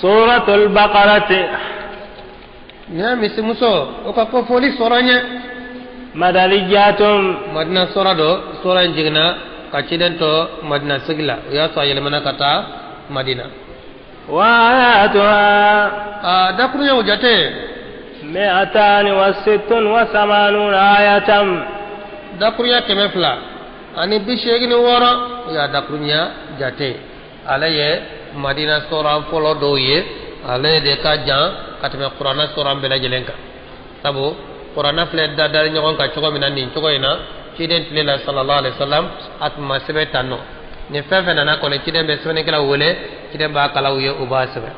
سورة البقرة. Nin ye misimuso o ka kofɔli sɔrɔ ɲɛ. مدنية. Madina sɔrɔ dɔ, sɔrɔ in jiginna ka ciden to Madina sigi la, o y'a sɔrɔ a yɛlɛmana ka taa Madina. وآياتها A dakuruɲɛw jate. 286 آية. Dakuruɲɛ 286, o y'a dakuruɲɛ jate. Ale ye Madina sɔrɔ fɔlɔ dɔw ye, ale de ka jan ka tɛmɛ Kuranna sɔrɔ bɛɛ lajɛlen kan, sabu Kuranna filɛ dadari ɲɔgɔn kan cogo min na nin cogo in na, ciden tile la, sallallahu alaihi wasallam, a tun ma sɛbɛn tan nɔ. Ni fɛn fɛn nana kɔni, ciden bɛ sɛbɛnnikɛlaw wele, ciden b'a kalan u ye, u b'a sɛbɛn.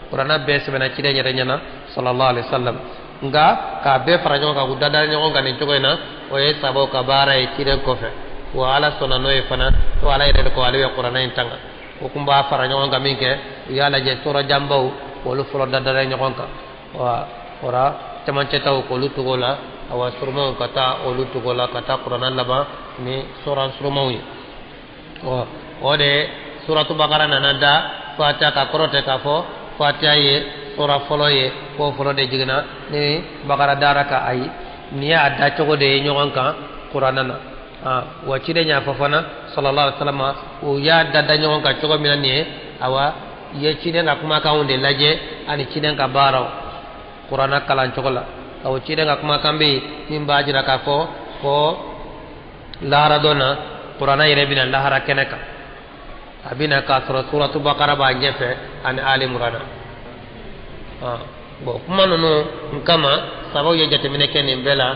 Kuranna bɛɛ sɛbɛnna ciden yɛrɛ ɲɛna, sallallahu alaihi wasallam, nka k'a bɛɛ fara ɲɔgɔn kan k'u dadari ɲɔgɔn kan nin cogo in na, o ye sabaw ka baara ye ciden kɔfɛ. Wa Ala sɔnna n'o ye fana, to Ala yɛrɛ de ko ale bɛ Kuranna in tanga. O kun b'a fara ɲɔgɔn kan min kɛ, u y'a lajɛ sɔrɔ janbaw k'olu fɔlɔ dadara ɲɔgɔn kan, wa ora camancɛ taw k'olu tugu o la, awa surumanw ka taa olu tugu o la, ka taa Kuranna laban ni sɔrɔ surumanw ye. Ɔ, o de Suratu Bakara nana da Fatiha ka kɔrɔ tɛ k'a fɔ Fatiha ye sura fɔlɔ ye, k'o fɔlɔ de jiginna ni Bakara dara ka. Ayi, nin y'a da cogo de ye ɲɔgɔn kan Kuranna na. Wa ciden y'a fɔ fana, sallallahu alaihi wasallam, u y'a da da ɲɔgɔn kan cogo min na nin ye, awa i ye ciden ka kumakanw de lajɛ ani ciden ka baaraw Kuranna kalan cogo la. Awɔ, ciden ka kumakan bɛ yen min b'a jira k'a fɔ ko lahara dɔ na, Kuranna yɛrɛ bɛna lahara kɛnɛ kan, a bɛna k'a sɔrɔ Suratu Bakara b'a ɲɛfɛ ani Ali Murana. Bon, kuma ninnu kama, sabaw ye jateminɛ kɛ nin bɛɛ la,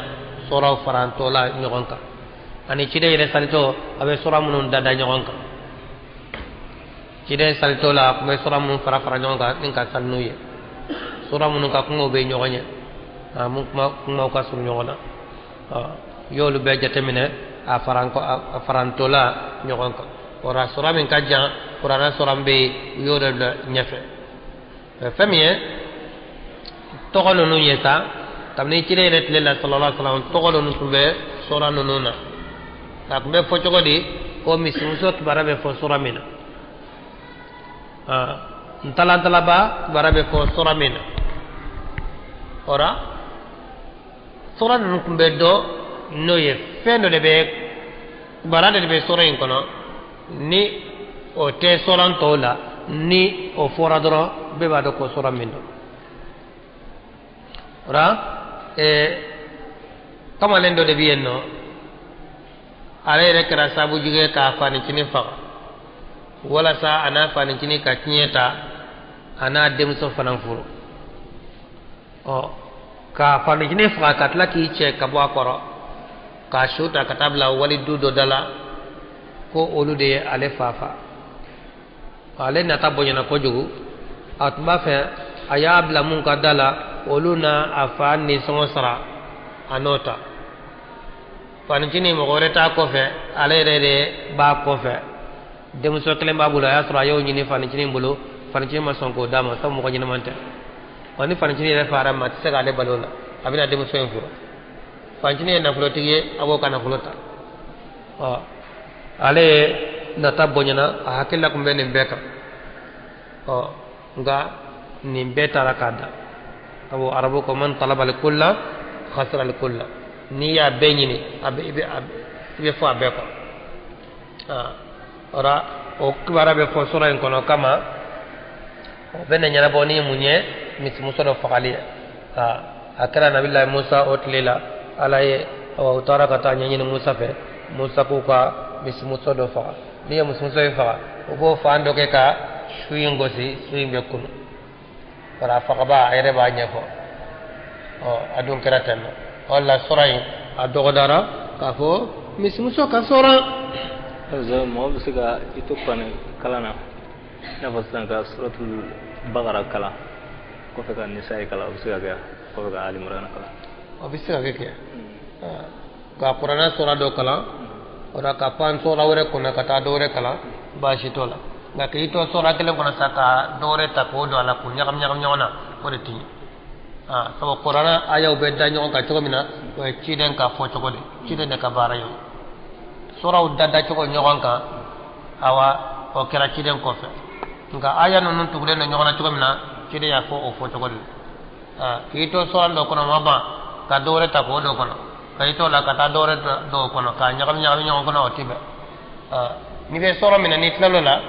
sɔrɔw farantɔ la ɲɔgɔn kan, ani ciden yɛrɛ salitɔ, a bɛ sɔrɔ minnu da da ɲɔgɔn kan. Ciden salitɔ la, a tun bɛ sɔrɔ minnu fara fara ɲɔgɔn kan ni ka sali n'u ye, sɔrɔ minnu ka kumaw bɛ ɲɔgɔn ɲɛ, mun kuma kumaw ka surun ɲɔgɔn na, i y'olu bɛɛ jateminɛ a farantɔ la ɲɔgɔn kan. O la, sɔrɔ min ka jan, Kuranna sɔrɔ bɛ yen, u y'o de bila ɲɛfɛ. Fɛn min ye tɔgɔ ninnu ye sa, kabini ciden yɛrɛ tile la, sallallahu alaihi wasallam, tɔgɔ ninnu tun bɛ sɔrɔ ninnu na. A tun bɛ fɔ cogo di ko misimuso kibaruya bɛ fɔ sɔrɔ min na, ntalantalaba kibaruya bɛ fɔ sɔrɔ min na? O la, sɔrɔ ninnu tun bɛ dɔn n'o ye, fɛn dɔ de bɛ, kibaruya dɔ de bɛ sɔrɔ in kɔnɔ ni o tɛ sɔrɔ tɔw la. Ni o fɔra dɔrɔn, bɛɛ b'a dɔn ko sɔrɔ min don. O la, kamalen dɔ de bɛ yen nɔ, ale yɛrɛ kɛra sababu jugu ye k'a fanicinin faga walasa a n'a fanicinin ka tiɲɛ ta, a n'a denmuso fana furu. Ɔ, k'a fanicinin faga ka tila k'i cɛ ka bɔ a kɔrɔ, k'a su ta ka taa bila wali du dɔ da la ko olu de ye ale fa fa. Ale nata bonyana kojugu, a tun b'a fɛ a y'a bila mun ka da la, olu na a fa nisɔngɔ sara a n'o ta. Fanicinin, mɔgɔ wɛrɛ t'a kɔfɛ, ale yɛrɛ de b'a kɔfɛ. Denmuso kelen b'a bolo, a y'a sɔrɔ a y'o ɲini fanicinin bolo, fanicinin ma sɔn k'o d'a ma, sabu mɔgɔ ɲɛnama tɛ. Wa ni fanicinin yɛrɛ fara ma, a tɛ se k'ale balo la, a bɛna denmuso in furu. Fanicinin ye nafolotigi ye, a b'o ka nafolo ta. Ɔ, ale ye nata bonyana, a hakilila tun bɛ nin bɛɛ kan. Ɔ, nka nin bɛɛ taara k'a da. Sabu arabu ko man talaba al-kulla khasira al-kulla. N'i y'a bɛɛ ɲini, a bɛ i bɛ i bɛ fɔ a bɛɛ kɔ. O la, o kibaruya bɛ fɔ sɔrɔ in kɔnɔ kama, o bɛ na ɲɛnabɔ ni mun ye? Misimuso dɔ fagali ye. A kɛra Nabilayi Musa o tile la. Ala ye, u taara ka taa ɲɛɲini Musa fɛ. Musa k'u ka misimuso dɔ faga. N'i ye misimuso in faga, u b'o fan dɔ kɛ ka su in gosi, su in bɛ kunu. Wala a fagaba, a yɛrɛ b'a ɲɛfɔ. Ɔ, a dun kɛra ten nɔ. O la, sɔrɔ in a dɔgɔdara k'a fɔ misimuso ka sɔrɔ. Mɔgɔ bɛ se ka i to kuranɛ kalan na, i n'a fɔ sisan ka Suratul Bakara kalan, kɔfɛ ka Nisayi kalan, o bɛ se ka kɛ, kɔfɛ ka Ali Murana kalan? O bɛ se ka kɛ ka kuranɛ sɔrɔ dɔ kalan, o la ka pan sɔrɔ wɛrɛ kɔnɔ ka taa dɔ wɛrɛ kalan, baasi t'o la. Nka k'i to sɔrɔ kelen kɔnɔ sa, ka dɔ wɛrɛ ta k'o don a la, k'o ɲagami ɲagami ɲɔgɔn na, o de tɛ ɲɛ. Sabu kuranɛ ayaw bɛ da ɲɔgɔn kan cogo min na, o ye ciden ka fɔ cogo de, ciden de ka baara ye. Sɔrɔw da dacogo ɲɔgɔn kan, awa o kɛra ciden kɔfɛ. Nka aya ninnu tugulen don ɲɔgɔn na cogo min na, Ciden y'a fɔ o fɔcogo de la. K'i to suran dɔ kɔnɔ ma ban ka dɔ wɛrɛ ta k'o don kɔnɔ, ka i to la ka taa dɔ wɛrɛ don o kɔnɔ, k'a ɲagami ɲagami ɲɔgɔn kɔnɔ, o tɛ bɛn. N'i bɛ sura min na, n'i tilal'o la,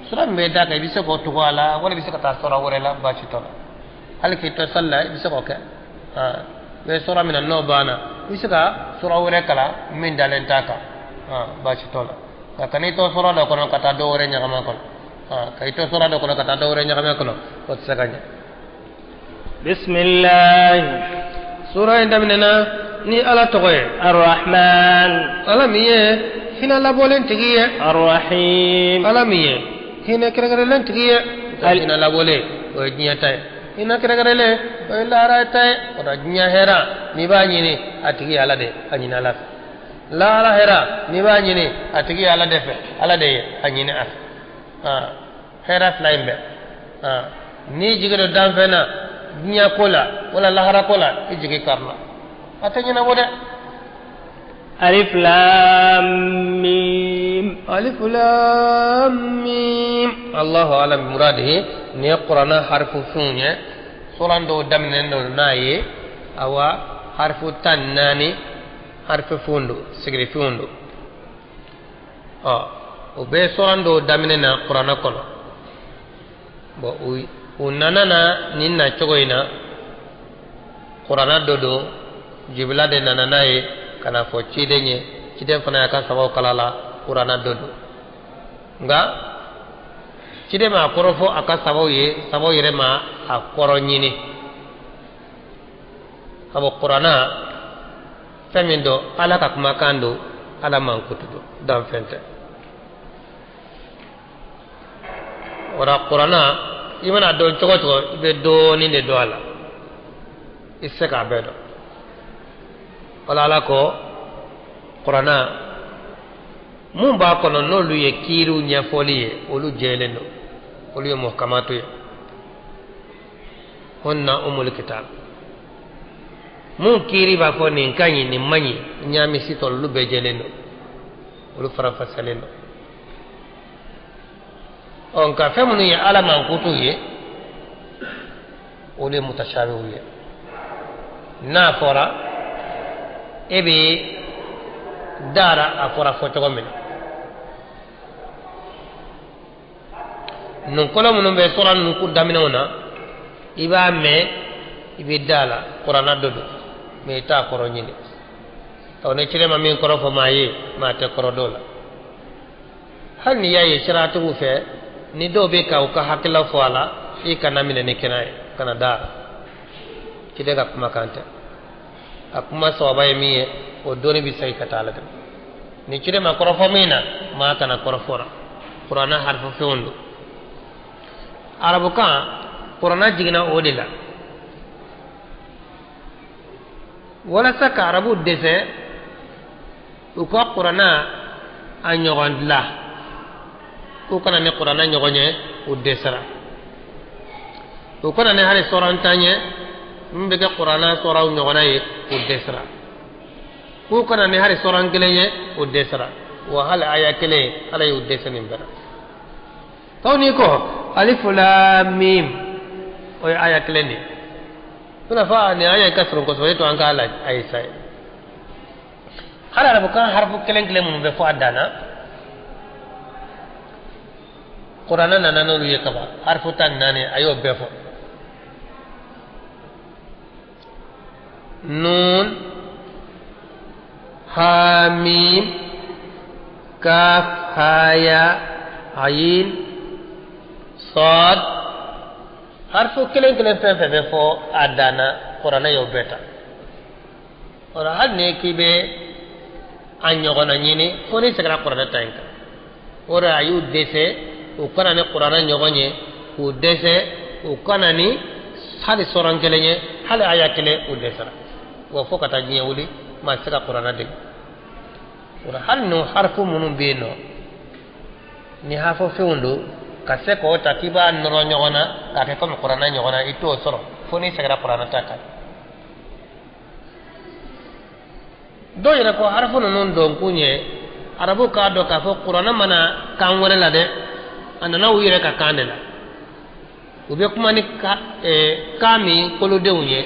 sura min bɛ d'a kan, i bɛ se k'o tugu a la, wala i bɛ se ka taa sura wɛrɛ la, baasi t'o la. Hali k'i to sali la, i bɛ se k'o kɛ. I bɛ sura min na, n'o banna, i bɛ se ka sura wɛrɛ kalan min dalen t'a kan, baasi t'o la. Nka kan'i to sura dɔ kɔnɔ ka taa dɔ wɛrɛ ɲagami a kɔnɔ, ka i to sura dɔ kɔnɔ ka taa dɔ wɛrɛ ɲagami a kɔnɔ, o tɛ se ka ɲɛ. Bisimilahi. Sura in daminɛna ni Ala tɔgɔ ye. Arrahman. Ala min ye hinɛ labɔlen tigi ye. Arrahim. Ala min ye hinɛ kɛrɛnkɛrɛnlen tigi ye. Hinɛ labɔlen, o ye diɲɛ ta ye. Hinɛ kɛrɛnkɛrɛnlen, o ye lahara ta ye. O la diɲɛ hɛrɛ, n'i b'a ɲini, a tigi ye Ala de, a ɲini Ala fɛ. Lahara hɛrɛ, n'i b'a ɲini, a tigi ye Ala de fɛ, Ala de ye a ɲini a fɛ. Hɛrɛ fila in bɛɛ, n'i jigi don danfɛn na diɲɛ ko la wala lahara ko la, i jigi karila, a tɛ ɲɛnabɔ dɛ. Alif lam mim. Alif lam mim. Allahu alam bi muradihi. Nin ye Kuranɛ harifu fɛnw ye, suran dɔw daminɛnen don n'a ye. Awa, harifu 14 harifu fɛnw don, sigiri fɛnw don. Ɔ, o bɛ suran dɔw daminɛ na Kuranɛ kɔnɔ. Bɔn, u nana na nin na cogo in na, Kuranɛ dɔ don, Jibila de nana n'a ye ka na fɔ ciden ye, ciden fana y'a ka sabaw kala la, Kuranɛ dɔ don. Nka ciden ma a kɔrɔ fɔ a ka sabaw ye, sabaw yɛrɛ ma a kɔrɔ ɲini. Sabu Kuranɛ fɛn min don, Ala ka kumakan don, Ala mankutu don, danfɛn tɛ. O la Kuranɛ, i mana dɔn cogo o cogo, i bɛ dɔɔnin de dɔn a la, i tɛ se k'a bɛɛ dɔn. Wala Ala ko Kuranɛ mun b'a kɔnɔ, n'olu ye kiiriw ɲɛfɔli ye, olu jɛlen don, olu ye muhkamatu ye, hunna umul kitab. Mun kiiri b'a fɔ nin ka ɲi, nin man ɲi, ɲaami si t'o la, olu bɛɛ jɛlen don, olu faranfasiyalen don. Ɔ, nka fɛn minnu ye Ala mankutu ye, olu ye mutashabihu ye. N'a fɔra e bɛ dara a fɔra fɔ cogo min na, nunkolo minnu bɛ sura ninnu daminɛw na, i b'a mɛn, i bɛ da la, Kuranɛ dɔ don, mɛ i t'a kɔrɔ ɲini. Ɔ, ni ciden ma min kɔrɔ fɔ maa ye, maa tɛ kɔrɔ dɔw la. Hali n'i y'a ye siratigiw fɛ, ni dɔw bɛ ka u ka hakilila fɔ a la, i kana minɛ ni kɛnɛ ye, kana da a la. Ciden ka kumakan tɛ, a kuma sababa ye min ye, o dɔnni bɛ segin ka taa ala de. Ni ciden ma kɔrɔfɔ min na, maa kana kɔrɔfɔ la. Kuranɛ harifu fɛnw don, arabukan kuranɛ jiginna o de la walasa ka arabu dɛsɛ u ka kuranɛ a ɲɔgɔn dilan, k'u kana ni kuranɛ ɲɔgɔn ye, u dɛsɛra. U kana ni hali sɔrɔ tan ye min bɛ kɛ kuranɛ sɔrɔw ɲɔgɔnna ye, u dɛsɛra. K'u kana ni hali sɔrɔ kelen ye, u dɛsɛra. Wa hali aya kelen, Ala y'u dɛsɛ nin bɛɛ la. Tɔw n'i ko alif lam mim, o ye aya kelen de ye. I n'a fɔ nin aya ka surun kosɛbɛ, e to an k'a la a ye sa ye. Hali arabukan harifu kelen kelen minnu bɛ fɔ a dan na, Kuranɛ nana n'olu ye kaban, harifu 14, a y'o bɛɛ fɔ. Nun, ha, mim, kaf, ha, ya, ayin, sad, harifu kelen kelen fɛn fɛn bɛ fɔ a dan na, Kuranɛ y'o bɛɛ ta. O la hali ni k'i bɛ a ɲɔgɔnna ɲini, fo n'i seginna Kuranɛ ta in kan. O de a y'u dɛsɛ u kana ni Kuranɛ ɲɔgɔn ye, k'u dɛsɛ u kana ni hali sɔrɔn kelen ye, hali aya kelen, u dɛsɛra. Wa fo ka taa diɲɛ wuli, maa tɛ se ka Kuranɛ dege. O la hali n'o harifu minnu bɛ yen nɔ, ni harifu fɛnw don, ka se k'o ta k'i b'a nɔrɔ ɲɔgɔn na k'a kɛ komi Kuranɛ ɲɔgɔn na, i t'o sɔrɔ fo n'i seginna Kuranɛ ta kan. Dɔw yɛrɛ ko harifu ninnu dɔnkun ye arabu k'a dɔn k'a fɔ Kuranɛ mana kan wɛrɛ la dɛ, a nana u yɛrɛ ka kan de la. U bɛ kuma ni ka min kolodenw ye,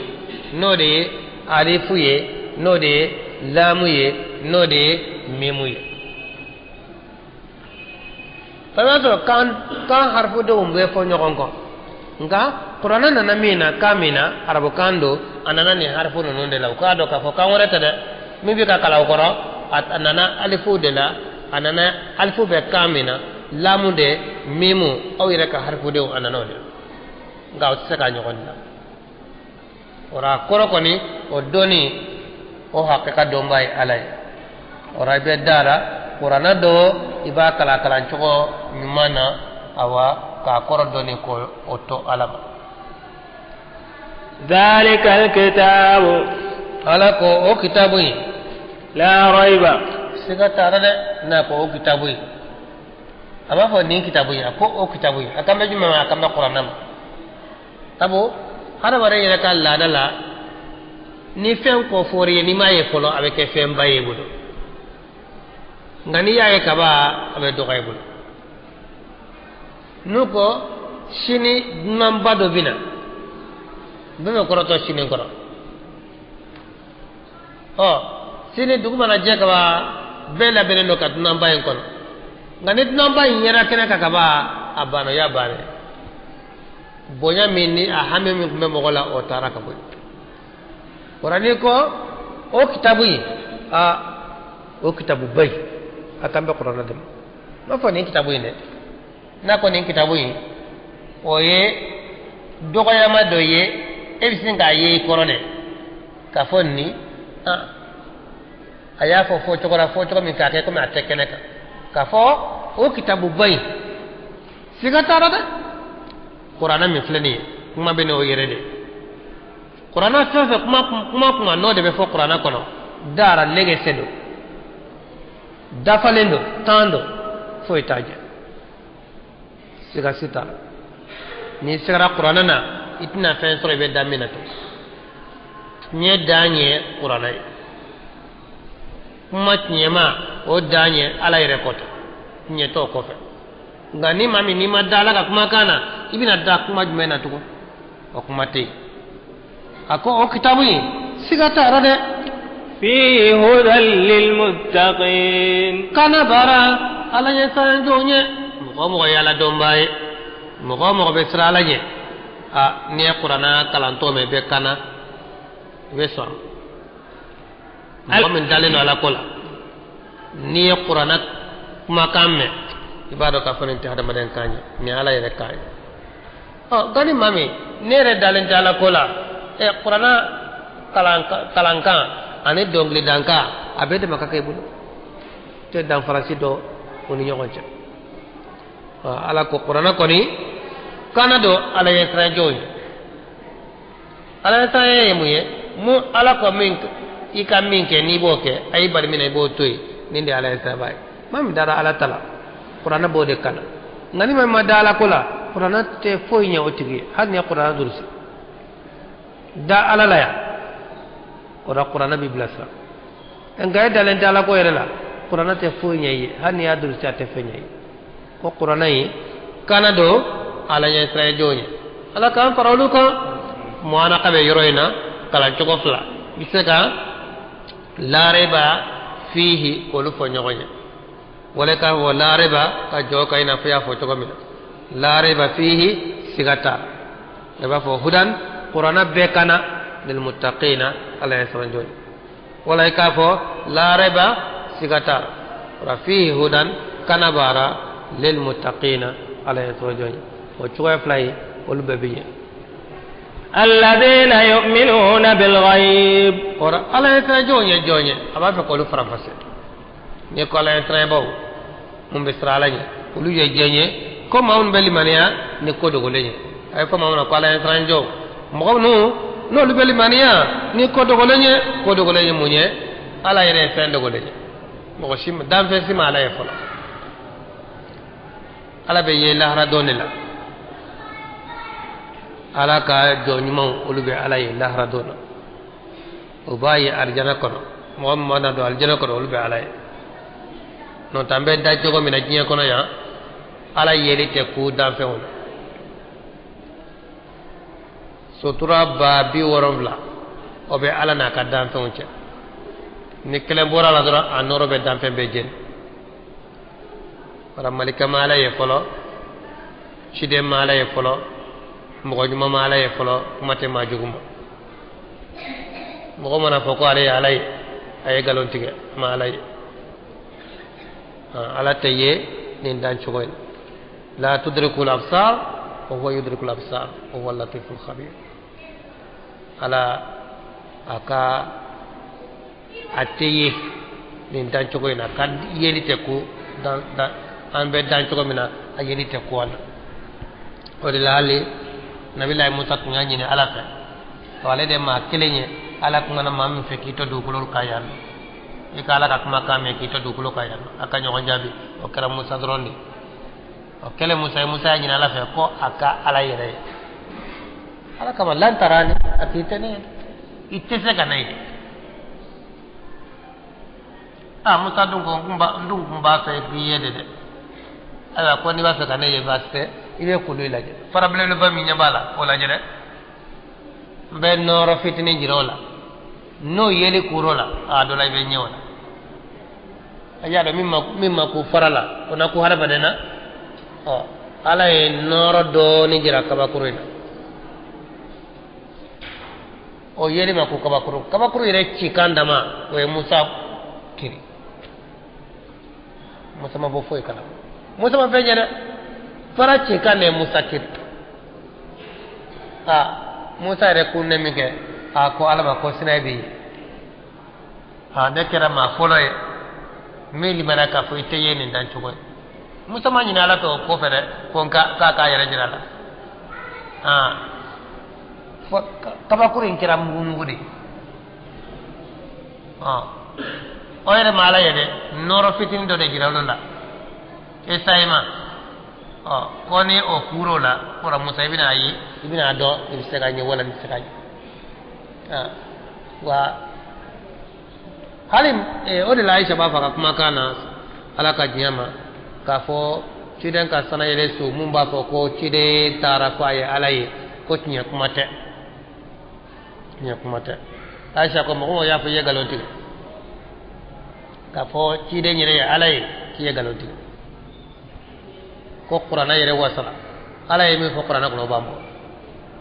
n'o de ye alifu ye, n'o de ye laamu ye, n'o de ye mimu ye. I b'a sɔrɔ kan harifudenw bɛ fɔ ɲɔgɔn kɔ, nka kuranɛ nana min na, kan min na, arabukan don, a nana nin harifu ninnu de la. U k'a dɔn k'a fɔ kan wɛrɛ tɛ dɛ, min bɛ ka kalan o kɔrɔ, a nana alifu de la, a nana alifu bɛ kan min na, laamu de, mimu, aw yɛrɛ ka harifudenw, a nana o de la. Nka o tɛ se ka ɲɔgɔn dilan. O la a kɔrɔ kɔni, o dɔnni, o hakika dɔnba ye Ala ye. O la i bɛ da la kuranɛ dɔ, i b'a kalan kalancogo ɲuman na, awa k'a kɔrɔ dɔnni ko o to Ala ma. ذلك الكتاب Ala ko o kitabu in, لا ريب siga t'a la dɛ. N'a ko o kitabu in, a b'a fɔ nin kitabu in, a ko o kitabu in, a kan bɛ jumɛn ma? A kan bɛ kuranɛ ma. Sabu hadamaden yɛrɛ ka laada la, ni fɛn kɔ fɔr'i ye, n'i m'a ye fɔlɔ, a bɛ kɛ fɛnba ye i bolo, nka n'i y'a ye kaban, a bɛ dɔgɔya i bolo. N'u ko sini dunanba dɔ bɛ na, bɛɛ bɛ kɔrɔtɔ sini kɔrɔ. Ɔ, sini dugu mana jɛ kaban, bɛɛ labɛnnen don ka dunanba in kɔnɔ. Nka ni dunanba in yɛrɛ kɛnɛ kan kaban, a banna, o y'a bannen. Bonya min ni a hami min tun bɛ mɔgɔ la, o taara ka bɔ yen. O la n'i ko o kitabu in, a o kitabuba in, a kan bɛ kuranɛ de ma. N b'a fɔ nin kitabu in dɛ, n'a ko nin kitabu in, o ye dɔgɔyama dɔ ye, e bɛ sin k'a ye i kɔrɔ dɛ, k'a fɔ nin a y'a fɔ fɔ cogo la, fɔ cogo min k'a kɛ komi a tɛ kɛnɛ kan, k'a fɔ o kitabuba in, siga t'a la dɛ. Kuranɛ min filɛ nin ye, kuma bɛ n'o yɛrɛ de. Kuranɛ fɛn fɛn, kuma kuma kuma n'o de bɛ fɔ kuranɛ kɔnɔ, dara legese don, dafalen don, tan don, foyi t'a jɛ, siga si t'a la. N'i sigara kuranɛ na, i tɛna fɛn sɔrɔ i bɛ da min na to. Tiɲɛ dan ye kuranɛ ye, kuma tiɲɛma o dan ye Ala yɛrɛ kɔtɛ, tiɲɛ t'o kɔfɛ. Nka ni maa min n'i ma da Ala ka kumakan na, i bɛna da kuma jumɛn na tugun? O kuma tɛ yen. A ko o kitabu in, siga t'a la dɛ. فيه هدى للمتقين Kana baara Ala ɲɛ siran jɔn ye. Mɔgɔ o mɔgɔ ye Ala dɔnbaa ye, mɔgɔ o mɔgɔ bɛ siran Ala ɲɛ, a n'i ye kuranɛ kalantɔ mɛn, i bɛ kana, i bɛ sɔn. Mɔgɔ min dalen don Ala ko la, n'i ye kuranɛ kumakan mɛn, i b'a dɔn k'a fɔ nin tɛ hadamaden kan ye, nin ye Ala yɛrɛ kan ye. Ɔ, nka ni maa min ne yɛrɛ dalen tɛ Ala ko la, ɛ, kuranɛ kalankan ani dɔnkilidankan, a bɛɛ dama ka kɛ i bolo, tɛ danfarasi dɔ u ni ɲɔgɔn cɛ. Ala ko kuranɛ kɔni kana don Ala ɲɛ siranjɔw ye. Ala ɲɛ siran ye mun ye? Mun Ala ko min i ka min kɛ, n'i b'o kɛ, a y'i bali min na, i b'o to yen, nin de ye Ala ɲɛ siranba ye. Maa min dara Ala ta la, kuranɛ b'o de kalan. Nka ni maa min ma da Ala ko la, kuranɛ tɛ foyi ɲɛ o tigi ye, hali ni ye kuranɛ durusi. Da Ala la yan, o la kuranɛ b'i bilasira. Nka e dalen tɛ Ala ko yɛrɛ la, kuranɛ tɛ foyi ɲɛ i ye, hali n'i y'a durusi, a tɛ fɛn ɲɛ i ye. Ko kuranɛ in kana don Ala ɲɛ siran jɔn ye, Ala k'an fara olu kan. Muwanaka bɛ yɔrɔ in na kalan cogo fila, i bɛ se ka لا ريب فيه k'olu fɔ ɲɔgɔn ye, wala k'a fɔ لا ريب ka jɔ ka i n'a fɔ i y'a fɔ cogo min na. لا ريب فيه, siga t'a la. I b'a fɔ هدى, kuranɛ bɛɛ kana للمتقين, Ala ɲɛ siran jɔn ye, wala i k'a fɔ لا ريب, siga t'a la. Wala فيه هدى, kana baara للمتقين, Ala ɲɛ siran jɔn ye. O cogoya fila ye, olu bɛɛ bɛ ɲɛ. الذين يؤمنون بالغيب Kɔrɔ Ala ɲɛ siran jɔn ye jɔn ye, a b'a fɛ k'olu faranfasi. N'i ko Ala ɲɛ siranbaw mun bɛ siran Ala ɲɛ, olu ye jɛn ye ko maa minnu bɛ limaniya ni ko dogolen ye. A ye fɔ maa min ma ko Ala ɲɛ siran jɔn, mɔgɔ minnu n'olu bɛ limaniya ni ko dogolen ye. Ko dogolen ye mun ye? Ala yɛrɛ ye fɛn dogolen ye, mɔgɔ si danfɛn si ma Ala ye fɔlɔ. Ala bɛ ye lahara dɔn de la. Ala ka jɔn ɲumanw, olu bɛ Ala ye lahara don na, o b'a ye arijana kɔnɔ. Mɔgɔ min mana don arijana kɔnɔ, olu bɛ Ala ye. N'o tɛ, an bɛ da cogo min na diɲɛ kɔnɔ yan, Ala yeli tɛ ko danfɛnw na. Sutura 70000 o bɛ Ala n'a ka danfɛnw cɛ. Ni kelen bɔra la dɔrɔn a nɔrɔ bɛ danfɛn bɛɛ jeni. Wala malika ma Ala ye fɔlɔ, ciden ma Ala ye fɔlɔ, mɔgɔ ɲuman ma Ala ye fɔlɔ, kuma tɛ maa jugu ma. Mɔgɔ mana fɔ ko ale ye Ala ye, a ye nkalon tigɛ, ma Ala ye. Ala tɛ ye nin dancogo in. La tudriku al-absar wa huwa yudriku al-absar wa huwa al-latiful khabir. Ala a ka a tɛ ye nin dancogo in na, ka yeli tɛ ko dan dan an bɛ dan cogo min na, a yeli tɛ ko an na. O de la hali Nabilayi Musa tun y'a ɲini Ala fɛ, ɔ ale de maa kelen ye Ala kumana maa min fɛ k'i to dugukolo kan yan nɔ, i ka Ala ka kumakan mɛn k'i to dugukolo kan yan nɔ, a ka ɲɔgɔn jaabi, o kɛra Musa dɔrɔn de. O kɛlen Musa ye, Musa y'a ɲini Ala fɛ ko a ka Ala yɛrɛ ye. Ala kama lan tarani, a k'i tɛ ne ye, i tɛ se ka ne ye. A Musa dun ko n dun kun b'a fɛ k'i ye de dɛ. Ayiwa ko n'i b'a fɛ ka ne ye baasi tɛ, i bɛ kulu in lajɛ, fara belebeleba min ɲɛ b'a la o lajɛ dɛ. N bɛ nɔɔrɔ fitinin jira o la, n'o yeli kuro la, a dɔ la i bɛ ɲɛ o la. A y'a dɔn min ma ko fara la, o na ko hadamaden na. Ɔ Ala ye nɔɔrɔ dɔɔnin jira kabakuru in na, o yeli ma ko kabakuru. Kabakuru yɛrɛ cikan dama o ye Musa kiri. Musa ma bɔ foyi kalama, Musa ma fɛn ɲɛ dɛ, fara cikan de ye Musa kiri. Aa Musa yɛrɛ kunne min kɛ, a ko Ala ma ko sinaya bɛ yen. Aa ne kɛra maa fɔlɔ ye min limaniya k'a fɔ i tɛ ye nin dancogo ye. Musa ma ɲini Ala fɛ o kɔfɛ dɛ, ko n ka k'a k'a yɛrɛ jira a la. Aa fɔ kabakuru in kɛra mugumugu de ye. Ɔ o yɛrɛ ma Ala ye dɛ, nɔɔrɔ fitinin dɔ de jira olu la Esayima. Ɔ ko ni o kuro la, kɔrɔ Musa i bɛna a ye, i bɛna a dɔn, i bɛ se ka ɲɛ wala i bɛ se ka ɲɛ. Wa hali o de la Ayisa b'a fɔ a ka kumakan na, Ala ka diɲɛ ma, k'a fɔ ciden ka sanayɛlɛ so mun b'a fɔ ko ciden taara ko a ye Ala ye, ko tiɲɛ kuma tɛ, tiɲɛ kuma tɛ. Ayisa ko mɔgɔ y'a fɔ i ye nkalon tigɛ, k'a fɔ ciden yɛrɛ ye Ala ye, k'i ye nkalon tigɛ. Ko kuranɛ yɛrɛ wasala, Ala ye min fɔ kuranɛ kɔnɔ o b'an bɔ.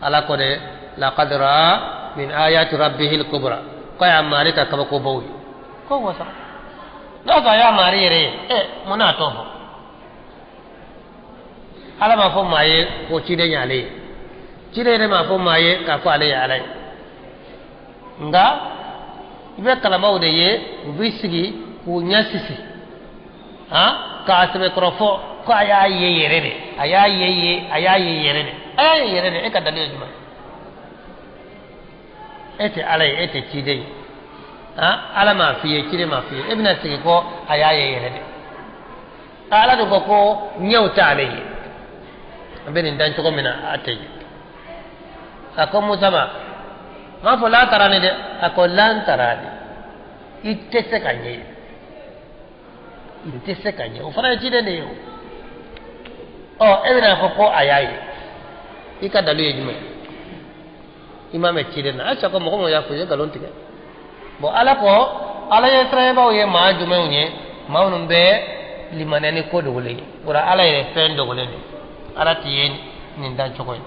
Ala ko de laqad ra'a min ayati rabbihil kubra, k'a y'a mari ka kabakobaw ye, ko wasala. N'a sɔrɔ a y'a mari yɛrɛ ye, mun n'a t'o fɔ? Ala m'a fɔ maa ye ko ciden y'ale ye, ciden yɛrɛ m'a fɔ maa ye k'a fɔ ale ye Ala ye. Nka i bɛ kalanbaaw de ye, u b'i sigi k'u ɲɛ sisi, han, k'a sɛbɛkɔrɔ fɔ ko a y'a ye yɛrɛ de, a y'a ye ye, a y'a ye yɛrɛ de, a y'a ye yɛrɛ de. E ka dalilu ye jumɛn ye? E tɛ Ala ye, e tɛ ciden ye, han, Ala m'a f'i ye, ciden m'a f'i ye, e bɛna sigi ko a y'a ye yɛrɛ de. Ala dun ko ko ɲɛw t'ale ye, an bɛ nin dan cogo min na a tɛ ye. A ko Musa ma, m'a fɔ la tarani dɛ, a ko lan tarani, i tɛ se ka ɲɛ ye, i tɛ se ka ɲɛ. O fana ye ciden de ye o. Ɔ e bɛna fɔ ko a y'a ye, i ka dalilu ye jumɛn ye? I m'a mɛn ciden na. Ayisa ko mɔgɔ mɔgɔ y'a fɔ i ye nkalon tigɛ. Bɔn Ala ko Ala ye siranyɛbaaw ye maa jumɛnw ye? Maa minnu bɛ limaniya ni ko dogolen ye. O la Ala yɛrɛ fɛn dogolen de, Ala tɛ ye nin dancogo ye.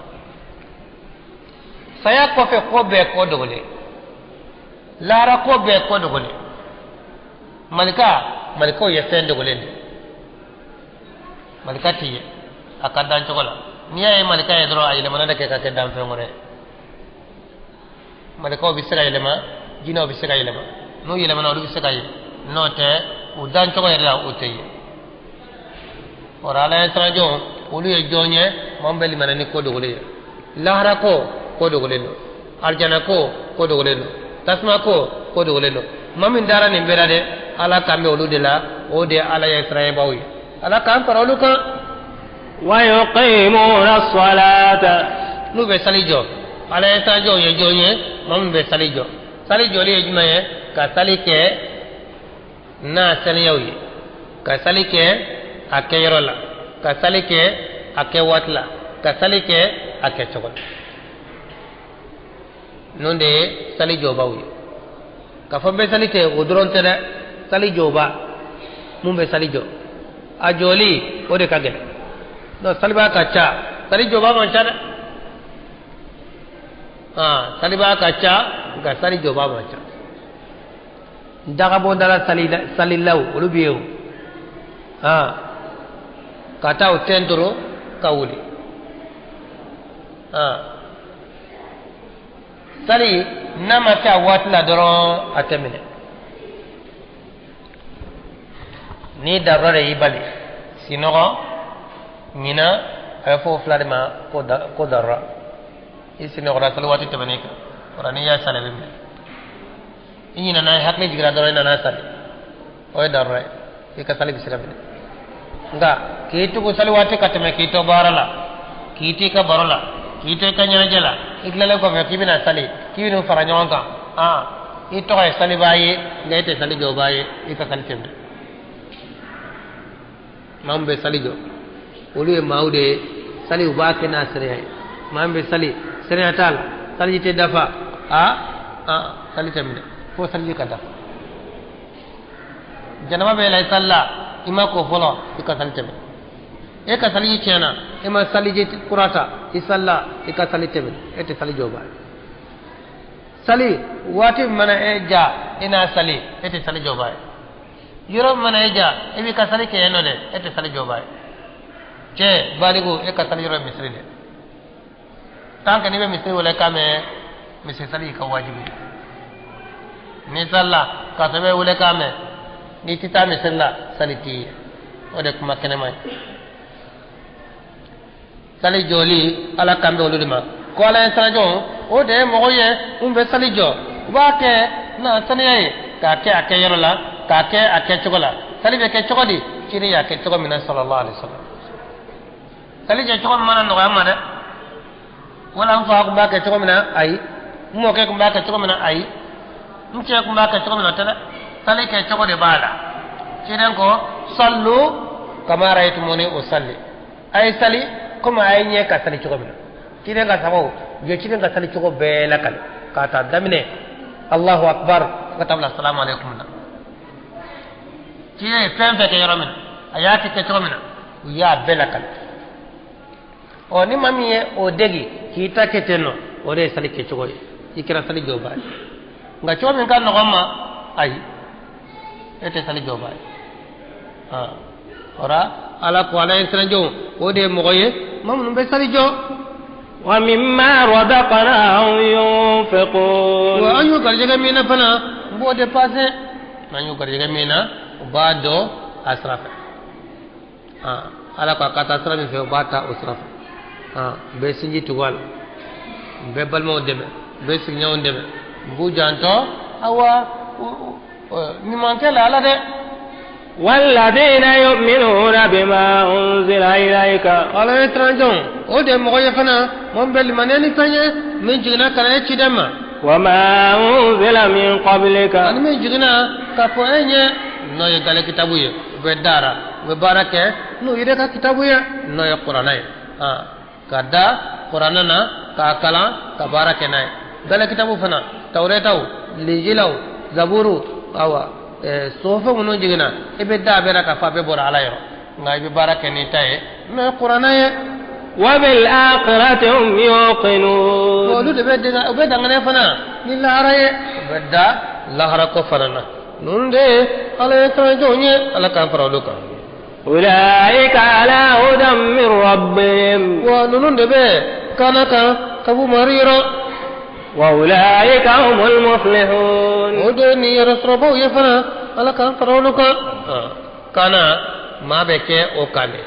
Saya kɔfɛ ko bɛɛ ko dogolen, lahara ko bɛɛ ko dogolen, malika malikaw ye fɛn dogolen de. Malika tɛ ye a ka dancogo la. N'i y'a ye malika ye dɔrɔn, a yɛlɛmana de kɛ ka kɛ danfɛn wɛrɛ ye. Malikaw bɛ se ka yɛlɛma, jinɛw bɛ se ka yɛlɛma, n'u yɛlɛmana olu bɛ se ka ye, n'o tɛ u dancogo yɛrɛ la o tɛ ye. O la Ala ye siran jɔn, olu ye jɔn ye, maa min bɛ limaniya ni ko dogolen ye. Lahara ko ko dogolen don, arijana ko ko dogolen don, tasuma ko ko dogolen don. Maa min dara nin bɛɛ la dɛ, Ala kan bɛ olu de la, o de ye Ala ye siranyɛbaaw ye. Ala k'an fara olu kan. Wa yuqimuna as-salata, n'u bɛ sali jɔ, Ala ye siran jɔnw ye jɔn ye, maa min bɛ sali jɔ. Sali jɔli ye jumɛn ye? Ka sali kɛ n'a saniyaw ye, ka sali kɛ a kɛyɔrɔ la, ka sali kɛ a kɛ waati la, ka sali kɛ a kɛcogo la. Ninnu de ye sali jɔbaw ye. K'a fɔ n bɛ sali kɛ o dɔrɔn tɛ dɛ, sali jɔba mun bɛ sali jɔ, a jɔli o de ka gɛlɛn. Donc salibaa ka ca, sali jɔba man ca dɛ. Aa, salibaa ka ca nka sali jɔba man ca. Dagabɔndala salilaw olu bɛ yen o. Aa, ka taa o tɛntoro ka wuli. Aa, sali n'a ma kɛ a waati la dɔrɔn a tɛ minɛ. Ni darura de y'i bali, sinɔgɔ, ɲina, a bɛ fɔ o fila de ma ko darura. I sinɔgɔra sali waati tɛmɛnen kan, o la n'i y'a sali a bɛ minɛ. I ɲinɛna, i hakili jiginna dɔrɔn i nana sali, o ye darura ye, i ka sali bɛ se ka minɛ. Nka k'i tugu sali waati ka tɛmɛ, k'i to baara la, k'i to i ka baro la, k'i to i ka ɲɛnajɛ la, i tilalen kɔfɛ k'i bɛna sali, k'i bɛn'u fara ɲɔgɔn kan, aa, i tɔgɔ ye salibaa ye nka e tɛ sali jɔbaa ye, i ka sali tɛ minɛ. Maa min bɛ sali jɔ, olu ye maaw de ye, sali u b'a kɛ n'a sariya ye. Maa min bɛ sali, sariya t'a la, saliji tɛ dafa, aa aa, sali tɛ minɛ fo saliji ka dafa. Janaba bɛ la i sali la, i ma ko fɔlɔ, i ka sali tɛ minɛ. E ka saliji tiɲɛna, e ma saliji kura ta, i salila, i ka sali tɛ minɛ, e tɛ sali jɔba ye. Sali waati min mana e ja, i n'a sali, e tɛ sali jɔba ye. Yɔrɔ min mana e ja, e b'i ka sali kɛ yen nɔ dɛ, e tɛ sali jɔba ye. Cɛ baliku, e ka sali yɔrɔ ye misiri de. Tant que n'i bɛ misiri wele kan mɛn, misiri sali y'i ka wajibi ye. N'i salila k'a sɔrɔ i bɛ wele kan mɛn, n'i tɛ taa misiri la, sali t'i ye. O de ye kuma kɛnɛma ye. Sali jɔli, Ala kan bɛ olu de ma ko Ala ye siranjɔn, o de ye mɔgɔ ye mun bɛ sali jɔ, u b'a kɛ n'a saniya ye, k'a kɛ a kɛyɔrɔ la, k'a kɛ a kɛcogo la. Sali bɛ kɛ cogo di? Ciden y'a kɛ cogo min na, sallallahu alaihi wasallam. Sali kɛ cogo min mana nɔgɔya ma dɛ, wala n fa tun b'a kɛ cogo min na, ayi, n mɔkɛ tun b'a kɛ cogo min na, ayi, n cɛ tun b'a kɛ cogo min na, o tɛ dɛ. Sali kɛ cogo de b'a la. Ciden ko sallu kama ra'aytumuni usalli, a ye sali komi a ye ɲɛ ka sali cogo min na. Ciden ka sababu u ye ciden ka sali cogo bɛɛ lakali, k'a ta daminɛ Allahu akbar fo ka taa bila salamu aleykum na. Ciden ye fɛn fɛn kɛ yɔrɔ min na, a y'a kɛ cogo min na, u y'a bɛɛ lakali. Ɔ, ni maa min ye o degi k'i ta kɛ ten nɔ, o de ye sali kɛcogo ye, i kɛra sali jɔba ye. Nka cogo min ka nɔgɔn ma, ayi, e tɛ sali jɔba ye. O la Ala ko Ala ye siranjɔnw, o de ye mɔgɔ ye maa minnu bɛ sali jɔ. Wa mimma razaqnahum yunfiqun. Wa an y'u garijɛgɛ min na fana, u b'o dépenser. N'an y'u garijɛgɛ min na, u b'a dɔn a sira fɛ. Ala ko a ka taa sira min fɛ, u b'a ta o sira fɛ. U bɛ sinji tugu a la, u bɛ balimaw dɛmɛ, u bɛ sigiɲɔgɔnw dɛmɛ, u b'u janto awa ɲumankɛ la Ala dɛ. والذين يؤمنون بما أنزل إليك. Ala ye siranjɔnw, o de ye mɔgɔ ye fana mun bɛ limaniya ni fɛn ye min jiginna ka na e ciden ma. وما أنزل من قبلك. Ani min jiginna k'a fɔ e ɲɛ, n'o ye gale kitabu ye, u bɛ dara, u bɛ baara kɛ n'u yɛrɛ ka kitabu ye, n'o ye kuranɛ ye. Ka da kuranɛ na, k'a kalan, ka baara kɛ n'a ye. Gale kitabu fana, tawuretaw, linjilaw, zaburu, awa sofo minnu jiginna, i bɛ da a bɛɛ la k'a fɔ a bɛɛ bɔra Ala yɔrɔ, nka i bɛ baara kɛ n'i ta ye, n'o ye kuranɛ ye. وبالآخرة هم يوقنون. Olu de bɛ u bɛ danganiya fana ni lahara ye, u bɛ da lahara ko fana na. Ninnu de ye Ala ye siranjɔnw ye, Ala k'an fara olu kan. أولئك على هدى من ربهم. Wa ninnu de bɛ kana kan ka b'u mari yɔrɔ. وأولئك هم المفلحون. O de ni yɛrɛ sɔrɔbaw ye fana, Ala k'an fara olu kan. Kana maa bɛ kɛ o kan de,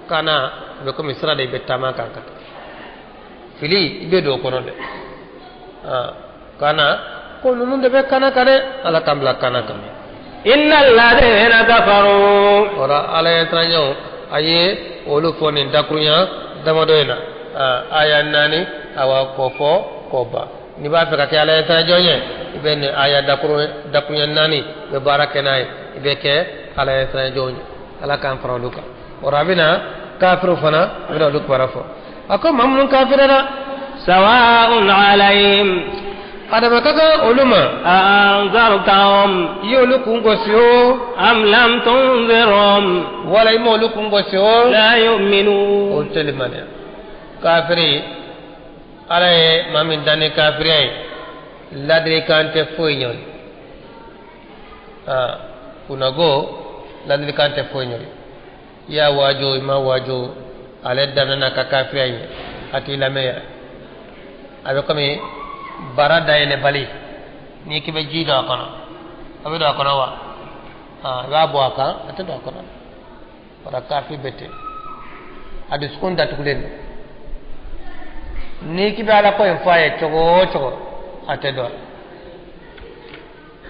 kana a bɛ komi sira de, i bɛ taama kan ka taa fili, i bɛ don o kɔnɔ dɛ. Kana ko ninnu de bɛ kana kan dɛ, Ala k'an bila kana kan. إن الذين كفروا. O la Ala ye siranɲɛw, a ye olu fɔ nin dakurunya damadɔ in na, aya 4, awa k'o fɔ k'o ban. N'i b'a fɛ ka kɛ Ala ye siranjɔn ye, i bɛ nin aya dakurunya 4, i bɛ baara kɛ n'a ye, i bɛ kɛ Ala ye siranjɔn ye. Ala k'an fara olu kan. O la a bɛna kafiriw fana, a bɛna olu kibaruya fɔ. A ko maa minnu kafirira, سواء عليهم Adama ka kan olu ma. أأنذرتهم I y'olu kun gosi o. أم لم تنذرهم Wala i m'olu kun gosi o. لا يؤمنون. Olu tɛ limaniya. Kafiri, ala ye maa min dan ni kafiriya ye, ladilikan tɛ foyi ɲɛ o ye. Aa kunnago, ladilikan tɛ foyi ɲɛ o ye. I y'a waaju, i ma waaju, ale daminɛna ka kafiriya ɲɛ, a t'i lamɛn yɛrɛ. A bɛ komi bara dayɛlɛbali, n'i k'i bɛ ji don a kɔnɔ, a bɛ don a kɔnɔ wa? Aa i b'a bɔ a kan, a tɛ don a kɔnɔ. Wala kafiri bɛ ten, a dusukun datugulen don. N'i k'i bɛ ala ko in fɔ a ye cogo o cogo, a tɛ don a la.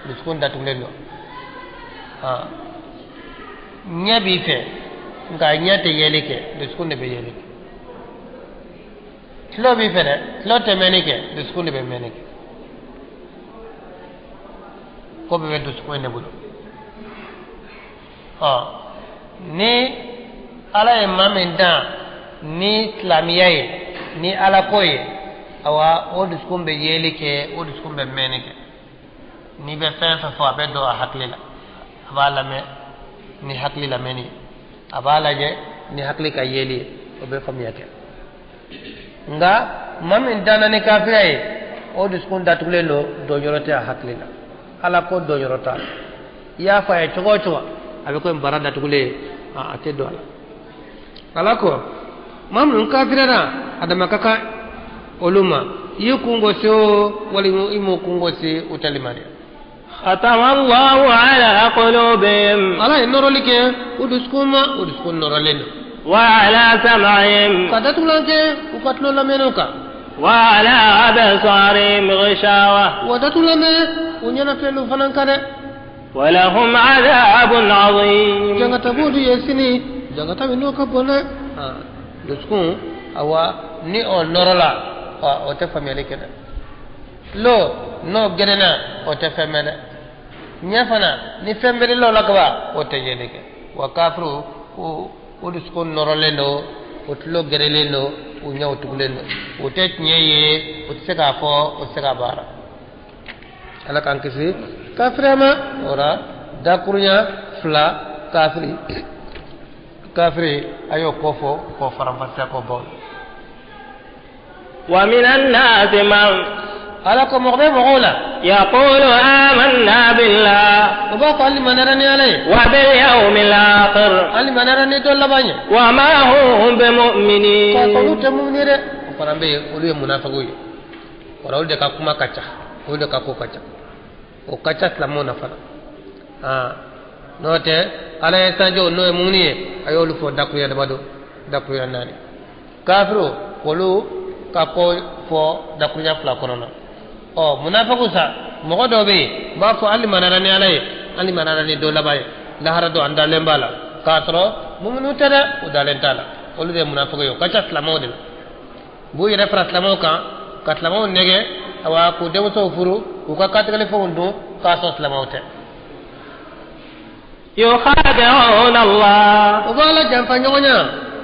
Dusukun datugulen don. Aa ɲɛ b'i fɛ, nka ɲɛ tɛ yeli kɛ, dusukun de bɛ yeli kɛ. Tulo b'i fɛ dɛ, tulo tɛ mɛnni kɛ, dusukun de bɛ mɛnni kɛ. Ko bɛɛ bɛ dusukun in de bolo. Ɔ ni ala ye maa min dan ni silamɛya ye, ni ala ko ye, awa o dusukun bɛ yeli kɛ, o dusukun bɛ mɛnni kɛ. N'i bɛ fɛn fɛn fɔ, a bɛ don a hakili la, a b'a lamɛn ni hakili lamɛnni ye, a b'a lajɛ ni hakili ka yeli ye, o bɛ faamuya kɛ. Nka maa min danna ni kafiriya ye, o dusukun datugulen don, donyɔrɔ tɛ a hakili la, ala ko donyɔrɔ t'a la. I y'a fɔ a ye cogo o cogo, a bɛ komi bara datugulen ye, a tɛ don a la. Ala ko maa minnu kafiriyara, a dama ka kan olu ma, i ye kun gosi o, walima i m'o kun gosi, u tɛ limaniya. ختم الله على قلوبهم. Ala ye nɔrɔli kɛ u dusukun ma, u dusukun nɔrɔlen don. وعلى سمعهم. Ka datugulan kɛ u ka tulo lamɛnniw kan. وعلى أبصارهم غشاوة. Wa datugulan bɛ u ɲɛnafilɛliw fana kan dɛ. ولهم عذاب عظيم. Jangata b'olu ye sini, jangata min n'o ka bon dɛ. Dusukun, awa ni o nɔrɔla, o tɛ faamuyali kɛ dɛ. Tulo n'o gɛrɛnna, o tɛ fɛn mɛn dɛ. Ɲɛ fana, ni fɛn bɛrɛ o la kaban, o tɛ yeli kɛ. Wa kafiru, o dusukun nɔrɔlen don, o tulo gɛrɛlen don, u ɲɛw tugulen don, o tɛ tiɲɛ ye, o tɛ se k'a fɔ, o tɛ se k'a baara. Ala k'an kisi kafiriya ma. O la dakurunya fila, kafiri kafiri, a y'o kɔ fɔ k'o faranfasiya k'o baw. ومن الناس من Ala ko mɔgɔ bɛ mɔgɔw la يقول آمنا بالله o b'a fɔ an limaniyara ni ala ye, وباليوم الآخر an limaniyara ni don laban ye, وما هم k'a fɔ olu بمؤمنين. tɛ mumuni dɛ. O fana bɛ yen, olu ye munafagiw ye. Wala olu de ka kuma ka ca, olu de ka ko ka ca, o ka ca silamɛw na fana. Aa n'o tɛ, ala ye sanjɔ n'o ye mumuni ye, a y'olu fɔ dakurunya damadɔ, dakurunya naani. Kafiru, olu ka ko fɔ dakurunya fila kɔnɔ na. Ɔ munafagiw sa, mɔgɔ dɔw bɛ yen u b'a fɔ an limaniyara ni ala ye, an limaniyara ni don laban ye, lahara don, an dalen b'a la, k'a sɔrɔ mumuni tɛ dɛ, u dalen t'a la. Olu de ye munafagiw ye, o ka ca silamɛw de la. U b'u yɛrɛ fara silamɛw kan ka silamɛw nɛgɛ, awa k'u denmusow furu, k'u ka katigɛli fɛnw dun, k'a sɔrɔ silamɛw tɛ. يخادعون الله U b'a la janfa ɲɔgɔn ɲa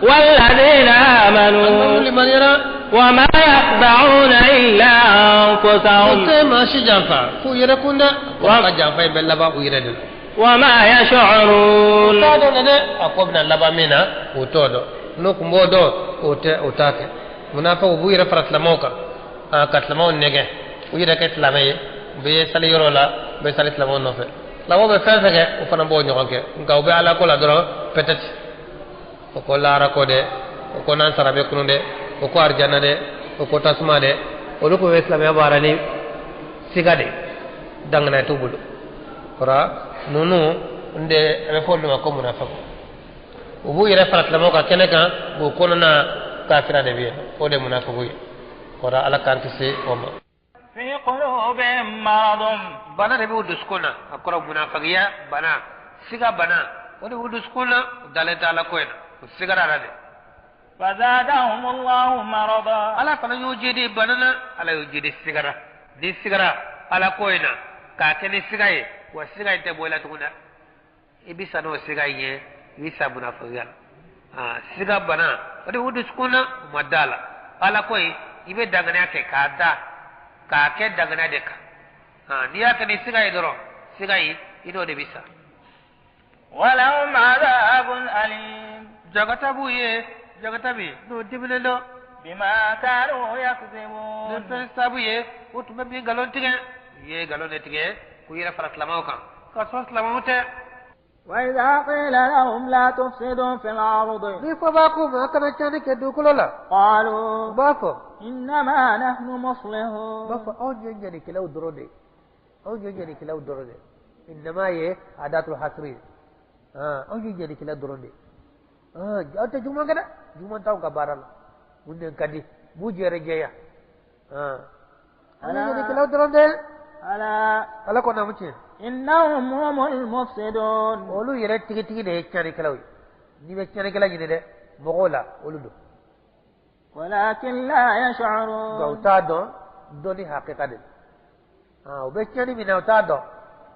والذين an آمنوا limaniyara وما يخدعون إلا o أنفسهم tɛ maa si janfa k'u yɛrɛ kun dɛ. O ka janfa in bɛ laban u yɛrɛ de la. وما يشعرون. T'a dɔn dɛ, a ko bɛna laban min na, o t'o dɔn. N'o kun b'o dɔn, o tɛ o t'a kɛ. Munafaw b'u yɛrɛ fara silamɛw kan, ka silamɛw nɛgɛ, u yɛrɛ kɛ silamɛ ye, u bɛ sali yɔrɔ la, u bɛ sali silamɛw nɔfɛ. Silamɛw bɛ fɛn fɛn kɛ, u fana b'o ɲɔgɔn kɛ, nka u bɛ ala ko la dɔrɔn peut-être. O ko lahara ko dɛ, o ko n'an sara bɛ kunun dɛ, o ko arijana dɛ, o ko tasuma dɛ. Olu ko bɛ silamɛya baara ni siga de, danganiya t'u bolo. Kɔrɔ ninnu n de a bɛ fɔ olu ma ko munafaku. U b'u yɛrɛ fara silamɛw kan kɛnɛ kan, o kɔnɔna kafira de bɛ yen, o de ye munafaku ye. Kɔrɔ ala k'an kisi o ma. في قلوبهم مرض. Bana de b'u dusukun na, a kɔrɔ munafakiya bana, siga bana, o de b'u dusukun na. U dalen tɛ ala ko in na, u sigara la de. فزادهم الله مرضا. Ala fana y'u jidi bana na, ala y'u jidi sigara ni sigara ala ko in na k'a kɛ ni siga ye. Wa siga in tɛ bɔ i la tugun dɛ, i bi sa n'o siga in ye, i bi sa munafakiya la. Aa siga bana, o de b'u dusukun na, u ma da la ala ko in. I bɛ danganiya kɛ k'a da. K'a kɛ dangana de kan. N'i y'a kɛ ni siga ye dɔrɔn, siga in i n'o de bɛ sa. ولهم عذاب أليم. Jagata b'u ye, jagata min n'o diminen don. بما كانوا Ni يكذبون. Fɛn sabu ye, u tun bɛ min nkalon tigɛ, u ye nkalon de tigɛ k'u yɛrɛ fara silamɛw kan, k'a sɔrɔ silamɛw tɛ. وإذا قيل لهم لا تفسدوا في الأرض Ni fɔba k'u ma a kana tiɲɛni kɛ dugukolo la, قالوا u b'a fɔ إنما نحن u b'a مصلحون. Fɔ anw ye ɲanikɛlaw dɔrɔn de ye, anw ye ɲanikɛlaw dɔrɔn de ye. Innama ye adatul hasri ye. Anw ye ɲanikɛla dɔrɔn de ye. Aw tɛ juguman kɛ dɛ, juguman t'anw ka baara la. Mun de ka di b'u jɛrɛ jɛya. Anw ye ɲanikɛlaw dɔrɔn de ye. ألا Ala ko naamu tiɲɛ. إنهم هم المفسدون. Olu yɛrɛ tigitigi de ye tiɲɛnikɛlaw ye. N'i bɛ tiɲɛnikɛla ɲini dɛ mɔgɔw la, olu don. ولكن لا Nka u يشعرون. T'a dɔn dɔnni hakika de don. U bɛ tiɲɛni min na, u t'a dɔn.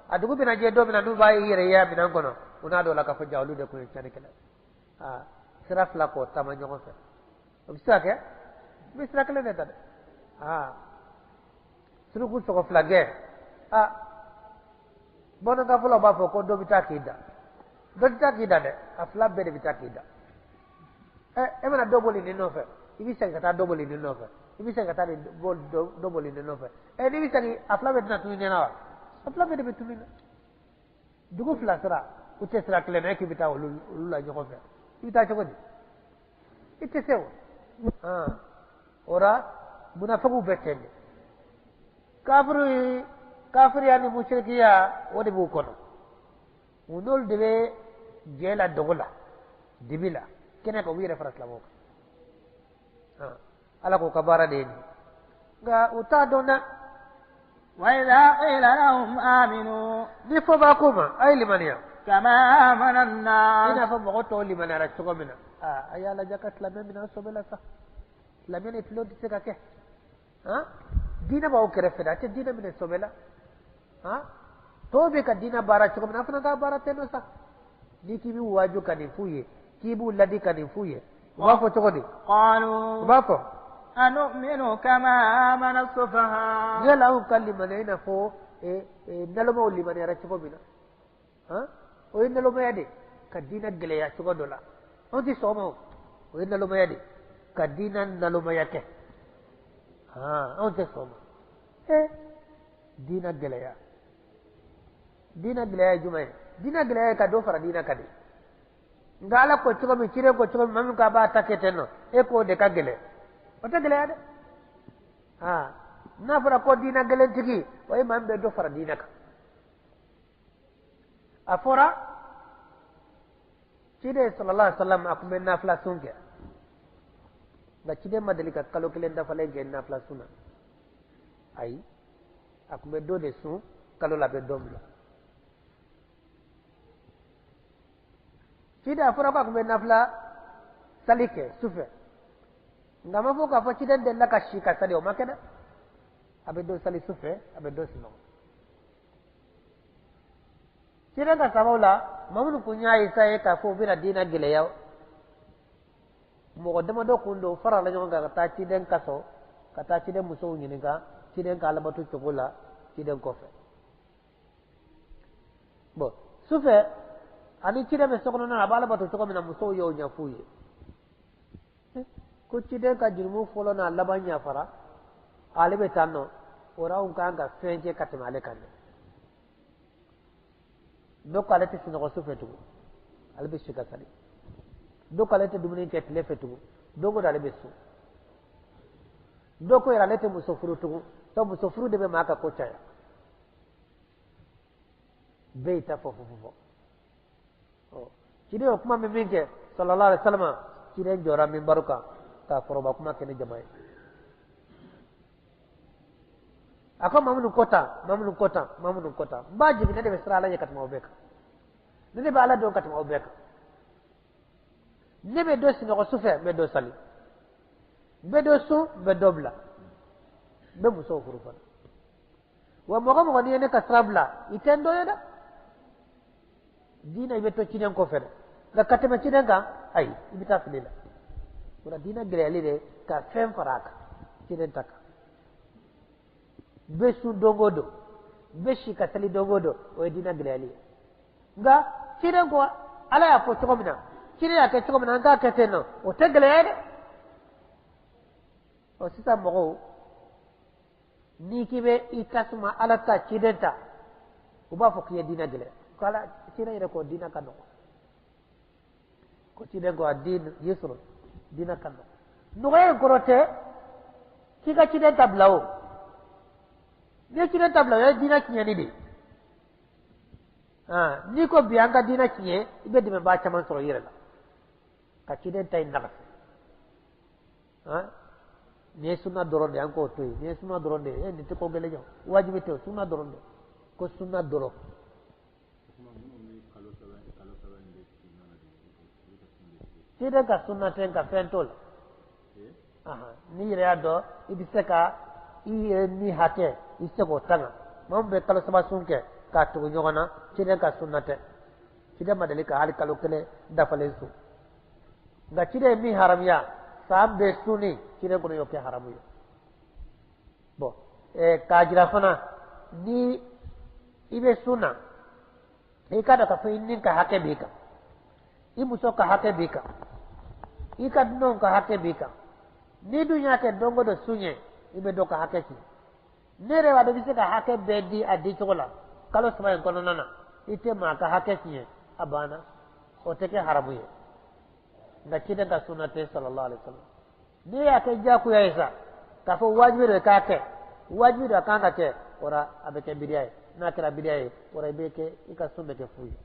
A dugu bɛna jɛ don min na n'u b'a yɛrɛ ye a minɛn kɔnɔ, u n'a dɔn la k'a fɔ ja olu de tun ye tiɲɛnikɛla ye. Sira fila k'o taama ɲɔgɔn fɛ, o bɛ se ka kɛ? I bɛ sira kelen de ta dɛ. Suruku sɔgɔ fila gɛn. Bamanankan fɔlɔ b'a fɔ ko dɔ bɛ taa k'i da, dɔ tɛ taa k'i da dɛ, a fila bɛɛ de bɛ taa k'i da. Ɛ, e mana dɔ boli nin nɔfɛ, i bɛ segin ka taa dɔ boli nin nɔfɛ, i bɛ segin ka taa dɔ boli nin nɔfɛ. Ɛ, n'i bɛ segin, a fila bɛɛ tɛna tunun ɲɛna wa? A fila bɛɛ de bɛ tunun na. Dugu fila sira, u tɛ sira kelen na, e k'i bɛ taa olu la ɲɔgɔn fɛ, i bɛ taa cogo di? I tɛ se o. O la munafigiw bɛ ten de. Kafiri, kafiriya ni musirikiya, o de b'u kɔnɔ. U n'olu de bɛ jɛ la dogo la, dibi la, kɛnɛ kan, u b'u yɛrɛ fara silamɛw kan. Ala k'u ka baara de ye nin ye, nka u t'a dɔn dɛ. وإذا قيل لهم آمنوا Ni fɔba k'u ma a ye limaniya كما آمن i الناس n'a fɔ mɔgɔ tɔw limaniyara cogo min na, a y'a lajɛ ka silamɛ minɛ sɔbɛ la sa. Silamɛ ni tulon tɛ se ka kɛ. Diinɛ b'aw kɛrɛfɛ dɛ, a tɛ diinɛ minɛ sɔbɛ la. Tɔw bɛ ka diinɛ baara cogo min na, a fana ka baara tɛ nɔ sa. N'i k'i b'u waaju ka nin f'u ye, k'i b'u ladi ka nin f'u ye, u b'a fɔ cogo di? U قالوا b'a fɔ أنؤمن كما آمن السفهاء. Yala anw ka limaniya i n'a fɔ nalomaw limaniyara cogo min na? O ye nalomaya de, ka diinɛ gɛlɛya cogo dɔ la. Anw tɛ sɔn o ma. O, o ye nalomaya de, ka diinɛ nalomaya kɛ. Anw tɛ sɔn o ma. Diinɛ gɛlɛya, diinɛ gɛlɛya ye jumɛn ye? Diinɛ gɛlɛya ye ka dɔ fara diinɛ kan de. Nka Ala ko cogo min, ciden ko cogo min, maa min ko a b'a ta kɛ ten nɔ, e k'o de ka gɛlɛn, o tɛ gɛlɛya dɛ. N'a fɔra ko diinɛ gɛlɛntigi, o ye maa min bɛ dɔ fara diinɛ kan. A fɔra ciden sallallahu alaihi wa sallam, a tun bɛ nafila sun kɛ, nka ciden ma deli ka kalo kelen dafalen kɛ nafila sun na. Ayi, a tun bɛ dɔ de sun kalo la, a bɛ dɔ bila. Ciden, a fɔra ko a tun bɛ nafila sali kɛ sufɛ, nka a ma fɔ k'a fɔ ciden delila ka si ka sali. O ma kɛ dɛ. A bɛ dɔ sali sufɛ, a bɛ dɔ sunɔgɔ. Ciden ka sababu la, maa minnu kun y'a essayer k'a fɔ u bɛna diinɛ gɛlɛya, mɔgɔ damadɔ kun don, farala ɲɔgɔn kan ka taa ciden kaso, ka taa ciden musow ɲininka ciden ka alabato cogo la ciden kɔfɛ. Bon, sufɛ ani ciden bɛ so kɔnɔna na, a b'a alabato cogo min na, musow y'o ɲɛf'u ye ko ciden ka jurumu fɔlɔ n'a laban ɲafara, ale bɛ taa nɔ. O la anw kan ka fɛn kɛ ka tɛmɛ ale kan dɛ. Dɔw ko ale tɛ sunɔgɔ su fɛ tugun, ale bɛ si ka sali. Dɔw ko ale tɛ dumuni kɛ tile fɛ tugun, don o don ale bɛ sun. Dɔw ko yɛrɛ ale tɛ muso furu tugun, sabu muso furu de bɛ maa ka ko caya. Bɛɛ y'i ta fɔ fɔ fɔ. Ɔ, ciden o kuma min kɛ sallallahu alaihi wa sallam, ciden jɔra minbaru kan k'a foroba kuma kɛ ni jama ye. A ko maa minnu ko tan, maa minnu ko tan, maa minnu ko tan, n b'a jigin, ne de bɛ siran Ala ɲɛ ka tɛmɛ aw bɛɛ kan, ne de bɛ Ala dɔn ka tɛmɛ aw bɛɛ kan. Ne bɛ dɔ sunɔgɔ su fɛ, n bɛ dɔ sali, n bɛ dɔ sun, n bɛ dɔ bila, n bɛ musow furu fana. Wa mɔgɔ mɔgɔ n'i ye ne ka sira bila, i tɛ n dɔn ye dɛ. Diinɛ, i bɛ to ciden kɔfɛ dɛ, nka ka tɛmɛ ciden kan, ayi, i bɛ taa fili la. O la diinɛ gɛlɛyali de ka fɛn fara a kan ciden ta kan. N bɛ sun don o don, n bɛ si ka seli don o don, o ye diinɛ gɛlɛyali ye. Nka ciden ko Ala y'a fɔ cogo min na, ciden y'a kɛ cogo min na, an k'a kɛ ten nɔ, o tɛ gɛlɛya ye dɛ. Ɔ sisan mɔgɔw, n'i k'i bɛ i tasuma Ala ta ciden ta, u b'a fɔ k'i ye diinɛ gɛlɛya. Ko Ala ciden yɛrɛ ko diinɛ ka nɔgɔ. Ko ciden ko ad-din yusr, diinɛ ka nɔgɔ. Nɔgɔya in kɔrɔ tɛ k'i ka ciden ta bila o. N'i ye ciden ta bila o ye diinɛ tiɲɛni de ye. N'i ko bi an ka diinɛ tiɲɛ, i bɛ dɛmɛbaa caman sɔrɔ i yɛrɛ la ka ciden ta in nagasi. Nin ye sunna dɔrɔn de ye, an k'o to yen. Nin ye sunna dɔrɔn de ye, nin tɛ ko gɛlɛn ye, wajibi tɛ o, sunna dɔrɔn de, ko sunna dɔrɔn. Ciden ka sunna tɛ nka fɛn t'o la. N'i yɛrɛ y'a dɔn i bɛ se ka i yɛrɛ ni hakɛ, i bɛ se k'o tanga. Maa min bɛ kalo saba sun kɛ k'a tugu ɲɔgɔn na, ciden ka sunna tɛ. Ciden ma deli ka hali kalo kelen dafalen sun. Nka ciden ye min haramuya, san bɛɛ sunni, ciden kɔni y'o kɛ haramu ye. Bɔn k'a jira fana ni i bɛ sun na, i k'a dɔn k'a fɔ i ni ka hakɛ b'i kan, i muso ka hakɛ b'i kan, i ka dunanw ka hakɛ b'i kan. N'i dun y'a kɛ don o don sun ye, i bɛ dɔ ka hakɛ tiɲɛ. Ne yɛrɛ b'a dɔn i bɛ se ka hakɛ bɛɛ di a di cogo la kalo saba in kɔnɔna na, i tɛ maa ka hakɛ tiɲɛ, a banna, o tɛ kɛ haramu ye. Nka ciden ka sunna tɛ sallallahu alaihi wasallam. N'i y'a kɛ diyagoya ye sa, k'a fɔ wajibi don i k'a kɛ, wajibi don a kan ka kɛ, o la a bɛ kɛ bidiya ye. N'a kɛra bidiya ye, o la i bɛ kɛ, i ka sun bɛ kɛ fu ye.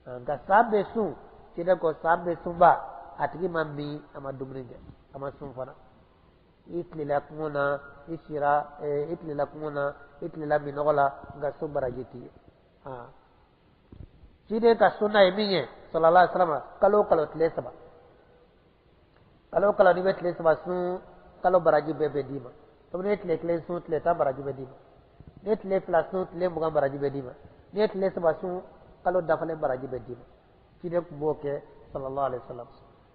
Nka san bɛɛ sun, ciden ko san bɛɛ sunba, a tigi ma min, a ma dumuni kɛ, a ma sun fana. I tilela kungo na, i sira, i tilela kungo na, i tilela minɔgɔ la, nka sun baraji t'i ye. Ciden ka sunna ye min ye sallallahu alaihi wasallam, kalo o kalo tile saba, kalo o kalo n'i bɛ tile saba sun, kalo baraji bɛɛ bɛ d'i ma. Sabu n'i ye tile kelen sun, tile 10 baraji bɛ d'i ma. N'i ye tile fila sun, tile 20 baraji bɛ d'i ma. N'i ye tile saba sun, kalo dafalen baraji bɛ d'i ma. Ciden tun b'o kɛ sallallahu alaihi wasallam.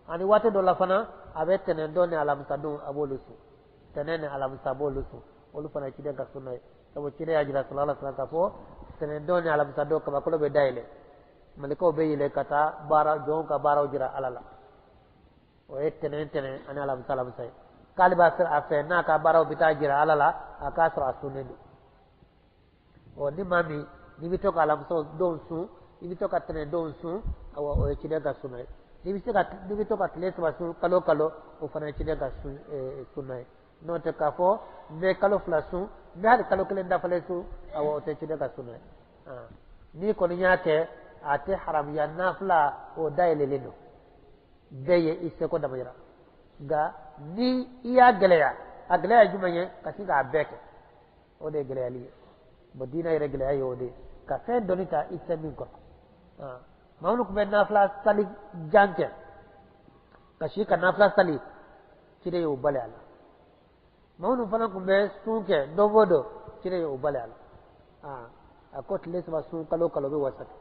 Ani waati dɔ la fana, a bɛ tɛnɛn don ni alamisa don, a b'olu sun. Tɛnɛn ni alamisa, a b'olu sun. Olu fana ye ciden ka sunna ye. Sabu ciden y'a jira sallallahu alaihi wasallam k'a fɔ tɛnɛn don ni alamisa don kabakolo bɛ dayɛlɛ, malikaw bɛ yɛlɛ ka taa baara, jɔnw ka baaraw jira Ala la. O ye tɛnɛn tɛnɛn ani alamisa alamisa ye. K'ale b'a fɛ a fɛ n'a ka baaraw bɛ taa jira Ala la, a k'a sɔrɔ a sunnen don. Ɔ ni maa min n'i bɛ to ka alamisa don sun, i bɛ to ka tɛnɛn don sun, awa o ye ciden ka sunna ye. N'i bɛ se ka, n'i bɛ to ka tile saba sun kalo kalo, o fana ye ciden ka sunna ye. N'o tɛ k'a fɔ n bɛ kalo fila sun, n bɛ hali kalo kelen dafalen sun, awa o tɛ ciden ka sunna ye. N'i kɔni y'a kɛ, a tɛ haramuya, nafila o dayɛlɛlen don bɛɛ ye i seko damayira. Nka ni i y'a gɛlɛya, a gɛlɛya ye jumɛn ye? Ka sin k'a bɛɛ kɛ, o de ye gɛlɛyali ye. Bɔn diinɛ yɛrɛ gɛlɛya ye o de ye, ka fɛn dɔnni ta i tɛ min kɔrɔ. Maa minnu tun bɛ nafila sali jan kɛ, ka si ka nafila sali, ciden y'o bali a la. Maa minnu fana tun bɛ sun kɛ don o don, ciden y'o bali a la. A ko tile saba sun kalo kalo bɛ wasa kɛ.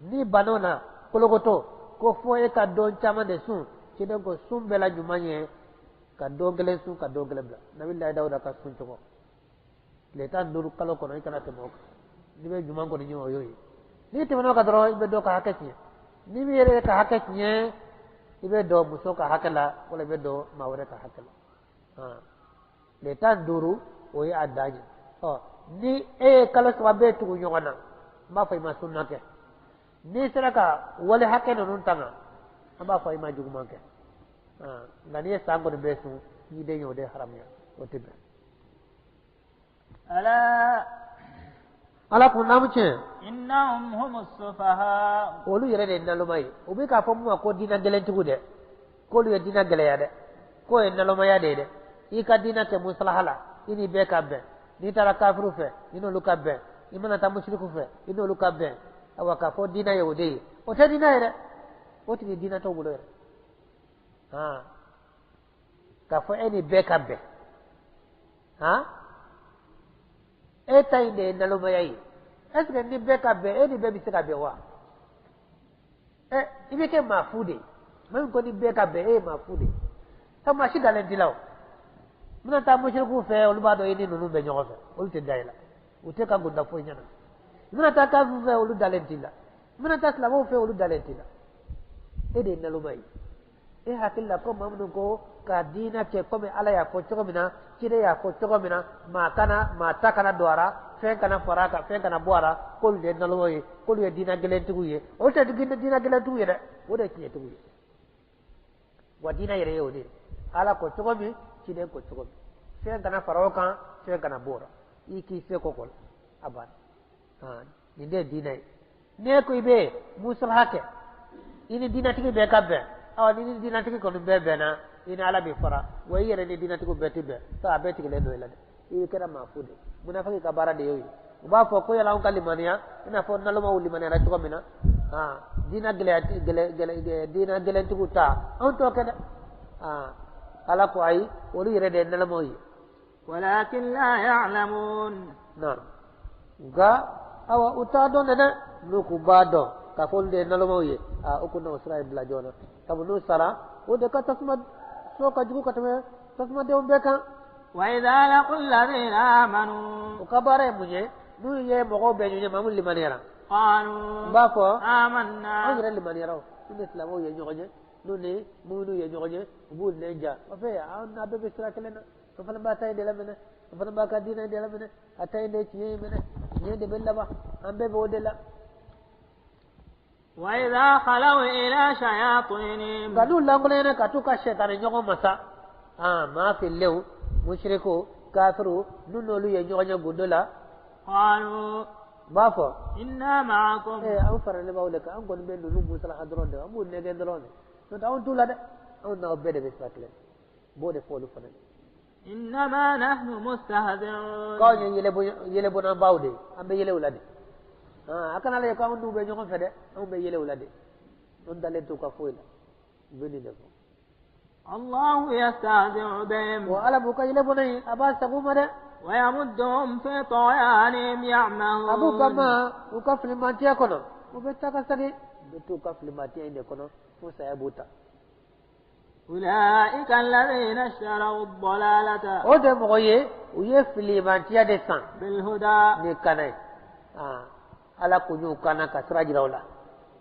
N'i bann'o na kolokoto, ko fo e ka don caman de sun, ciden ko sun bɛɛ la ɲuman ye ka don kelen sun ka don kelen bila. Nabilayi Dawuda ka sun cogo, tile 15 kalo kɔnɔ, i kana tɛmɛ o kan. N'i bɛ ɲuman kɔni ɲini, o y'o ye. N'i tɛmɛn'o kan dɔrɔn, i bɛ dɔ ka hakɛ tiɲɛ. N'i b'i yɛrɛ ka hakɛ tiɲɛ, i bɛ dɔ muso ka hakɛ la, wala i bɛ dɔ maa wɛrɛ ka hakɛ la. Tile 15, o ye a dan ye. Ɔ ni e ye kalo saba bɛɛ tugu ɲɔgɔn na, n b'a fɔ i ma sunna kɛ. N'i sera ka wale hakɛ ninnu tanga, an b'a fɔ i ma juguman kɛ. Nka n'i ye san kɔni bɛɛ sun, i den ye o de haramuya, o tɛ bɛn. Ala Ala ko naamu tiɲɛ. Innahum humus sufaha. Olu yɛrɛ de ye naloma ye. U bɛ k'a fɔ mun ma ko diinɛ gɛlɛntigiw dɛ, k'olu ye diinɛ gɛlɛya dɛ, k'o ye nalomaya de ye dɛ. I ka diinɛ kɛ musalaha la, i ni bɛɛ ka bɛn. N'i taara kafiriw fɛ, i n'olu ka bɛn. I mana taa musiriku fɛ, i n'olu ka bɛn. Awa k'a fɔ diinɛ ye o de ye, o tɛ diinɛ ye dɛ. O tigi diinɛ t'o bolo yɛrɛ. K'a fɔ e ni bɛɛ ka bɛn, e ta in de ye nalomaya ye. Est ce que ni bɛɛ ka bɛn, e ni bɛɛ bɛ se ka bɛn wa? I bɛ kɛ maa fu de ye. Maa min ko ni bɛɛ ka bɛn, e ye maa fu de ye. Maa si dalen t'i la o. Bɛna taa musirikuw fɛ, olu b'a dɔn i ni ninnu bɛ ɲɔgɔn fɛ, olu tɛ da i la, u tɛ ka gunda foyi ɲɛna. I bɛna taa kafiriw fɛ, olu dalen t'i la. I bɛna taa silamɛw fɛ, olu dalen t'i la. E de ye naloma ye. E hakili la ko maa minnu ko ka diinɛ kɛ komi Ala y'a fɔ cogo min na, ciden y'a fɔ cogo min na, maa kana maa ta kana don a ra, fɛn kana fara a kan, fɛn kana bɔ a ra, k'olu de ye nalomaw ye, k'olu ye diinɛ gɛlɛntigiw ye. Olu tɛ diinɛ gɛlɛntigiw ye dɛ, o de ye tiɲɛtigiw ye. Wa diinɛ yɛrɛ ye o de ye. Ala ko cogo min, ciden ko cogo min, fɛn kana fara o kan, fɛn kana bɔ o ra, i k'i se ko kɔnɔ, a banna. Nin de ye diinɛ ye. N'e ko i bɛ musalaha kɛ, i ni diinɛtigi bɛɛ ka bɛn, awa, ni ni diinɛtigi kɔni bɛɛ bɛnna, i ni Ala bɛ fara. Wa i yɛrɛ ni diinɛtigiw bɛɛ tɛ bɛn sa, a bɛɛ tigɛlen don i la dɛ, i kɛra maa fu de ye. Munafiki ka baara de y'o ye. U b'a fɔ ko yala anw ka limaniya i n'a fɔ nalomaw limaniyara cogo min na, diinɛ gɛlɛya gɛlɛ diinɛ gɛlɛntigiw ta, anw t'o kɛ dɛ. Ala ko ayi, olu yɛrɛ de ye nalomaw ye. Walakin la ya'lamun. Naam, nka awa u t'a dɔn dɛ. N'u k'u b'a dɔn k'a fɔ olu de ye nalomaw ye, aa, u kun na o sira in bila joona, sabu n'u sara, o de ka tasuma so ka jugu ka tɛmɛ tasumadenw bɛɛ kan. Wa idha laqul ladhina amanu. U ka baara ye mun ye? N'u ye mɔgɔw bɛɛ ɲɔgɔn ye, maa min limaniyara, qalu n b'a fɔ amanna. Anw yɛrɛ limaniyara o. N'u ni silamɛw ye ɲɔgɔn ye, n'u ni muminu ye ɲɔgɔn ye, u b'u nɛn ja o fɛ. An n'a bɛɛ bɛ sira kelen na, an fana b'a ta in de la minɛ, an fana b'a ka diinɛ de la minɛ, a ta in de tiɲɛ ye minɛ, tiɲɛ de bɛ laban, an bɛɛ b'o de la. Wa idha khalaw ila shayatinihim. Nka n'u lankolonyana ka t'u ka sɛtanɛ ɲɔgɔn ma sa, aa, maa fililenw, musiriku, kafiru, n'u n'olu ye ɲɔgɔn ye gundo la, qalu u b'a fɔ inna ma'akum. Ee, anw faralen b'aw de kan, an kɔni bɛ ninnu musalaha dɔrɔn de, an b'u nɛgɛn dɔrɔn de, n'o tɛ anw t'u la dɛ, anw n'aw bɛɛ de bɛ sira kelen. U b'o de fɔ olu fana ye. Innama nahnu mustahzi'un. K'aw ye yɛlɛbonnabaw de ye, an bɛ yɛlɛw la de. A kana lajɛ k'anw n'u bɛ ɲɔgɔn fɛ dɛ, anw bɛ yɛlɛw la de, anw dalen t'u ka foyi la. U bɛ nin de fɔ. Allahu yastahzi'u bihim. Wa Ala b'u ka yɛlɛbonna ye, a b'a sago ma dɛ. Wa yamudduhum fi tughyanihim ya'mahun. A b'u ka ma u ka filimantiya kɔnɔ, u bɛ taa ka segin, u bɛ t'u ka filimantiya in de kɔnɔ fo saya b'u ta. Ulaika alladhina ishtaraw ad-dalalata. O de mɔgɔ ye, u ye filimantiya de san bilhuda. Ni kana ye. Ala ko y'u kana ka sira jira u la,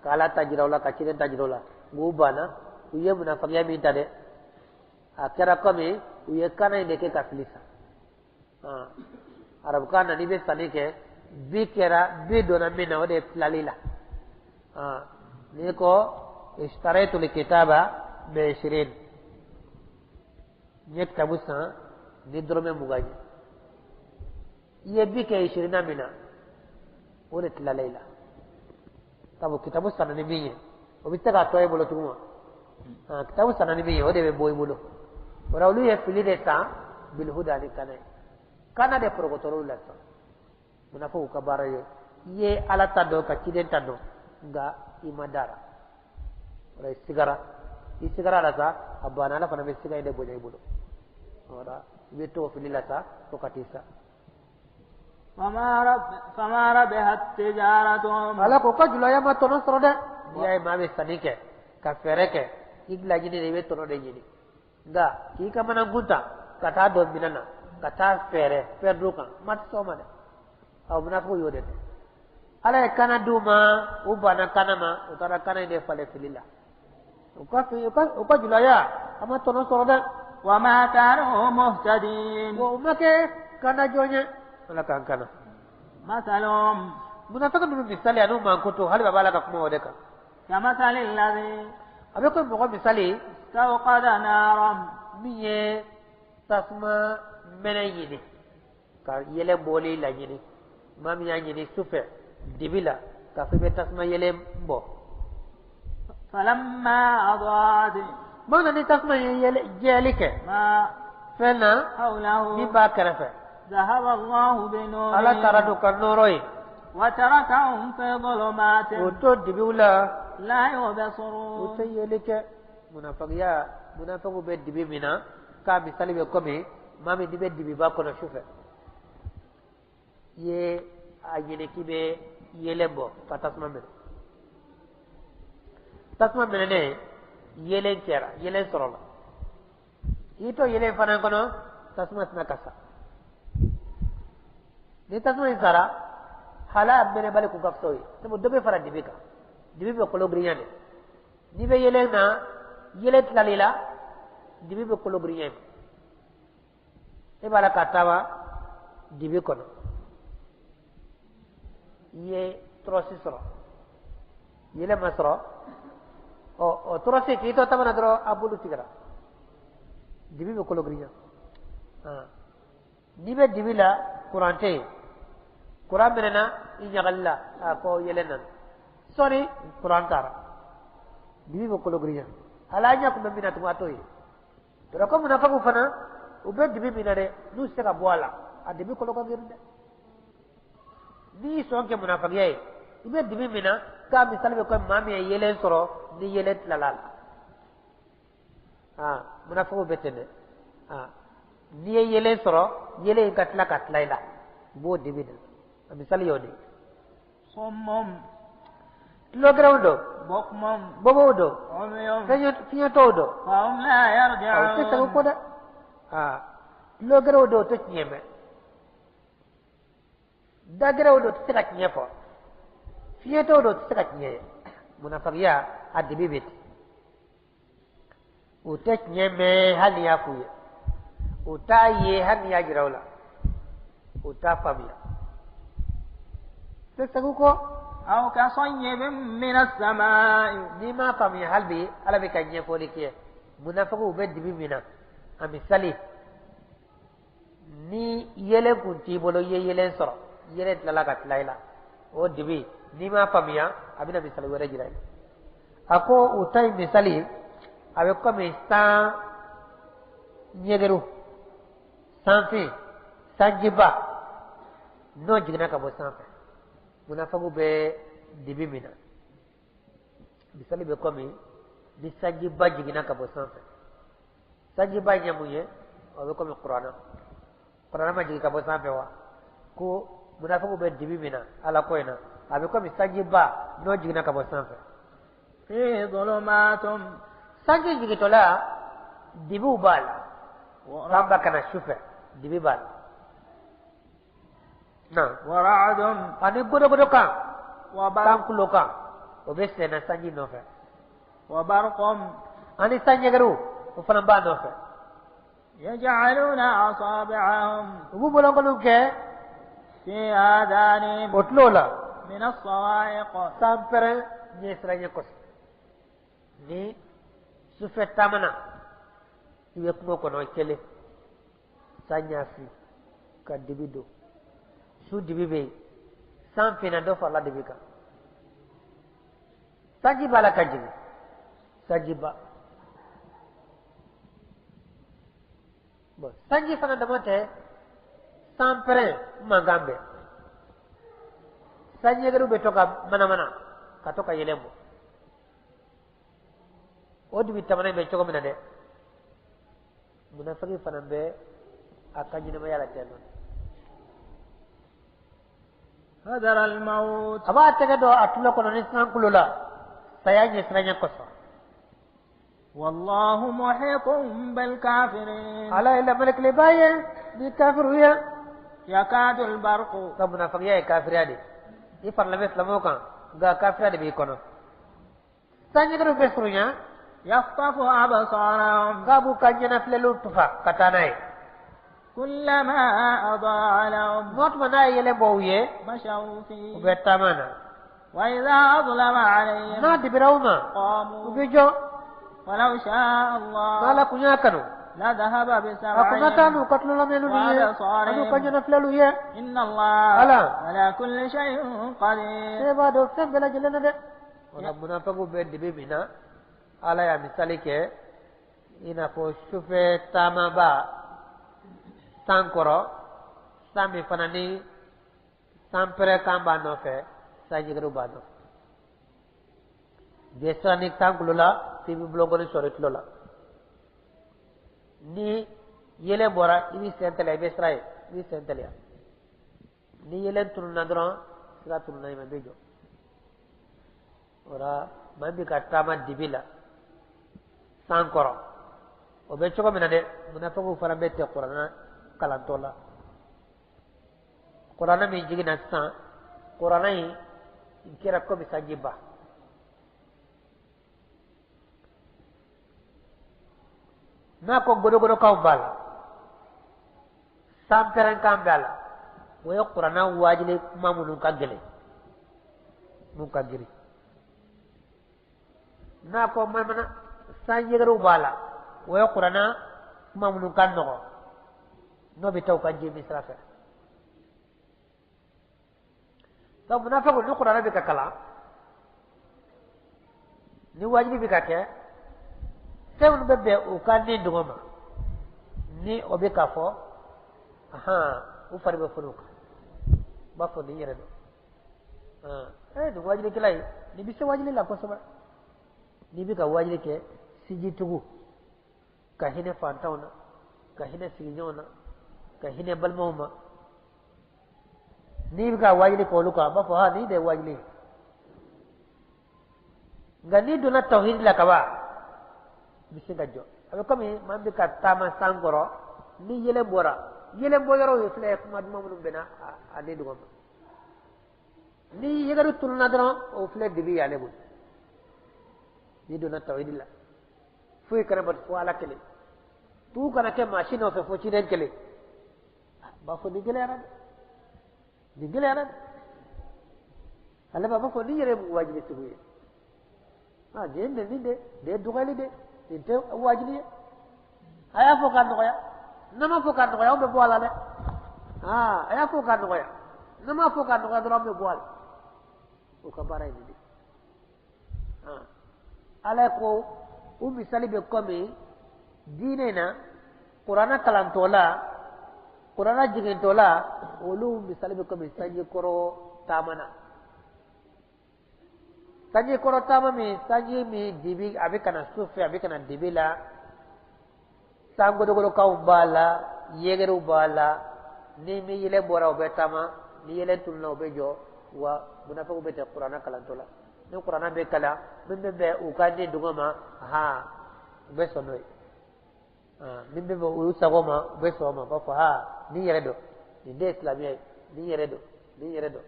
ka Ala ta jira u la, ka ciden ta jira u la, nk'u banna. U ye munafakiya min ta dɛ, a kɛra komi u ye kana in de kɛ ka fili san. Arabukan na, n'i bɛ sanni kɛ, bi kɛra bi donna min na, o de ye tilali la. N'i ko ishtaraitu likitaba bi ishirin, n ye kitabu san ni dɔrɔmɛ 20 ye, i ye bi kɛ ishirina min na, o de tilala i la, sabu kitabu sanna ni min ye, o bɛ se k'a tɔ i bolo tugun wa? Kitabu sanna ni min ye, o de bɛ bɔ i bolo. O la, olu ye fili de san bilhuda, ni kana ye. Kana de forokotɔrɔw la sisan. Munafiqw ka baara ye, i ye Ala ta dɔn ka ciden ta dɔn, nka i ma dara o la, i sigara, i sigara la sa, a banna. Ala fana bɛ siga in de bonya i bolo. O la, i bɛ to o fili la sa fo ka t'i sa. Fama rabihat tijaratuhum. Ala ko ka julaya ma tɔnɔ sɔrɔ dɛ. N'i y'a ye maa bɛ sanni kɛ ka fɛɛrɛ kɛ, i laɲini de, i bɛ tɔnɔ de ɲini. Nka k'i ka manankun ta ka taa don minɛn na, ka taa fɛɛrɛ fɛn dun kan, ma tɛ sɔn o ma dɛ. Aw munafiqw y'o de kɛ. Ala ye kana d'u ma, u banna kana ma, u taara kana in de falen fili la. U ka julaya a ma tɔnɔ sɔrɔ dɛ. Wa ma kanu muhtadin. Wa u ma kɛ kana jɔn ye. Ala k'an kana. Masaluhum. Munafiki ninnu misali ani u mankutu, hali b'a la ka kuma o de kan. Kamathali alladhi. A bɛ ko mɔgɔ misali istawqada naran. Min ye tasuma mɛnɛ ɲini ka yɛlɛ bɔli laɲini, maa min y'a ɲini su fɛ dibi la k'a fɔ i bɛ tasuma yɛlɛ bɔ. Falamma adaat. Maa na ni tasuma ye yɛlɛ jɛli kɛ ma fɛn na hawlahu min b'a kɛrɛfɛ, dhahaba Allahu binurihim. Ala taara n'u ka nɔɔrɔ ye. Wa tarakahum fi dhulumatin. O to dibiw la. La u yubsirun. Tɛ yeli kɛ. Munafakiya, munafakiw bɛ dibi min na, k'a misali bɛ komi maa min n'i bɛ dibiba kɔnɔ su fɛ, i ye a ɲini k'i bɛ yeelen bɔ ka tasuma minɛ. Tasuma minɛnen, yeelen kɛra, yeelen sɔrɔla, i to yeelen fana kɔnɔ, Tasuma tɛna ka sa. Ni tasuma in sara, hala mɛnɛbali kun ka fisa o ye, sabu dɔ bɛ fara dibi kan. Dibi bɛ kolo girinya de. N'i bɛ yeelen na, yeelen tilali la, dibi bɛ kolo girinya. E b'a la ka taama dibi kɔnɔ, i ye tɔrɔsi sɔrɔ, yeelen ma sɔrɔ. Ɔ, o tɔrɔsi k'i to taama na dɔrɔn, a bolo tigɛra. Dibi bɛ kolo girinya. N'i bɛ dibi la, kuran tɛ yen, kuran mɛnɛna, i ɲagalila a ko yeelen nana sɔɔni, kuran taara, dibi bɛ kolo girinya. Ala ɲɛ kun bɛ min na tugun, a t'o ye. Tɔrɔ ko munafakiw fana, u bɛ dibi min na dɛ, n'u tɛ se ka bɔ a la, a dibi kolo ka girin dɛ. N'i y'i sɔn kɛ munafakiya ye, i bɛ dibi min na, k'a misali bɛ kɛ maa min ye yeelen sɔrɔ ni yeelen tilala a la. Aa, munafakiw bɛ ten dɛ. Aa, n'i ye yeelen sɔrɔ, yeelen in ka tila ka tila i la, i b'o dibi de la. A misali y'o de ye. Summum. Tulogɛrɛw don. Bukmun. Bobow don. Umyun. Fiɲɛtɔw don. Fahum la yarji'un. O tɛ segin kɔ dɛ. Aa, tulogɛrɛw don, o tɛ tiɲɛ mɛn. Dagɛrɛw don, o tɛ se ka tiɲɛ fɔ. Fiɲɛtɔw don, o tɛ se ka tiɲɛ ye. Munafakiya a dibi bɛ ten. U tɛ tiɲɛ mɛn hali n'i y'a f'u ye, u t'a ye hali n'i y'a jira u la, u t'a faamuya, tɛ segin kɔ. Aw kasayyibin minas samaa'i. N'i m'a faamuya hali bi, Ala bɛ ka ɲɛfɔli kɛ. Munafikiw bɛ dibi min na, a misali, ni yeelen kun t'i bolo, i ye yeelen sɔrɔ, yeelen tilala ka tila i la, o dibi, n'i m'a faamuya, a bɛna misali wɛrɛ jira i la. A ko u ta ye misali, a bɛ komi san ɲɛgɛrɛw, sanfin, sanjiba n'o jiginna ka bɔ sanfɛ. Munafakiw bɛ dibi min na, misali bɛ komi ni sanjiba jiginna ka bɔ sanfɛ. Sanjiba in ye mun ye? O bɛ komi kuranna. Kuranna ma jigin ka bɔ sanfɛ wa? Ko munafikiw bɛ dibi min na Ala ko in na, a bɛ komi sanjiba n'o jiginna ka bɔ sanfɛ. Fihi zulumatun. Sanji jigintɔla, dibiw b'a la. San ba ka na su fɛ, dibi b'a la. Na. Wa ra'dun. Ani godogodo kan. Kan kulo kan, o bɛ senna sanji nɔfɛ. Wa barqun. Ani sanjɛgɛrɛw, o fana b'a nɔfɛ. Yaj'aluna asabi'ahum. U b'u bolonkɔniw kɛ. Fi adanihim. O tulo la. Min as-sawa'iq. Sanpɛrɛn ɲɛsiranɲɛ kosɔn. Ni sufɛ taama na, i bɛ kungo kɔnɔ kelen, san y'a fin ka dibi don, su dibi bɛ yen, san finna, dɔ farala dibi kan, sanji b'a la ka jigin, sanjiba. Bon, sanji fana dama tɛ, sanpɛrɛn mankan bɛ, sanjɛgɛrɛw bɛ to ka manamana ka to ka yɛlɛn bɔ. O dibi tamana in bɛ cogo min na dɛ, munafiki fana bɛ a ka ɲɛnamaya la ten nɔ. Hadara al-maut. A b'a tɛgɛ don a tulo kɔnɔ ni san kulo la, saya ɲɛsiranɲɛ kosɔn. Wallahu muhitun bil kafirin. Ala ye lamalekileba ye ni kafiriw ye. Yakadu al-barqu. Ka munafikiya ye kafiriya de ye. I farila bɛ silamɛw kan, nka kafiriya de b'i kɔnɔ. Sanjɛgɛrɛw bɛ surunya. Yakhtafu absarahum. K'a b'u ka ɲɛnafilɛliw tufa ka taa n'a ye. Kullama adaa lahum. Tuma o tuma n'a ye yɛlɛ bɔ u ye, Mashaw fi. u bɛ taama na. Wa idha adlama alayhim. N'a dibira u ma, Qamu. u bɛ jɔ. Walaw sha'a Allah. N'Ala kun y'a kanu, La dhahaba bi a kun na taa sam'ihim. n'u ka tulolamɛnniw ye, Wa absarihim. an'u ka ɲɛnafilɛliw ye. Inna Allah. Ala. Ala kulli shay'in qadir. Se b'a dɔn fɛn bɛɛ lajɛlen na dɛ. O la munafikiw bɛ dibi min na, Ala y'a misali kɛ i n'a fɔ sufɛ taamaba san kɔrɔ, san min fana ni sanpɛrɛ kan b'a nɔfɛ, sanjɛgɛrɛw b'a nɔfɛ. Bi siran ni san kulo la, f'i b'i bolonkɔni sɔrɔ i tulo la. Ni yeelen bɔra, i b'i sen teliya, i bɛ sira ye, i b'i sen teliya. Ni yeelen tununna dɔrɔn, sira tununna i ma, i bɛ jɔ. O la maa min bɛ ka taama dibi la san kɔrɔ, o bɛ cogo min na dɛ, munafikiw fana bɛ ten kuranna. kalantɔ la. Kuranɛ min jiginna sisan, kuranɛ in kɛra komi sanjiba. N'a ko godogodokanw b'a la, sanpɛrɛnkan b'a la, o ye kuranɛ waajuli kuma minnu ka gɛlɛn, minnu ka girin. N'a ko manamana sanjegerew b'a la, o ye kuranɛ kuma minnu ka nɔgɔ, n'o bɛ taa u ka jemi sira fɛ. Donc munafiqu, ni kuranɛ bɛ ka kalan, ni wajibi bɛ ka kɛ, fɛn minnu bɛ bɛn u ka ni dungɔ ma, ni o bɛ ka fɔ, ahan, u fari bɛ foni o kan. U b'a fɔ nin yɛrɛ don, nin wajilikɛla ye, nin bɛ se wajuli la kosɛbɛ. N'i bɛ ka wajuli kɛ, sinjitugu, ka hinɛ fantanw na, ka hinɛ sigiɲɔgɔnw na, ka hinɛ balimaw ma, n'i bɛ ka wajuli kɛ olu kan, a b'a fɔ ha, nin de ye wajuli ye. Nka n'i donna tawhidi la kaban, i bɛ se ka jɔ. A bɛ komi maa min bɛ ka taama san kɔrɔ, ni yeelen bɔra, yeelen bɔ yɔrɔw ye filɛ, kuma duman minnu bɛnna a ni dungɔ ma. Ni yegere tununna dɔrɔn, o filɛ dibi y'ale bolo. N'i donna tawhidi la, foyi kana bato fo Ala kelen, tugu kana kɛ maa si nɔfɛ fo ciden kelen. B'a fɔ nin gɛlɛyara dɛ, nin gɛlɛyara dɛ. Ale b'a fɔ nin yɛrɛ ye wajibi sugu ye. Aa, nin ye nɛni de, nin ye dɔgɔyali de, nin tɛ wajibi ye. A y'a fɔ k'a nɔgɔya, n'a ma fɔ k'a nɔgɔya, anw bɛ bɔ a la dɛ. Aa, a y'a fɔ k'a nɔgɔya, n'a ma fɔ k'a nɔgɔya dɔrɔn, anw bɛ bɔ a la. O ka baara ye nin de. Ala ko u misali bɛ komi diinɛ na, kuranɛ kalantɔ la, kuranɛ jigintɔ la, olu misali bɛ komi sanji kɔrɔ taama na. Sanji kɔrɔ taama min, sanji min dibi, a bɛ ka na su fɛ, a bɛ ka na dibi la, san godogolokanw b'a la, yegerew b'a la. Ni min yeelen bɔra, o bɛ taama, ni yeelen tununna, o bɛ jɔ. Wa munafiqw bɛ ten kuranɛ kalantɔ la. Ni kuranɛ bɛ kalan, min bɛ bɛn u ka ni dungɔ ma, ha, u bɛ sɔn n'o ye. Min bɛ bɛn olu sago ma, u bɛ sɔn o ma. U b'a fɔ ha, nin yɛrɛ don, nin de ye silamɛya ye, nin yɛrɛ don, nin yɛrɛ don.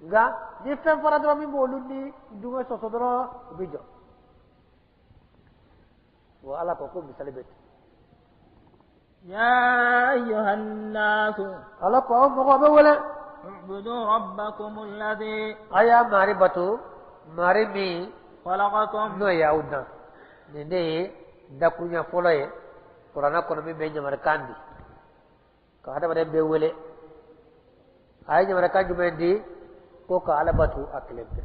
Nka ni fɛn fɔra dɔrɔn min b'olu ni dungɔ sɔsɔ dɔrɔn, u bɛ jɔ. Wa Ala ko ko misali bɛ ten. يا أيها الناس Ala ko aw mɔgɔ bɛ wele. اعبدوا ربكم الذي A y'a mari bato, mari min خلقكم n'o y'aw dan. Nin de ye dakuruɲa fɔlɔ ye kuranɛ kɔnɔ min bɛ ɲamarikan di ka hadamaden bɛɛ wele. A ye ɲamarikan jumɛn di? Ko ka Ala bato a kelen pe.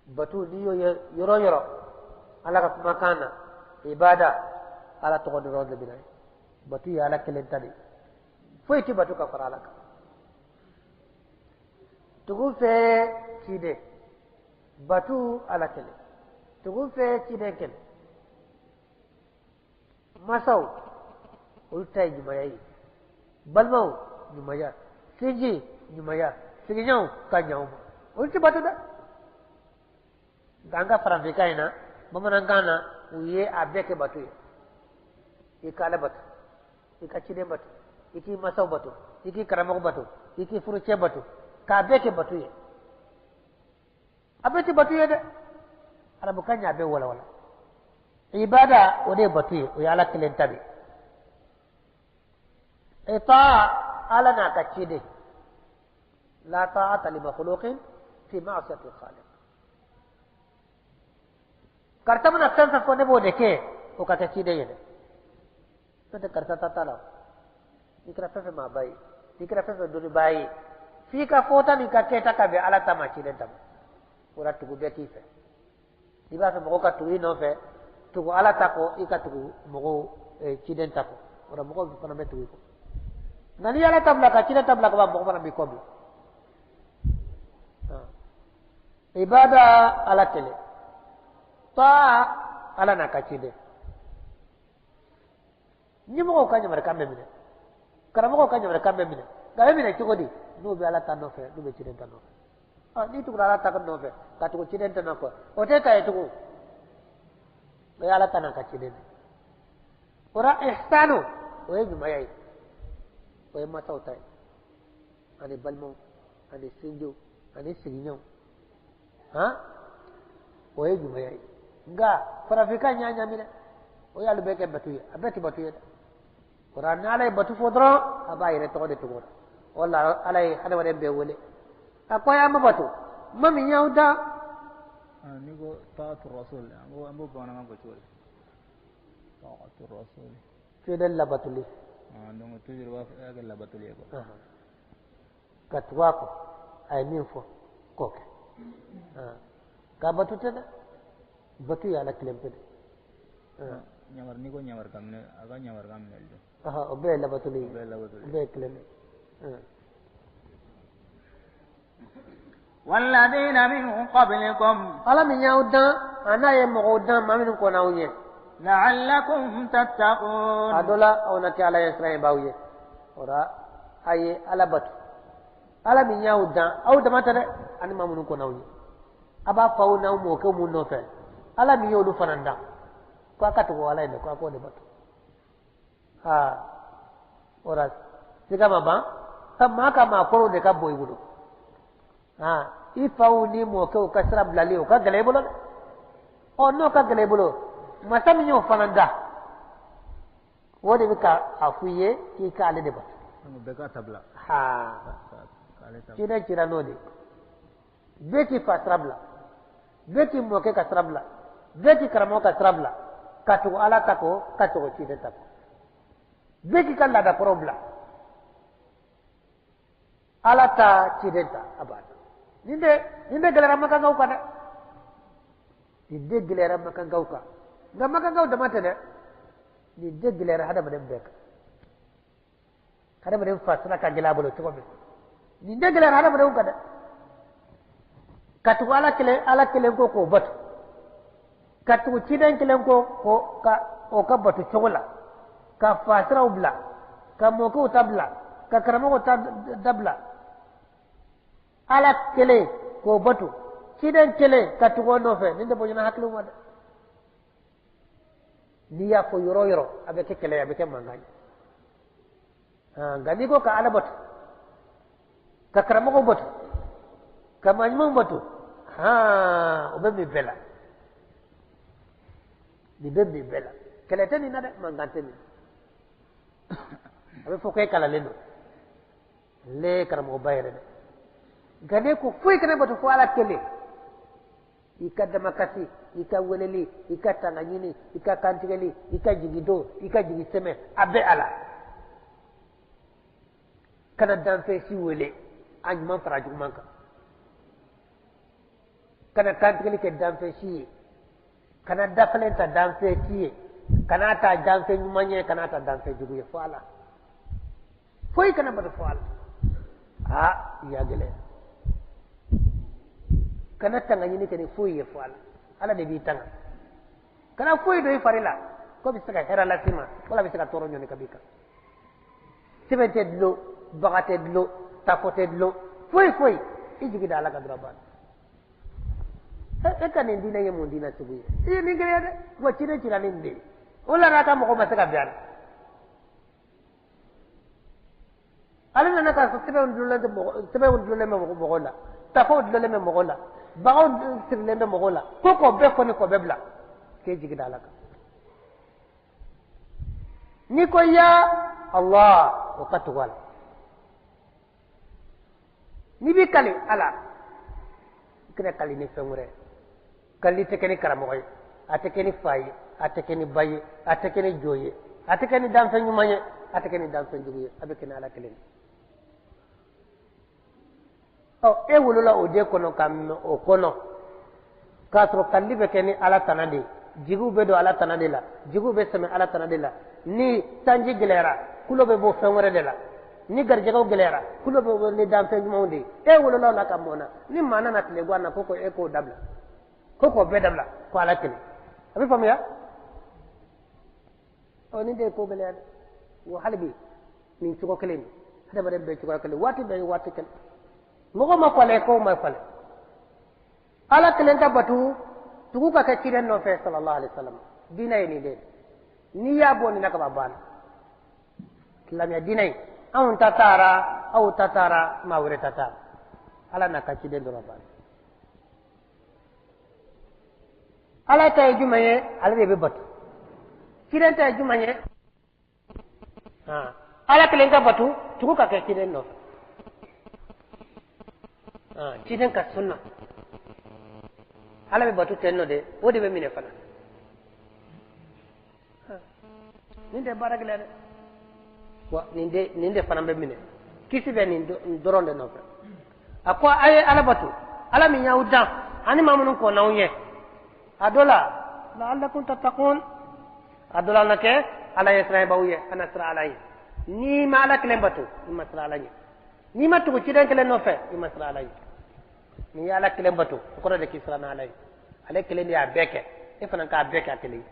Batu, n'i y'o ye yɔrɔ o yɔrɔ Ala ka kumakan na, ibada, Ala tɔgɔ dɔrɔn de bɛ na ye. Batu ye Ala kelen ta de ye, foyi tɛ batu ka fara Ala kan. Tugu fɛ ciden, batu Ala kelen, tugu fɛ ciden kelen. Masaw, olu ta ye ɲumanya ye, balimaw ɲumanya, sinji ɲumanya, sigiɲɔgɔnw ka ɲa u ma, olu tɛ bato dɛ. Nka an ka farafinkan in na, bamanankan na, u ye a bɛɛ kɛ bato ye. I ka Ala bato, i ka ciden bato, i k'i masaw bato, i k'i karamɔgɔ bato, i k'i furucɛ bato, k'a bɛɛ kɛ bato ye. A bɛɛ tɛ bato ye dɛ. Arabukan y'a bɛɛ walawala. Ibada, o de ye bato ye, o ye Ala kelen ta de ye. Itaa, Ala n'a ka ciden. La ta'ata li makhluqin fi ma'siyati al-khaliq. Karisa mana fɛn fɛn fɔ, ne b'o de kɛ, o ka kɛ ciden ye dɛ. N'o tɛ, karisa ta t'a la. N'i kɛra fɛn fɛn maaba ye, n'i kɛra fɛn fɛn dɔnnibaa ye, f'i ka fɔta n'i ka kɛta ka bɛn Ala ta ma, ciden ta ma. O la tugu bɛɛ k'i fɛ. N'i b'a fɛ mɔgɔw ka tugu i nɔfɛ, tugu Ala ta kɔ, i ka tugu mɔgɔw ciden ta kɔ. O la mɔgɔw fana bɛ tugu i kɔ. Nka n'i y'Ala ta bila ka ciden ta bila ka ban, mɔgɔ fana b'i kɔ bila. Ibada, Ala kelen. Taa, Ala n'a ka ciden. Ɲɛmɔgɔw ka ɲamarikan bɛ minɛ, karamɔgɔw ka ɲamarikan bɛ minɛ, nka a bɛ minɛ cogo di? N'u bɛ Ala ta nɔfɛ, n'u bɛ ciden ta nɔfɛ. N'i tugura Ala ta nɔfɛ ka tugu ciden ta nɔfɛ, o tɛ ta ye tugun, o ye Ala ta n'a ka ciden de. O la ihsanu, o ye ɲumanya ye. O ye masaw ta ye, ani balimaw, ani sinjiw, ani sigiɲɔgɔnw. Han, o ye ɲumanya ye. Nka farafinkan y'a ɲami dɛ, o y'ale bɛɛ kɛ batu ye. A bɛɛ tɛ batu ye dɛ. O la ni Ala ye batu fɔ dɔrɔn, a b'a yɛrɛ tɔgɔ de tugu o la. O la Ala ye hadamaden bɛɛ wele, a ko a y'an ma bato, ma min y'aw da. N'i ko taatu rasul, an b'o bamanankan fɔ cogo di? Taatu rasul. Ciden labatoli. Donc toujours i b'a fɔ, i y'a kɛ labatoli ye quoi. Ka tugu a kɔ, a ye min fɔ k'o kɛ. K'a batu tɛ dɛ, batu ye Ala kelen pe de. Ɲamari, n'i ko ɲamari ka minɛ, a ka ɲamari ka minɛli don. O bɛɛ ye labatoli ye. O bɛɛ ye labatoli ye. O bɛɛ ye kelen de ye. والذين من قبلكم. Ala min y'aw dan, a n'a ye mɔgɔw dan, maa minnu kɔnna aw ɲɛ. لعلكم تتقون. A dɔ la aw na kɛ Ala ɲɛsiranɲɛbaaw ye. O la a ye Ala bato, Ala min y'aw dan, aw dama tɛ dɛ, ani maa minnu kɔnna aw ɲɛ. A b'a faw n'aw mɔkɛw mun nɔfɛ, Ala min y'olu fana dan, ko a ka tugu Ala in dɛ, ko a k'o de bato. Aa, o la siga ma ban ka maa ka maa kɔrɔw de ka bon i bolo. Aa, i faw ni mɔkɛw ka sira bilali, o ka gɛlɛn i bolo dɛ. Ɔ, n'o ka gɛlɛn i bolo, masa min y'o fana da, o de bɛ ka a f'i ye k'i k'ale de bato. Bɛɛ k'a ta bila. Haa, ciden cira n'o de ye. Bɛɛ k'i fa sira bila, bɛɛ k'i mɔkɛ ka sira bila, bɛɛ k'i karamɔgɔ ka sira bila, ka tugu Ala ta kɔ, ka tugu ciden ta kɔ. Bɛɛ k'i ka laada kɔrɔw bila, Ala ta, ciden ta, a b'a ta. Nin de gɛlɛyara makankaw kan dɛ. Nin de gɛlɛyara makankaw kan. Nka makankaw dama tɛ dɛ, nin de gɛlɛyara hadamaden bɛɛ kan. Hadamaden fa sira ka gɛlɛn a bolo cogo min, nin de gɛlɛyara hadamadenw kan dɛ. Ka tugu Ala kelen, Ala kelen ko k'o bato, ka tugu ciden kelen ko ko ka o ka bato cogo la, ka fa siraw bila, ka mɔkɛw ta bila, ka karamɔgɔw ta dabila, Ala kelen k'o bato, ciden kelen ka tugu o nɔfɛ. Nin de bonyana hakiliw ma dɛ. N'i y'a fɔ yɔrɔ o yɔrɔ, a bɛ kɛ kɛlɛ ye, a bɛ kɛ mankan ye. Nka n'i ko ka Ala bato, ka karamɔgɔw bato, ka maa ɲumanw bato, o bɛ min bɛɛ la, nin bɛ min bɛɛ la. Kɛlɛ tɛ nin na dɛ, mankan tɛ nin na. A bɛ fɔ ko e kalanlen don, ne ye karamɔgɔba yɛrɛ dɛ. Nka ne ko foyi kana bato fo Ala kelen. I ka damakasi, i ka weleli, i ka tanga ɲini, i ka kantigɛli, i ka jigi don, i ka jigi sɛmɛ, a bɛɛ Ala. Kana danfɛn si wele, a ɲuman fara juguman kan. Kana kantigɛli kɛ danfɛn si ye, kana dafalen ta danfɛn si ye, kana ta danfɛn ɲuman ye, kana ta danfɛn jugu ye, fo Ala. Foyi kana bato fo Ala. Aa, i y'a gɛlɛya. Kana tanga ɲini kɛ ni foyi ye fo Ala. Ala de b'i tanga. Kana foyi don i fari la ko bɛ se ka hɛrɛ las'i ma, wala bɛ se ka tɔɔrɔ ɲɔni ka b'i kan. Sɛbɛn tɛ dulon, baga tɛ dulon, tafo tɛ dulon, foyi foyi. I jigi da Ala kan dɔrɔn, banna. E ka nin diinɛ ye mun diinɛ sugu ye? I ye nin gɛlɛya dɛ. Wa ciden cira ni nin de ye. O la n'a ka mɔgɔ ma se ka bɛn a la. Ale nana k'a sɔrɔ sɛbɛnw dulonlen tɛ mɔgɔ, sɛbɛnw dulonlen bɛ mɔgɔw la, tafow dulonlen bɛ mɔgɔw la, baganw sirilen bɛ mɔgɔw la, ko k'o bɛɛ fɔ ni k'o bɛɛ bila, k'e jigi da Ala kan. N'i ko ya Allah, o ka tugu a la. N'i b'i kali Ala, i kana kali ni fɛn wɛrɛ ye. Kali tɛ kɛ ni karamɔgɔ ye, a tɛ kɛ ni fa ye, a tɛ kɛ ni ba ye, a tɛ kɛ ni jo ye, a tɛ kɛ ni danfɛn ɲuman ye, a tɛ kɛ ni danfɛn jugu ye, a bɛ kɛ ni Ala kelen de. Ɔ, e wolola o de kɔnɔ ka mɛn o kɔnɔ, k'a sɔrɔ kalili bɛ kɛ ni Ala tana de ye, jigiw bɛ don Ala tana de la, jigiw bɛ sɛmɛ Ala tana de la. Ni sanji gɛlɛyara, kulo bɛ bɔ fɛn wɛrɛ de la. Ni garijɛgɛw gɛlɛyara, kulo bɛ bɔ ni danfɛn ɲumanw de ye. E wolola o la ka mɔn na, ni maa nana tile gan na ko e k'o dabila, ko k'o bɛɛ dabila, ko Ala kelen. A bɛ faamuya? Ɔ, nin de ye ko gɛlɛya dɛ. Wa hali bi nin cogo kelen don, hadamaden bɛɛ cogoya kelen, waati bɛɛ ye waati kelen. Mɔgɔ ma falen, kow ma falen. Ala kelen ka batu, tugu ka kɛ ciden nɔfɛ sallallahu alaihi wasallam. Diinɛ ye nin de ye. N'i y'a bɔ nin na ka ban, banna. Silamɛya diinɛ in, Anw ta taara, aw ta taara, maa wɛrɛ ta taara. Ala n'a ka ciden dɔrɔn banna. Ala ta ye jumɛn ye, ale de bɛ bato. Ciden ta ye jumɛn ye? Ala kelen ka bato, tugu ka kɛ ciden nɔfɛ. Ciden ka sunna. Ala bɛ bato ten nɔ de, o de bɛ minɛ fana. Nin tɛ baara gɛlɛn dɛ. Wa nin de fana bɛ minɛ. Kisi bɛ nin dɔrɔn de nɔfɛ. A ko a ye Ala bato, Ala min y'aw dan, ani maa minnu kɔnna aw ɲɛ. A dɔ la, la'allakum tattaqun. A dɔ la na kɛ Ala ye siranɲɛbaw ye, a na siran Ala ye. N'i ma Ala kelen bato, i ma siran Ala ɲɛ. N'i ma tugu ciden kelen nɔfɛ, i ma siran Ala ɲɛ. N'i ye Ala kelen bato, o kɔrɔ de k'i siranna Ala ye. Ale kelen de y'a bɛɛ kɛ, e fana k'a bɛɛ kɛ a kelen ye.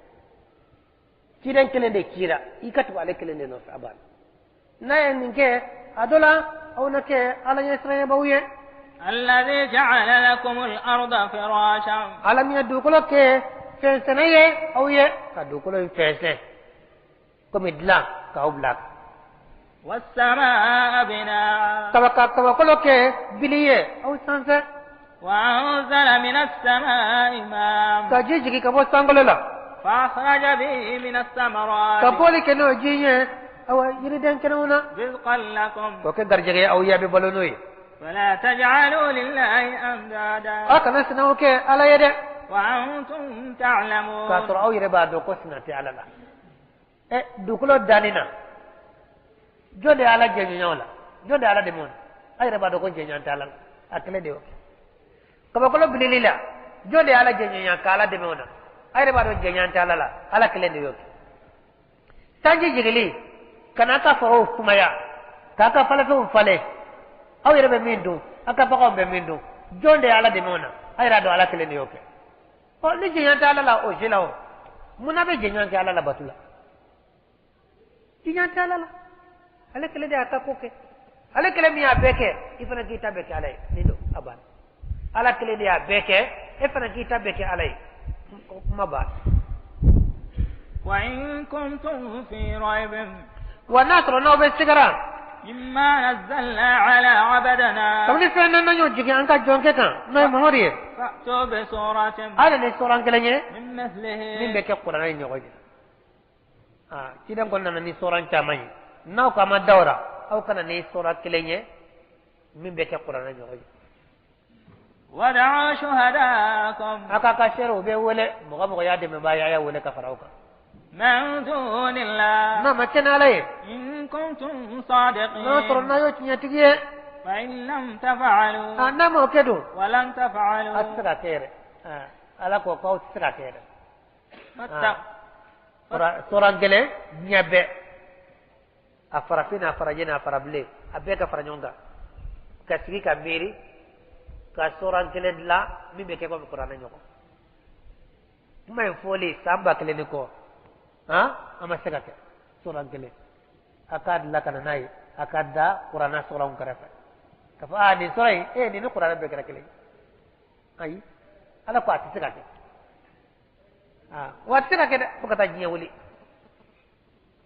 Ciden kelen de cira, i ka tugu ale kelen de nɔfɛ, a banna. N'a ye nin kɛ, a dɔ la aw na kɛ Ala ɲɛ siranɲɛbaw ye. الذي جعل لكم الأرض فراشا. Ala min ye dugukolo kɛ fɛnsɛnɛ ye aw ye, ka dugukolo in fɛnsɛn komi dilan k'aw bila kan. والسماء بناء. Ka kabakolo kɛ bili ye aw sanfɛ. وأنزل من السماء ماء. Ka ji jigin ka bɔ sankolo la. فأخرج به من الثمرات. Ka bɔli kɛ n'o ji ye awa yiriden kɛnɛw na. رزقا لكم. K'o kɛ garijɛgɛ ye aw ye, a bɛ balo n'o ye. فلا تجعلوا لله أندادا. Aw kana sinaw kɛ Ala ye dɛ. وأنتم تعلمون. K'a sɔrɔ aw yɛrɛ b'a dɔn ko sina tɛ Ala la. Ɛ, dugukolo danni na, jɔn de ye Ala jɛɲɔgɔn la? Jɔn de ye Ala dɛmɛ o la? Aw yɛrɛ b'a dɔn ko jɛɲɔgɔn tɛ Ala la. A kelen de y'o kɛ. Kabakolo bilili la, jɔn de ye Ala jɛɲɔgɔn ka Ala dɛmɛ o la? Aw yɛrɛ b'a dɔn jɛɲɔgɔn tɛ Ala la. Ala kelen de y'o kɛ. Sanji jigili ka n'a ka forow sumaya, k'a ka falafɛnw falen, aw yɛrɛ bɛ min dun, aw ka baganw bɛ min dun, jɔn de ye Ala dɛmɛ o la? Aw yɛrɛ b'a dɔn Ala kelen de y'o kɛ. Ɔ, ni jɛɲɔgɔn tɛ Ala la o si la o, munna bɛ jɛɲɔgɔn kɛ Ala la bato la? Jɛɲɔgɔn tɛ Ala la. Ale kelen de y'a ka ko kɛ. Ale kelen min y'a bɛɛ kɛ, i fana k'i ta bɛɛ kɛ Ala ye. Nin don, a banna. Ala kelen de y'a bɛɛ kɛ, e fana k'i ta bɛɛ kɛ Ala ye. Kuma banna. وإن كنتم في ريب. Wa n'a sɔrɔ n'aw bɛ sigara. مما نزلنا على عبدنا. Kabini fɛn na n'an y'o jigin an ka jɔnkɛ kan, n'o ye Mamadu ye. فأتوا بسورة. Hali ni sɔrɔ kelen ye. من مثله. Min bɛ kɛ kuranɛ in ɲɔgɔn ye. Aa, ciden kɔni nana ni sɔrɔ caman ye. N'aw ko a ma da o la, aw kana ni sɔrɔ kelen ye min bɛ kɛ kuranɛ ɲɔgɔn ye. ودعوا شهداءكم. A k'a ka seerew bɛ wele, mɔgɔ mɔgɔ y'a dɛmɛbaa ye, a y'a wele ka fara aw kan. من دون الله. N'a ma kɛ n'Ala ye. إن كنتم صادقين. N'a sɔrɔ n'a y'o tiɲɛtigi ye. فإن لم تفعلوا. Aa, n'a m'o kɛ dun. ولن تفعلوا. A tɛ se ka kɛ yɛrɛ. Aa, Ala ko k'aw tɛ se ka kɛ yɛrɛ. Sɔrɔ gɛlɛn diɲɛ bɛɛ. A farafin n'a farajɛ n'a farabilen, a bɛɛ ka fara ɲɔgɔn kan. Ka sigi ka miiri, ka sɔrɔ kelen dilan min bɛ kɛ komi kuranɛ ɲɔgɔn. Kuma in fɔlen san 1000 ni kɔ. Han, an ma se ka kɛ sɔrɔ kelen. A k'a dilan ka na n'a ye, a ka da kuranɛ sɔrɔw kɛrɛfɛ. K'a fɔ aa nin sɔrɔ in, ee nin ni kuranɛ bɛɛ kɛra kelen ye. Ayi, Ala ko a tɛ se ka kɛ. Aa, wa a tɛ se ka kɛ dɛ, fo ka taa diɲɛ wuli.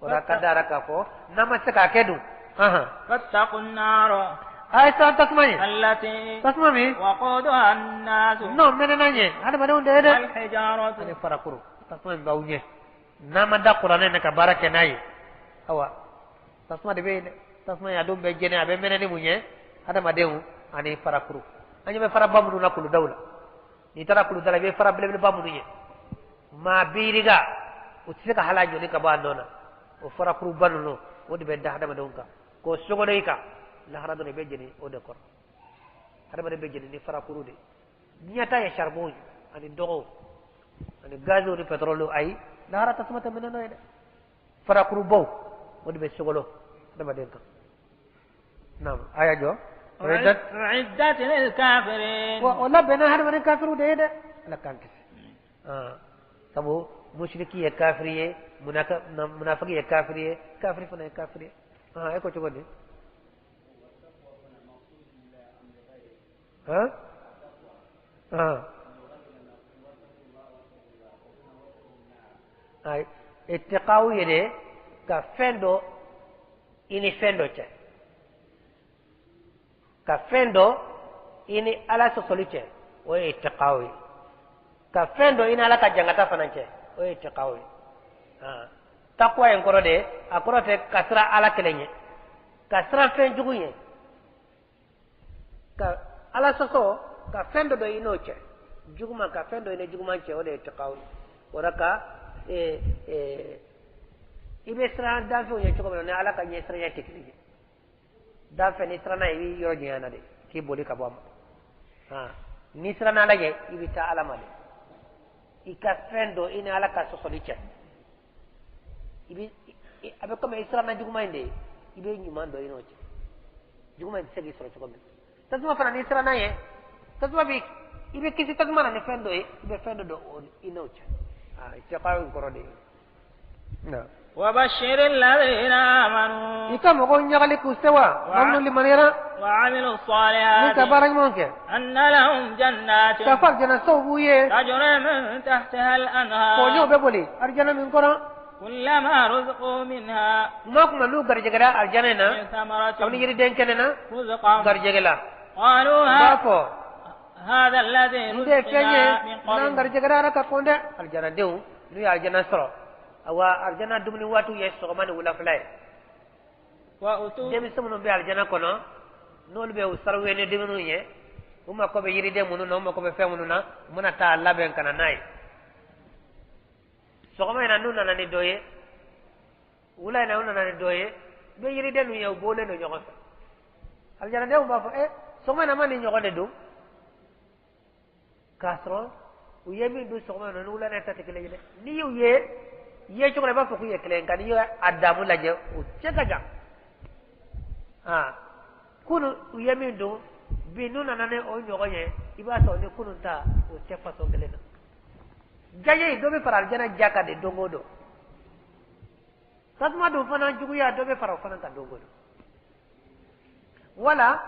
O la ka dara k'a fɔ n'an ma se k'a kɛ dun. فاتقوا النار. A ye siran tasuma ɲɛ. التي. Tasuma min. وقودها الناس. N'o mɛnɛ ɲɛ, hadamadenw de ye dɛ. والحجارة. Ani farakuru, tasuma min b'aw ɲɛ. N'a ma da kuranɛ na ka baara kɛ n'a ye, awa tasuma de bɛ yen dɛ. Tasuma in a dun bɛ jɛnɛ, a bɛ mɛnɛ ni mun ye? Hadamadenw ani farakuru. An ɲɛ bɛ faraba minnu na kuludaw la. N'i taara kuluda la, i bɛ fara belebeleba minnu ye. Maa biiriga, u tɛ se ka hali a jɔli ka bɔ a nɔ na. O farakuruba ninnu, o de bɛ da hadamadenw kan. K'o sogolo i kan, lahara dɔrɔn i bɛ jeni o de kɔrɔ. Hadamaden bɛ jeni ni farakuru de. Diɲɛ ta ye charbon ye, ani dɔgɔw, ani gaziw ni pétrole, ayi, lahara tasuma tɛ minɛ n'o ye dɛ. Farakurubaw, o de bɛ sogolo hadamaden kan. Naam, aya jɔ. أعدت للكافرين. Wa o labɛnna hadamaden kafiriw de ye dɛ. Ala k'an kisi. Sabu mushriki ye kafiri ye, munafiki ye kafiri ye, kafiri fana ye kafiri ye. E ko cogo di? Han? Ayi, ittiqaw ye de ka fɛn dɔ i ni fɛn dɔ cɛ. Ka fɛn dɔn i ni Ala sɔsɔli cɛ, o ye itiqaw ye. Ka fɛn dɔn i ni Ala ka jangata fana cɛ, o ye itiqaw ye. Takuwa in kɔrɔ de, a kɔrɔ tɛ ka siran Ala kelen ɲɛ, ka siran fɛn jugu ɲɛ, ka Ala sɔsɔ, ka fɛn dɔ dɔn i n'o cɛ juguman, ka fɛn dɔn i ni juguman cɛ, o de ye itiqaw ye. O la ka i bɛ siran danfɛnw ɲɛ cogo min na, ni Ala ka ɲɛsiranya tɛ kelen ye. Danfɛn n'i siranna, i b'i yɔrɔ janya na de, k'i boli ka bɔ a ma. N'i siranna Ala ɲɛ, i bɛ taa Ala ma de. I ka fɛn dɔn i ni Ala ka sɔsɔli cɛ, i bɛ a bɛ komi i siranna juguman in de ye, i bɛ ɲuman dɔn i n'o cɛ, juguman in tɛ se k'i sɔrɔ cogo min. Tasuma fana, n'i siranna ɲɛ, tasuma bɛ, i bɛ kisi tasuma na ni fɛn dɔ ye, i bɛ fɛn dɔ dɔn i n'o cɛ. Itiqaw in kɔrɔ de ye. وبشر الذين آمنوا I ka mɔgɔw ɲagali k'u sewa, maa minnu limaniyara وعملوا ni الصالحات ka baara ɲuman kɛ, أن لهم جنات k'a fɔ arijana sow b'u ye, تجري من تحتها kɔɲɔw الأنهار bɛ boli arijana min kɔnɔ. كلما رزقوا منها Kuma kuma n'u garijɛgɛra arijana in na من ثمرة kabini yiriden kɛnɛ na رزقا garijɛgɛ la, قالوا u b'a fɔ هذا الذي nin de ye fɛn ye رزقنا من n'an قبل. garijɛgɛra Ala ka kɔn dɛ. Arijanadenw n'u ye arijana sɔrɔ, awa arijana dumuni waatiw ye sɔgɔma ni wulafɛla ye. وأتوا Denmisɛn minnu bɛ arijana kɔnɔ, n'olu bɛ u saruwe ni dumuniw ye, u mako bɛ yiriden minnu na, u mako bɛ fɛn minnu na, u mana taa labɛn ka na n'a ye sɔgɔma in na, n'u nana ni dɔ ye, wula in na, u nana ni dɔ ye, i bɛ yiriden ninnu ye, u bɔlen don ɲɔgɔn fɛ. Alijanadenw b'a fɔ: ɛ, sɔgɔma in na, ma nin ɲɔgɔn de don. K'a sɔrɔ u ye min dun sɔgɔma in na ni wula in ta tɛ kelen ye dɛ. N'i y'u ye ye cogo la, i b'a fɔ k'u ye kelen ye, nka n'i ye a damu lajɛ, u cɛ ka jan. Kunu u ye min dun, bi n'u nana ni o ɲɔgɔn ye, i b'a sɔrɔ ni kunun ta o tɛ fasɔn kelen na. Jaye dɔ bɛ fara alijana ja kan de don o don. Tasuma dun fana juguya, dɔ bɛ fara o fana kan don o don. Wala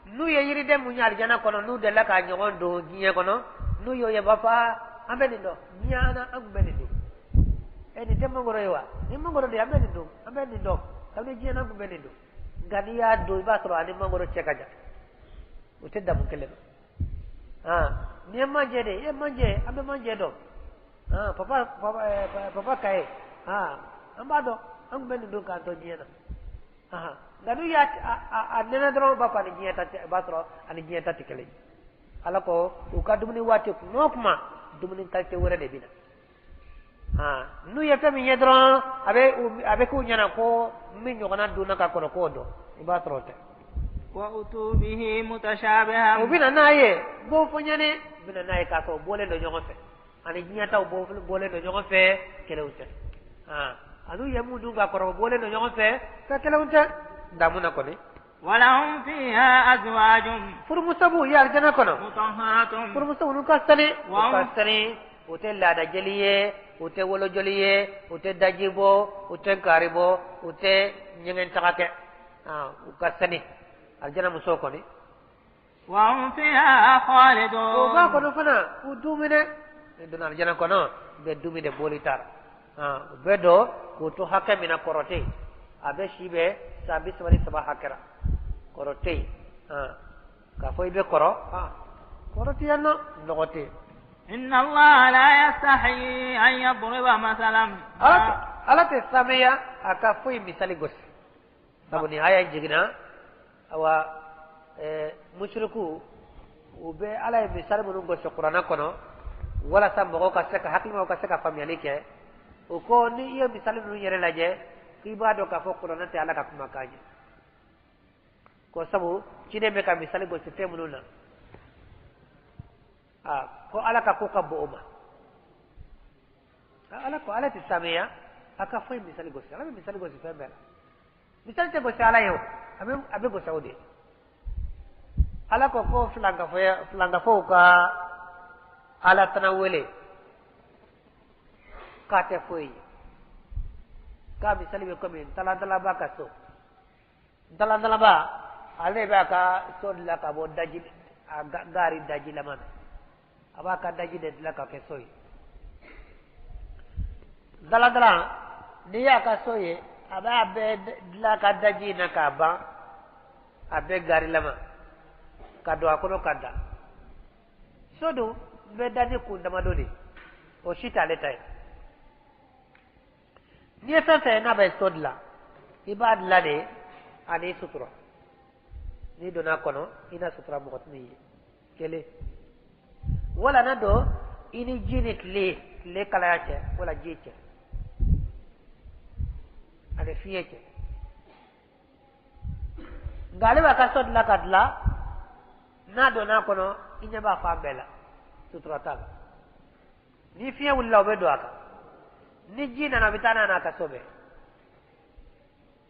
n'u ye yiriden mun ye alijana kɔnɔ, n'u delila k'a ɲɔgɔn don diɲɛ kɔnɔ, n'u y'o ye, b'a fɔ: aa, an bɛ nin dɔn diɲɛ an an tun bɛ nin dun. Ɛ, nin tɛ mangoro ye wa? Nin mangoro de ye, an bɛ nin dun, an bɛ nin dɔn kabini diɲɛ na, an tun bɛ nin dun. Nka n'i y'a dun, i b'a sɔrɔ ani mangoro cɛ ka jan, u tɛ damu kelen na. Nin ye manje de ye, e manje, an bɛ manje dɔn, papa papa papa kaye, an b'a dɔn, an tun bɛ nin dun k'an to diɲɛ na. Nka n'u y'a a nɛnɛ dɔrɔn, u b'a fɔ ani diɲɛ ta tɛ, i b'a sɔrɔ ani diɲɛ ta tɛ kelen ye. Ala ko u ka dumuni waati, kuma o kuma, dumuni qualité wɛrɛ de bɛ na. N'u ye fɛn min ye dɔrɔn, a bɛ k'u ɲɛna ko min ɲɔgɔnna dunna ka kɔrɔ k'o dɔn, i b'a sɔrɔ o tɛ. وأتوا به متشابها U bɛ na n'a ye bon fɔ ɲɛnɛ, u bɛ na n'a ye k'a sɔrɔ u bɔlen don ɲɔgɔn fɛ, ani diɲɛ taw bɔlen don ɲɔgɔn fɛ, kelenw tɛ. Ani ye mun dun ka kɔrɔ, u bɔlen don ɲɔgɔn fɛ, fɛn kelenw tɛ damu na kɔni. ولهم فيها أزواج Furumuso b'u ye alijana kɔnɔ. مطهرة Furumuso ninnu ka sani, u ka sani, u tɛ laada jeli ye, u tɛ wolo joli ye, u tɛ daji bɔ, u tɛ kari bɔ, u tɛ ɲɛgɛn taga kɛ. U ka sani, alijana musow kɔni. وهم فيها O b'a خالدون kɔnɔ fana, u dumuni ni donna alijana kɔnɔ, u bɛ dumuni boli t'a la. U bɛ don k'u to hakɛ min na, kɔrɔ tɛ yen. A bɛ si bɛ san 33 hakɛ la, kɔrɔ tɛ yen. K'a fɔ i bɛ kɔrɔ, kɔrɔ tɛ yan nɔ, nɔgɔ tɛ yen. إن الله لا يستحيي أن يضرب مثلا Ala tɛ sameya a ka foyi misali gosi. Sabu ni aya in jiginna, awa musiriku u bɛ Ala ye misali minnu gosi kuranɛ kɔnɔ walasa mɔgɔw ka se ka hakilimaw ka se ka faamuyali kɛ, o ko ni i ye misali ninnu yɛrɛ lajɛ, k'i b'a dɔn k'a fɔ kuranɛ tɛ Ala ka kumakan ye, ko sabu ciden bɛ ka misali gosi fɛn minnu na, aa, ko Ala ka ko ka bon o ma. Ala ko Ala tɛ sameya a ka foyi misali gosi. Ala bɛ misali gosi fɛn bɛɛ la, misali tɛ gosi Ala ye o, a bɛ gosi o de ye. Ala ko filankafow ka Ala tana wele k'a tɛ foyi ye, k'a misali bɛ komi ntalantalaba ka so. Ntalantalaba, ale b'a ka so dilan ka bɔ daji, a gaari dajilama na, a b'a ka daji de dilan ka kɛ so ye. Ntalantalan, n'i y'a ka so ye, a b'a bɛɛ dilan ka daji in na k'a ban, a bɛɛ gaarilama. Ka don a kɔnɔ ka da so dun bɛ da ni kun damadɔ de o si t'ale ta ye. N'i ye fɛn fɛn ye n'a bɛ so dilan, i b'a dilan de a n'i sutura. N'i donna a kɔnɔ, i na sutura, mɔgɔ tɛn'i ye. Kelen wala na don i ni ji ni tile kalaya cɛ, wala ji cɛ ani fiɲɛ cɛ. Nka ale b'a ka so dilan ka dilan, n'a donna a kɔnɔ, i ɲɛ b'a fan bɛɛ la, sutura t'a la. Ni fiɲɛ wulila, o bɛ don a kan. Ni ji nana, a bɛ taa n'a n'a ka so bɛɛ.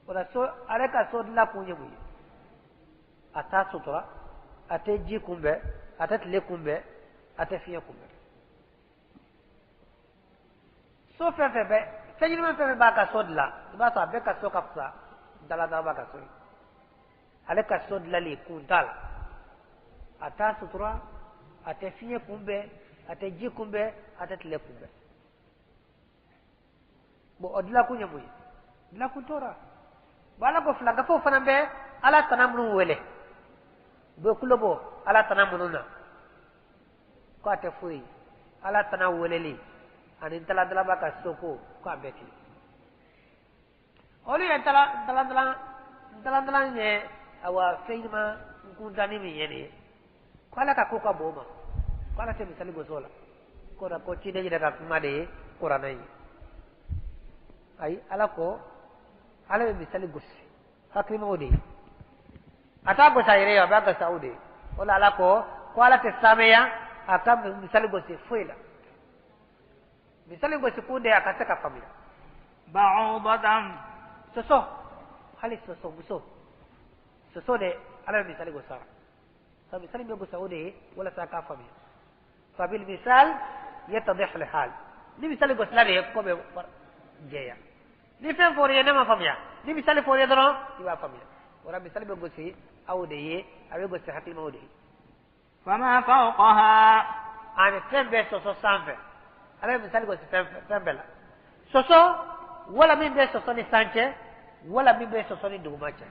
O la so, ale ka so dilan kun ye mun ye? A t'a sutura, a tɛ ji kunbɛn, a tɛ tile kunbɛn, a tɛ fiɲɛ kunbɛn. So fɛn fɛn bɛ, fɛn ɲɛnama fɛn fɛn b'a ka so dilan, i b'a sɔrɔ a bɛɛ ka so ka fisa daladalaba ka so ye. Ale ka so dilanli kun t'a la, a t'a sutura, a tɛ fiɲɛ kunbɛn, a tɛ ji kunbɛn, a tɛ tile kunbɛn. Bon, o dilankun ye mun ye? Dilankun t'o la. Bon, Ala ko filankafow fana bɛ Ala tana minnu wele, u bɛ kulo bɔ Ala tana minnu na, ko a tɛ foyi ye. Ala tana weleli ani ntaladalaba ka soko, ko a bɛɛ kelen. Olu ye ntalandalan ye, awa, fɛn ɲuman kuntanni min ye nin ye, ko Ala ka ko ka bon o ma, ko Ala tɛ misali gosi o la. Ko ko ciden yɛrɛ ka kuma de ye kuranɛ ye. Ayi, Ala ko Ala bɛ misali gosi hakilimaw de ye, a t'a gosi a yɛrɛ ye, a b'a gosi aw de ye. O la Ala ko ko Ala tɛ saamɛya a ka misali gosi foyi la. Misali gosi kun de ye a ka se ka faamuya. بعوضة. Soso, hali soso muso, soso de Ala bɛ misali gosi a la. Ka misali bɛ gosi o de ye walasa a k'a faamuya. فبالمثال يتضح الحال. Ni misali gosila de ye, ko bɛ jɛya. Ni fɛn fɔr'i ye ne ma faamuya, ni misali fɔr'i ye dɔrɔn, i b'a faamuya. O la misali bɛ gosi aw de ye, a bɛ gosi hakilimaw de ye. فما فوقها. Ani fɛn bɛɛ sɔsɔ sanfɛ, Ala bɛ misali gosi fɛn fɛn bɛɛ la. Sɔsɔ wala min bɛ sɔsɔ ni san cɛ, wala min bɛ sɔsɔ ni duguma cɛ.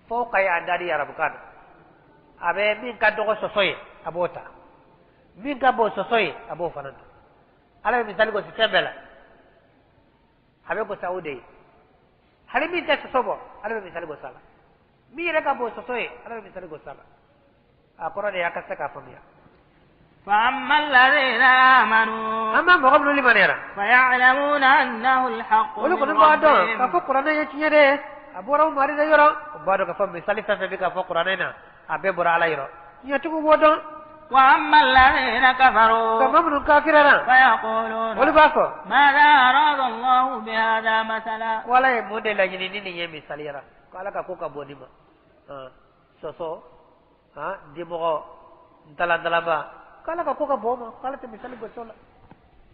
Fo ka ye a dari arabukan na, a bɛ min ka dɔgɔ sɔsɔ ye, a b'o ta. Min ka bon sɔsɔ ye, a b'o fana ta. Ala bɛ misali gosi fɛn bɛɛ la, a bɛ gosi aw de ye. Hali min tɛ sɔsɔ bɔ, Ala bɛ misali gosi a la. Min yɛrɛ ka bon sɔsɔ ye, Ala bɛ misali gosi a la. A kɔrɔ de y'a ka se k'a faamuya. فأما الذين آمنوا، An b'a mɔgɔ minnu limaniyara، فيعلمون أنه الحق olu من kɔni b'a dɔn k'a ربهم. fɔ kuranɛ ye tiɲɛ de ye, a bɔra u mari de yɔrɔ. U b'a dɔn k'a fɔ misali fɛn fɛn bɛ k'a fɔ kuranɛ na, a bɛɛ bɔra Ala yɔrɔ. Tiɲɛtigiw b'o dɔn. وأما الذين Nka كفروا، maa minnu kafirara، فيقولون olu b'a fɔ ماذا أراد الله بهذا مثلا؟ ko Ala ye mun de laɲini ni nin ye misali yɛrɛ? Ko Ala ka ko ka bon nin ma. Sɔsɔ, dimɔgɔ, ntalantalaba, ko Ala ka ko ka bon o ma, ko Ala tɛ misali gosi o la.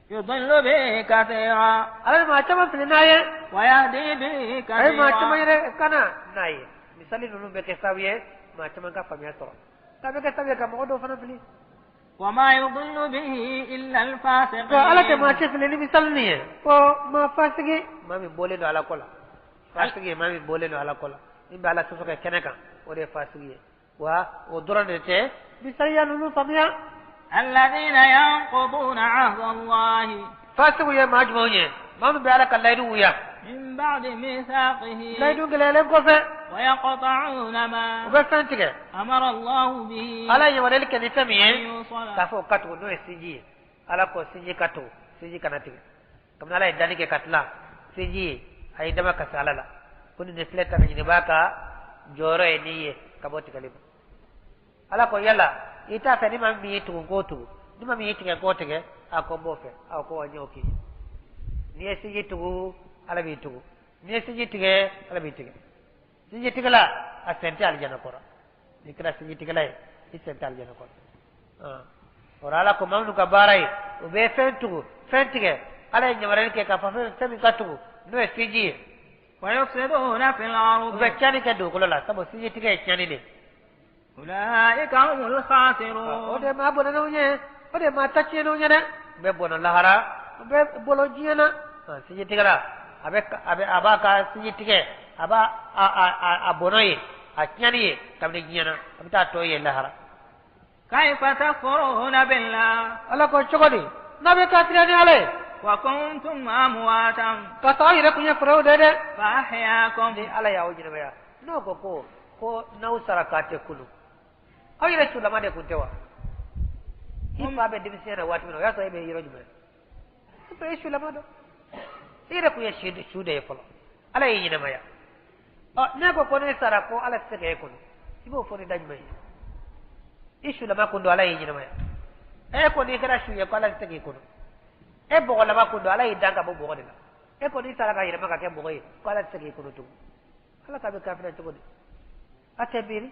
يضل به كثيرا. Ala bɛ maa caman fili n'a ye. ويهدي به A ye maa caman كثيرا. yɛrɛ kana n'a ye. Misali ninnu bɛ kɛ sababu ye maa caman ka faamuya sɔrɔ, k'a bɛ kɛ sababu ye ka mɔgɔ dɔw fana fili. وما يضل به إلا Ko Ala tɛ maa الفاسقين. si fili ni misali nin ye, ko maa fasigi, maa min bɔlen don Ala ko la. Fasigi ye maa min bɔlen don Ala ko la, min bɛ Ala sɔsɔ kɛ kɛnɛ kan, o de ye fasigi ye. Wa o dɔrɔn de tɛ misaliya ninnu faamuya. الذين ينقضون عهد الله. Fasigiw ye maa jumɛnw ye? Maa min bɛ Ala ka layidu wuya من بعد ميثاقه. layidu gɛlɛyalen kɔfɛ. ويقطعون ما U bɛ fɛn tigɛ أمر الله به Ala ye yamaruyali kɛ ni fɛn min أن ye يوصل. k'a fɔ o ka tugu, n'o ye sinji ye. Ala ko sinji ka tugu, sinji kana tigɛ. Kabini Ala ye danni kɛ ka tila, sinji ye a ye dama kasi Ala la ko nin de filɛ ta ɲini b'a ka jɔyɔrɔ ye n'i ye ka bɔ tigɛli ma. Ala ko yala i t'a fɛ ni maa min y'i tugu k'o tugu, ni maa min y'i tigɛ k'o tigɛ? A ko n b'o fɛ. A ko wa n y'o k'i ye. N'i ye sinji tugu, Ala b'i tugu. N'i ye sinji tigɛ, Ala b'i tigɛ. Sinji tigɛla, a sen tɛ alijana kɔrɔ. N'i kɛra sinji tigɛla ye, i sen tɛ alijana kɔrɔ. O la Ala ko maa minnu ka baara ye u bɛ fɛn tugu, fɛn tigɛ, Ala ye yamaruyali kɛ k'a fɔ fɛn min ka tugu, n'o ye sinji ye. ويفسدون في U الأرض. bɛ tiɲɛni kɛ dugukolo la, sabu sinji tigɛ ye tiɲɛni de ye. أولئك هم O الخاسرون. de maa bɔnɛnenw ye, o de maa ta tiɲɛnenw ye dɛ. U bɛ bɔnɔ lahara, u bɛ bɔlɔ diɲɛ na. Sinji tigɛla, a bɛ a b'a ka sinji tigɛ, a b'a a a a a bɔnɔ ye, a tiɲɛni ye kabini diɲɛ na, a bɛ taa tɔ ye lahara. كيف تكفرون بالله Ala ko cogo di n'a bɛ kafiriya ni Ala ye? وكنتم أمواتا Ka sɔrɔ aw yɛrɛ kun ye furew de ye dɛ. فأحياكم. Ni Ala y'aw ɲɛnamaya, n'o ko n'aw sara k'a tɛ kunu, aw yɛrɛ sulama de kun tɛ wa? I fa bɛ denmisɛnya na waati min na, o y'a sɔrɔ e bɛ yɔrɔ jumɛn? E sɔrɔ e sulama dɔn, e yɛrɛ kun ye su de ye fɔlɔ, Ala y'i ɲɛnamaya. Ɔ, ne ko ne sara ko Ala tɛ se k'e kunu, i b'o fɔ ni da jumɛn ye? I sulama kun don, Ala y'i ɲɛnamaya. E ko n'i kɛra su ye ko Ala tɛ se k'i kunu. E bɔgɔlama kun don, Ala y'i dan ka bɔ bɔgɔ de la. E ko n'i sara ka yɛlɛma ka kɛ bɔgɔ ye ko Ala tɛ se k'i kunu tugun. Ala k'a bɛ kafiriya cogo di? A tɛ miiri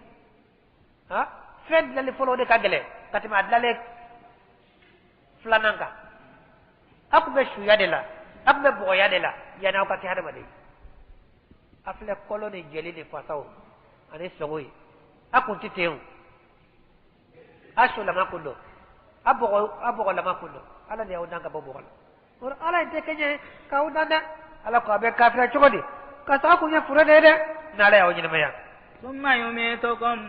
ha, fɛn dilanli fɔlɔ o de ka gɛlɛn ka tɛmɛ a dilanlen filanan kan. Aw tun bɛ suya de la, aw tun bɛ bɔgɔya de la yanni aw ka kɛ hadamaden ye. A filɛ kɔlɔ ni jeli ni fasaw ani sogo ye, a kun tɛ ten o. A sulama kun don, a bɔgɔlama kun don, Ala de y'aw dan ka bɔ bɔgɔ la. O Ala in tɛ kɛɲɛ k'aw dan dɛ. Ala ko a bɛ kafiriya cogo di ka sɔrɔ aw kun ye fure de ye dɛ, n'Ala y'aw ɲɛnamaya? ثم يميتكم.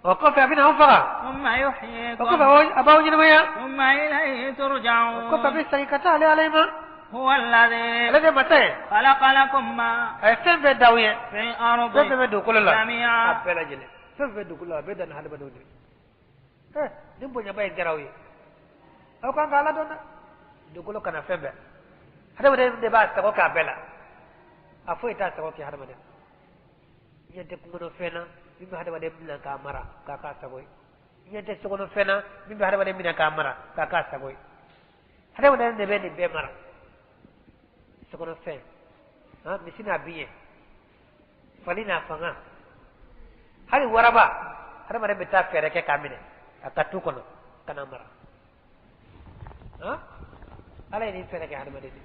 O kɔfɛ a bɛna aw faga. ثم O يحييكم. kɔfɛ a b'aw ɲɛnamaya. ثم إليه O ترجعون. kɔfɛ a bɛ segin ka taa ale Ala ma. هو الذي Ale de masa ye. خلق لكم ما A ye fɛn bɛɛ d'aw ye. في الأرض Fɛn fɛn bɛ dugukolo la. A جميعا. bɛɛ lajɛlen. Fɛn fɛn bɛ dugukolo la, a bɛɛ danna hadamadenw de. Ɛ, ni bonyaba in kɛra aw ye, aw kan ka Ala dɔn dɛ. Dugukolo kana fɛn bɛɛ. Hadamaden de b'a sago k'a bɛɛ la. A foyi t'a sago kɛ hadamaden. Ɲɛ tɛ kungo fɛn na min bɛ hadamaden minɛ k'a mara k'a k'a sago ye. Ɲɛ tɛ sokɔnɔ fɛn na min bɛ hadamaden minɛ k'a mara k'a k'a sago ye. Hadamaden de bɛ nin bɛɛ mara. Sokɔnɔ fɛn, han, misi n'a biɲɛ, fali n'a fanga, hali waraba, hadamaden bɛ taa fɛɛrɛ kɛ k'a minɛ a ka tu kɔnɔ ka na mara. Han, Ala ye nin fɛɛrɛ kɛ hadamaden de.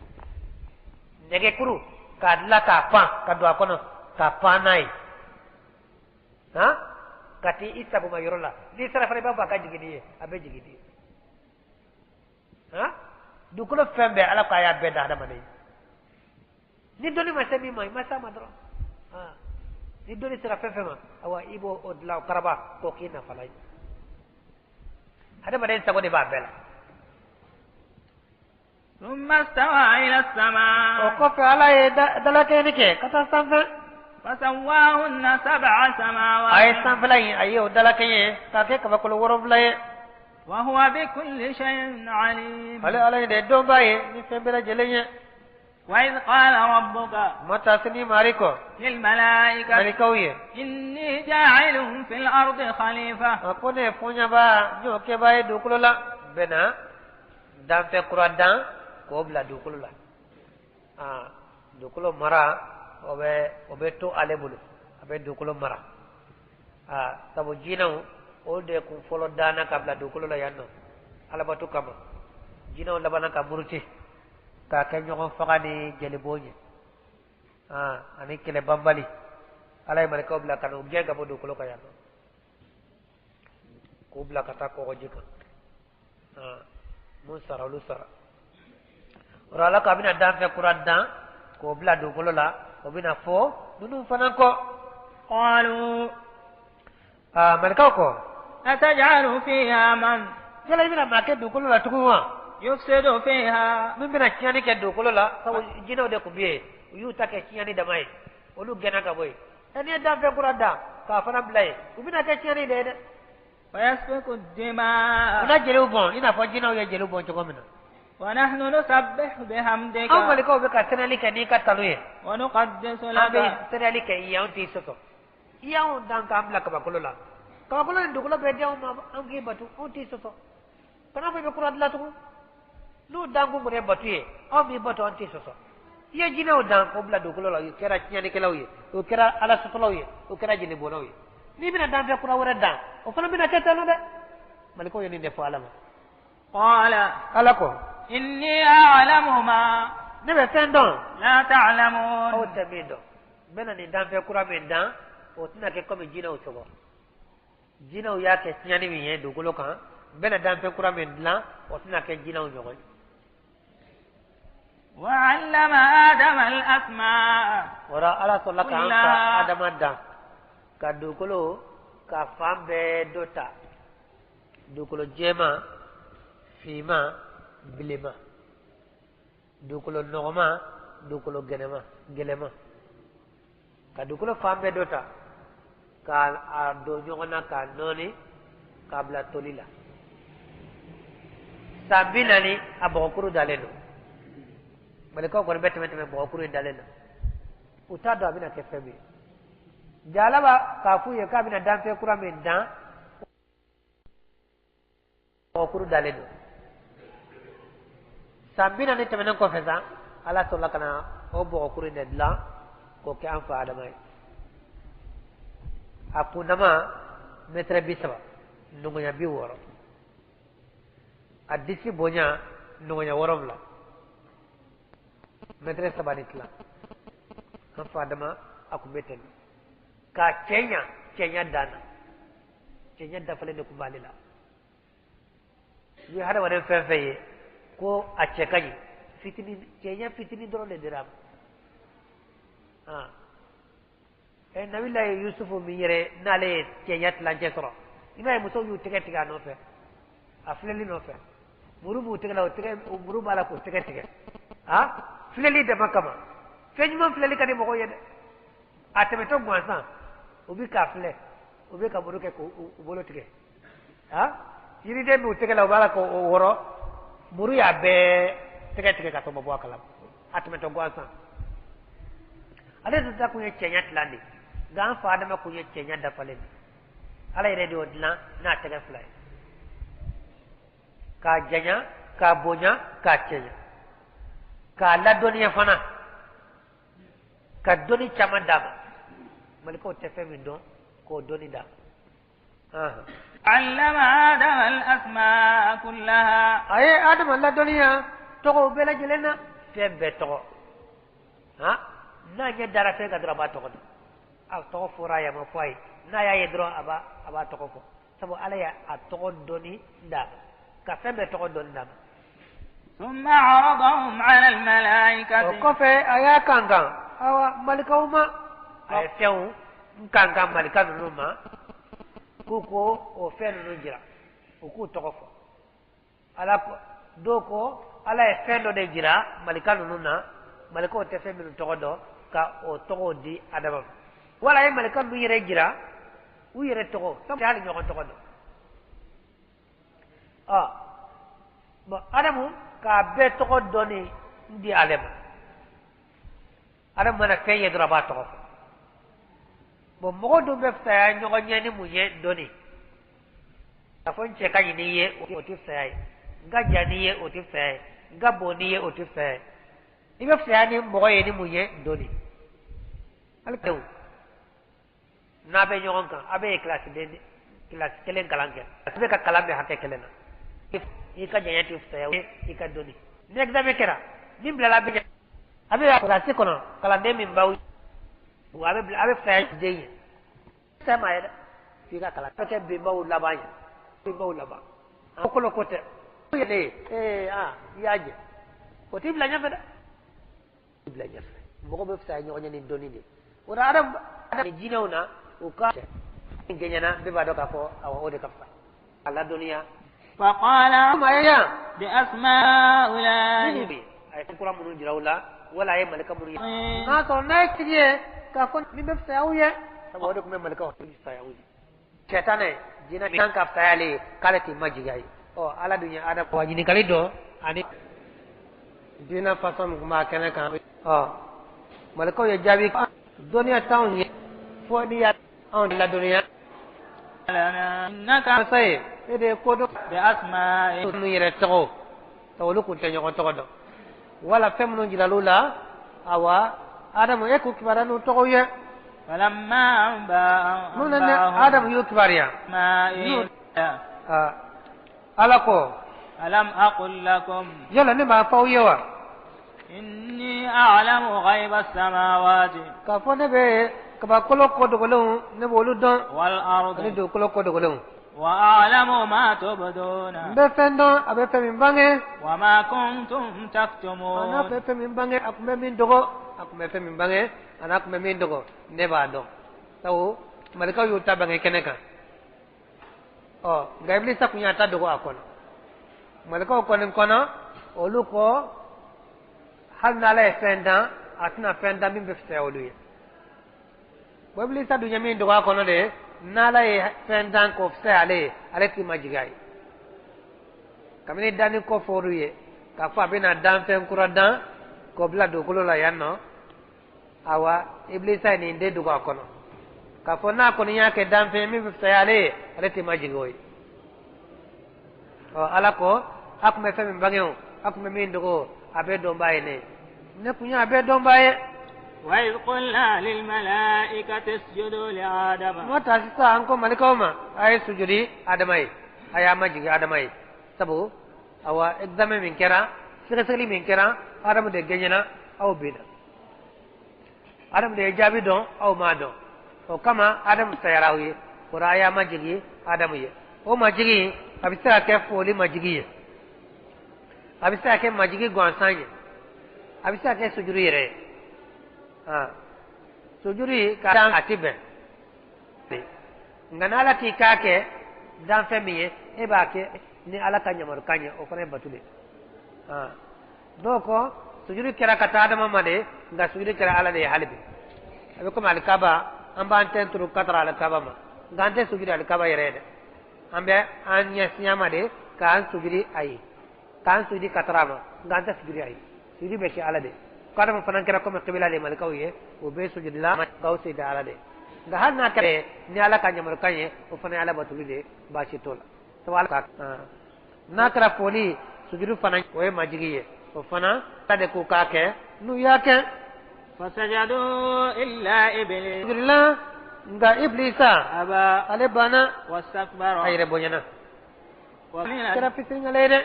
Nɛgɛkuru k'a dilan k'a pan ka don a kɔnɔ k'a pan n'a ye, han, ka t'i sagoma yɔrɔ la, n'i sera fana i b'a fɔ a ka jigin n'i ye, a bɛ jigin n'i ye. Han, dugukolo fɛn bɛɛ, Ala ko a y'a bɛɛ da hadamaden ye. Ni dɔnni ma se min ma, i ma s'a ma dɔrɔn. Han, ni dɔnni sera fɛn fɛn ma, awa, i b'o o dilan o karaba k'o k'i nafala ye. Hadamaden sago de b'a bɛɛ la. ثم استوى إلى O السماء. kɔfɛ Ala ye dalakɛɲɛni kɛ ka taa sanfɛ. فسواهن سبع A ye سماوات. sanfɛla in, a ye o dalakɛɲɛ k'a kɛ kabakolo 7 ye. وهو بكل شيء عليم. Ale Ala in de ye dɔnbaa ye ni fɛn bɛɛ lajɛlen ye. وإذ قال ربك Ma taa se ni mari kɔ للملائكة malikaw ye, إني جاعل في الأرض خليفة. A ko ne ye fɔɲaba n y'o kɛbaa ye dugukolo la, n bɛna danfɛn kura dan k'o bila dugukolo la. Aa, dugukolo mara, o bɛ to ale bolo, a bɛ dugukolo mara. Aa, sabu jinɛw o de kun fɔlɔ danna ka bila dugukolo la yan nɔ alabato kama. Jinɛw labanna ka muruti k'a kɛ ɲɔgɔn faga ni jɛlibon ye, aa, ani kɛlɛ banbali. Ala ye malikaw bila ka na u gɛn ka bɔ dugukolo kan yan nɔ k'u bila ka taa kɔgɔji kan. Aa, mun sara, olu sara. O la, Ala ko a bɛna danfɛn kura dan k'o bila dugukolo la, o bɛna fɔ ninnu fana kɔ. قالوا Aa, malikaw ko أتجعل فيها من yala i bɛna maa kɛ dugukolo la tugun wa يفسد فيها min bɛna tiɲɛni kɛ dugukolo la? Sabu jinɛw de tun bɛ yen, u y'u ta kɛ tiɲɛni dama ye, olu gɛnna ka bɔ yen. Ɛ, n'i ye danfɛn kura dan k'a fana bila yen, u bɛna kɛ tiɲɛni de ye dɛ. ويسفك U الدماء na jeliw bɔn i n'a fɔ jinɛw ye jeliw bɔn cogo min na. ونحن نسبح بحمدك Anw malikaw bɛ ka sɛnɛli kɛ n'i ka tanu ye. ونقدس An لك. bɛ sɛnɛli kɛ i ye, anw t'i sɔsɔ. I y'anw dan k'an bila kabakolo la, kabakolo ni dugukolo bɛɛ di anw ma, an k'i batu, anw t'i sɔsɔ. Kana fɔ i bɛ kura dilan tugun n'u dan kun kɔni ye batu ye, anw b'i batu, an t'i sɔsɔ. I ye jinɛw dan k'o bila dugukolo la, u kɛra tiɲɛnikɛlaw ye, u kɛra ala sɔsɔlaw ye, u kɛra jelibɔnnaw ye. N'i bɛna danfɛn kura wɛrɛ dan, o fana bɛna kɛ tan nɔ dɛ. Malikaw ye nin de fɔ Ala ma. قال Ala ko إني أعلم ما ne bɛ fɛn dɔn لا aw تعلمون. tɛ min dɔn. N bɛna nin danfɛn kura min dan, o tɛna kɛ komi jinɛw cogo. Jinɛw y'a kɛ tiɲɛni min ye dugukolo kan, n bɛna danfɛn kura min dilan, o tɛna kɛ jinɛw ɲɔgɔn ye. وعلم آدم الأسماء Wara Ala sɔrɔla k'an fa كلها. Adama dan ka dugukolo ka fan bɛɛ dɔ ta. Dugukolo jɛman, finman, bilenman, dugukolo nɔgɔman, dugukolo gɛnɛman, gɛlɛman, ka dugukolo fan bɛɛ dɔ ta k'a don ɲɔgɔn na k'a nɔɔni k'a bila toli la san 40. A bɔgɔkuru dalen don. Malikaw kɔni bɛ tɛmɛ tɛmɛ bɔgɔkuru in dalen na, u t'a dɔn a bɛna kɛ fɛn min ye. Jalaba k'a f'u ye k'a bɛna danfɛn kura min dan, bɔgɔkuru dalen don. San 40 tɛmɛnen kɔfɛ sa, Ala sɔrɔla ka na o bɔgɔkuru in de dilan k'o kɛ an fa Adama ye. A kundama mɛtɛrɛ 30, nɔgɔnya 60, a disi bonya nɔgɔnya 7, mɛtɛrɛ saba ni tila. An fa Adama a kun bɛ ten k'a cɛɲa, cɛɲa dan na, cɛɲa dafalen de kun b'ale la. I ye hadamaden fɛn fɛn ye ko a cɛ ka ɲi, fitinin, cɛɲa fitinin dɔrɔn de dira a ma. Ɛ, Nabilayi Yusufu min yɛrɛ n'ale ye cɛɲa tilancɛ sɔrɔ, i m'a ye musow y'u tɛgɛ tigɛ a nɔfɛ, a filɛli nɔfɛ. Muru b'u tɛgɛ la, o tɛgɛ muru b'a la k'o tɛgɛ tigɛ a filɛli dama kama. Fɛn ɲuman filɛli ka di mɔgɔw ye dɛ. A tɛmɛtɔ gansan, u bɛ k'a filɛ, u bɛ ka muru kɛ k'u bolo tigɛ. A yiriden b'u tɛgɛ la, u b'a la k'o wɔrɔ, muru y'a bɛɛ tɛgɛ tigɛ ka sɔrɔ ma bɔ a kalama, a tɛmɛtɔ gansan. Ale dun ta kun ye cɛɲa tilan de, nka an fa Adama kun ye cɛɲa dafalen de. Ala yɛrɛ de y'o dilan n'a tɛgɛ fila ye, k'a janya, k'a bonya, k'a cɛɲa, k'a ladɔnniya fana, ka dɔnni caman d'a ma. Malikaw tɛ fɛn min dɔn, k'o dɔnni d'a ma. علم آدم الأسماء كلها. A ye Adama ladɔnniya tɔgɔw bɛɛ lajɛlen na, fɛn bɛɛ tɔgɔ. Ha, n'a ɲɛ dara fɛn kan dɔrɔn, a b'a tɔgɔ dɔn. A tɔgɔ fɔra a ye, a ma fɔ a ye, n'a y'a ye dɔrɔn, a b'a tɔgɔ fɔ, sabu Ala y'a tɔgɔ dɔnni d'a ma, ka fɛn bɛɛ tɔgɔ dɔnni d'a ma. ثم عرضهم على O الملائكة. kɔfɛ, a y'a kankan awa malikaw ma. A ye fɛnw n kankan malika ninnu ma k'u ko o fɛn ninnu jira, u k'u tɔgɔ fɔ. Ala ko, dɔw ko Ala ye fɛn dɔ de jira malika ninnu na, malikaw tɛ fɛn minnu tɔgɔ dɔn, ka o tɔgɔw di Adama ma. Wala a ye malika ninnu yɛrɛ jira u yɛrɛ tɔgɔ, sabu hali ɲɔgɔn tɔgɔ dɔn. Ɔ bɔn, Adamu k'a bɛɛ tɔgɔ dɔnni di ale ma. Adamu mana fɛn ye dɔrɔn, a b'a tɔgɔ fɔ. Bɔn, mɔgɔ dun bɛ fisaya ɲɔgɔn ɲɛ ni mun ye? Dɔnni. K'a fɔ n cɛ ka ɲi n'i ye, o tɛ fisaya ye. N ka jan n'i ye, o tɛ fisaya ye. N ka bon n'i ye, o tɛ fisaya ye. I bɛ fisaya ni mɔgɔ ye ni mun ye? Dɔnni. Hali tewu n'a bɛ ɲɔgɔn kan, a bɛ ye kilasi den, kilasi kelen kalan kɛ, a bɛ ka kalan bɛ hakɛ kelen na, i ka janya tɛ fisaya i ka dɔnni. Ni examen kɛra, min bilala bɛ a bɛ kilasi kɔnɔ, kalanden min b'aw, a bɛ bila, a bɛ fisaya den ye. Fisaya ma ye dɛ, f'i ka kalan kɛ. Benbaw laban ye, benbaw laban a kolo ko tɛ ne ye. Ee, aa, i y'a jɛ, o t'i bila ɲɛfɛ dɛ, i bila ɲɛfɛ. Mɔgɔ bɛ fisaya ɲɔgɔn ye ni dɔnni de ye. O la, adama jinɛw na, u ka gɛɲɛna, bɛɛ b'a dɔn k'a fɔ awɔ, o de ka fisa a ladɔnniya. فقال Ma yan بأسماء هؤلاء. Minnu bɛ a ye fɛn kura minnu jira u la, wala a ye malika minnu ye, n'a sɔrɔ n'a ye tigi ye k'a fɔ min bɛ fisaya aw ye, sabu o de tun bɛ malikaw fisaya aw ye. Sɛtanɛ jinɛ kan ka fisaya ale ye k'ale t'i majigin a ye. Ɔ, Ala dun ye Adama wa ɲininkali dɔ ani diinɛ fasɔn min tun b'a kɛnɛ kan. Ɔ, malikaw ye jaabi: dɔnniya t'anw ye fo n'i y'a anw ladɔnniya. لنا إنك Masa ye, e de ye ko dɔn بأسماء ninnu yɛrɛ tɔgɔ ta, olu kun tɛ ɲɔgɔn tɔgɔ dɔn wala fɛn minnu jiral'u la. Awa, Adamu, e k'u kibaruya n'u tɔgɔw ye. فلما أنبأهم N'u nana, Adamu y'u kibaruya. بأسمائهم Aa, Ala ko: ألم أقل لكم Yala ne m'a fɔ aw ye wa إني أعلم غيب السماوات k'a fɔ ne bɛ kabakolo ko dogolenw, ne b'olu dɔn, ani والأرض dugukolo ko dogolenw? وأعلم ما تبدون N bɛ fɛn dɔn, a bɛ fɛn min bange, وما كنتم a n'a تكتمون. bɛ fɛn min bange, a tun bɛ min dogo, a tun bɛ fɛn min bange, a n'a tun bɛ min dogo, ne b'a dɔn. Sabu malikaw y'u ta bange kɛnɛ kan. Ɔ nka Ibilisa kun y'a ta dogo a kɔnɔ. Malikaw kɔni kɔnɔ, olu ko hali n'Ala ye fɛn dan, a tɛna fɛn dan min bɛ fisaya olu ye. Bon, Ibilisa dun ye min dogo a kɔnɔ de, n'Ala ye fɛn dan k'o fisaya ale ye, ale t'i majigin a ye. Kabini danni ko fɔr'u ye k'a fɔ a bɛna danfɛn kura dan k'o bila dugukolo la yan nɔ, awa Ibilisa ye nin de dogo a kɔnɔ k'a fɔ n'a kɔni y'a kɛ danfɛn min bɛ fisaya ale ye, ale t'i majigin o ye. Ɔ Ala ko a tun bɛ fɛn min bange o, a tun bɛ min dogo o, a bɛɛ dɔnbaa ye ne ye, ne kun ye a bɛɛ dɔnbaa ye. وإذ قلنا للملائكة اسجدوا لآدم. N'o ta sisan, an ko malikaw ma a ye sujudi Adama ye, a y'a majigin Adama ye, sabu awa examen min kɛra, sɛgɛsɛgɛli min kɛra, Adamu de gɛɲɛna, aw binna. Adamu de ye jaabi dɔn, aw m'a dɔn. O kama Adamu sayara aw ye. O la a y'a majigin Adamu ye. O majigin a bɛ se ka kɛ foli majigi ye, a bɛ se ka kɛ majigi gansan ye, a bɛ se ka kɛ sujuru yɛrɛ ye. Sujuru ka dan a ti bɛn, nka n'Ala k'i k'a kɛ danfɛn min ye, e b'a kɛ ni Ala ka yamarukan ye, o fana ye batu de ye. Dɔw ko sujuru kɛra ka taa Adama ma de, nka sujuru kɛra Ala de ye hali bi. A bɛ komi alikaba, an b'an tɛn turu katara alikaba ma, nka an tɛ sujuru alikaba yɛrɛ ye dɛ. An bɛ an ɲɛsin a ma de k'an sujuru a ye, k'an sujuru katara ma, nka an tɛ sujuru a ye. Sujuru bɛ kɛ Ala de. Ko Adama fana kɛra komi kibila de malikaw ye, o bɛ sujuru la nka o sujuru Ala de. Nka hali n'a kɛra ni Ala ka yamarukan ye, o fana ye Ala batuli de, baasi t'o la. Sabu Ala ka n'a kɛra foli sujuru fana, o ye majigi ye, o fana Ala de ko k'a kɛ, n'u y'a kɛ. فسجدوا إلا إبليس. Sujudila, nka Ibilisa أبى ale banna. واستكبر. A yɛrɛ bonyana. ومن Kɛra fitiriŋala ye dɛ.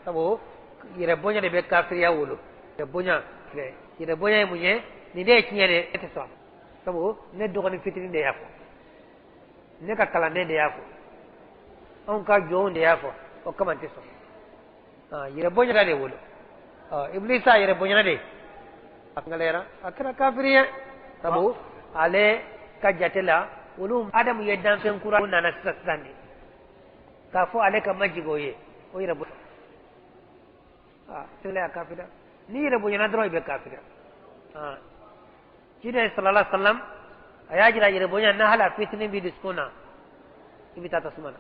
Sabu yɛrɛ bonya de bɛ kafiriya wolo. Yɛrɛ bonya filɛ, yɛrɛ bonya ye mun ye? Nin de ye tiɲɛ de, e tɛ sɔn, sabu ne dɔgɔnin fitinin de y'a fɔ, ne ka kalanden de y'a fɔ, anw ka jɔnw de y'a fɔ, o kama n tɛ sɔn. Yɛrɛ bonya de wolo. Ibilisa yɛrɛ bonyana de, a ŋalayara, a kɛra kafiri ye, sabu ale ka jate la, olu Adamu ye danfɛn kura nana sisan sisan de, k'a fɔ ale ka majigin o ye, o yɛrɛ bonya sɛbɛn a kafira. N'i yɛrɛ bonyana dɔrɔn, i bɛ kafira. Ciden sallallahu alaihi wasallam a y'a jira yɛrɛ bonya na, hali a fitinin b'i dusukun na, i bɛ taa tasuma na,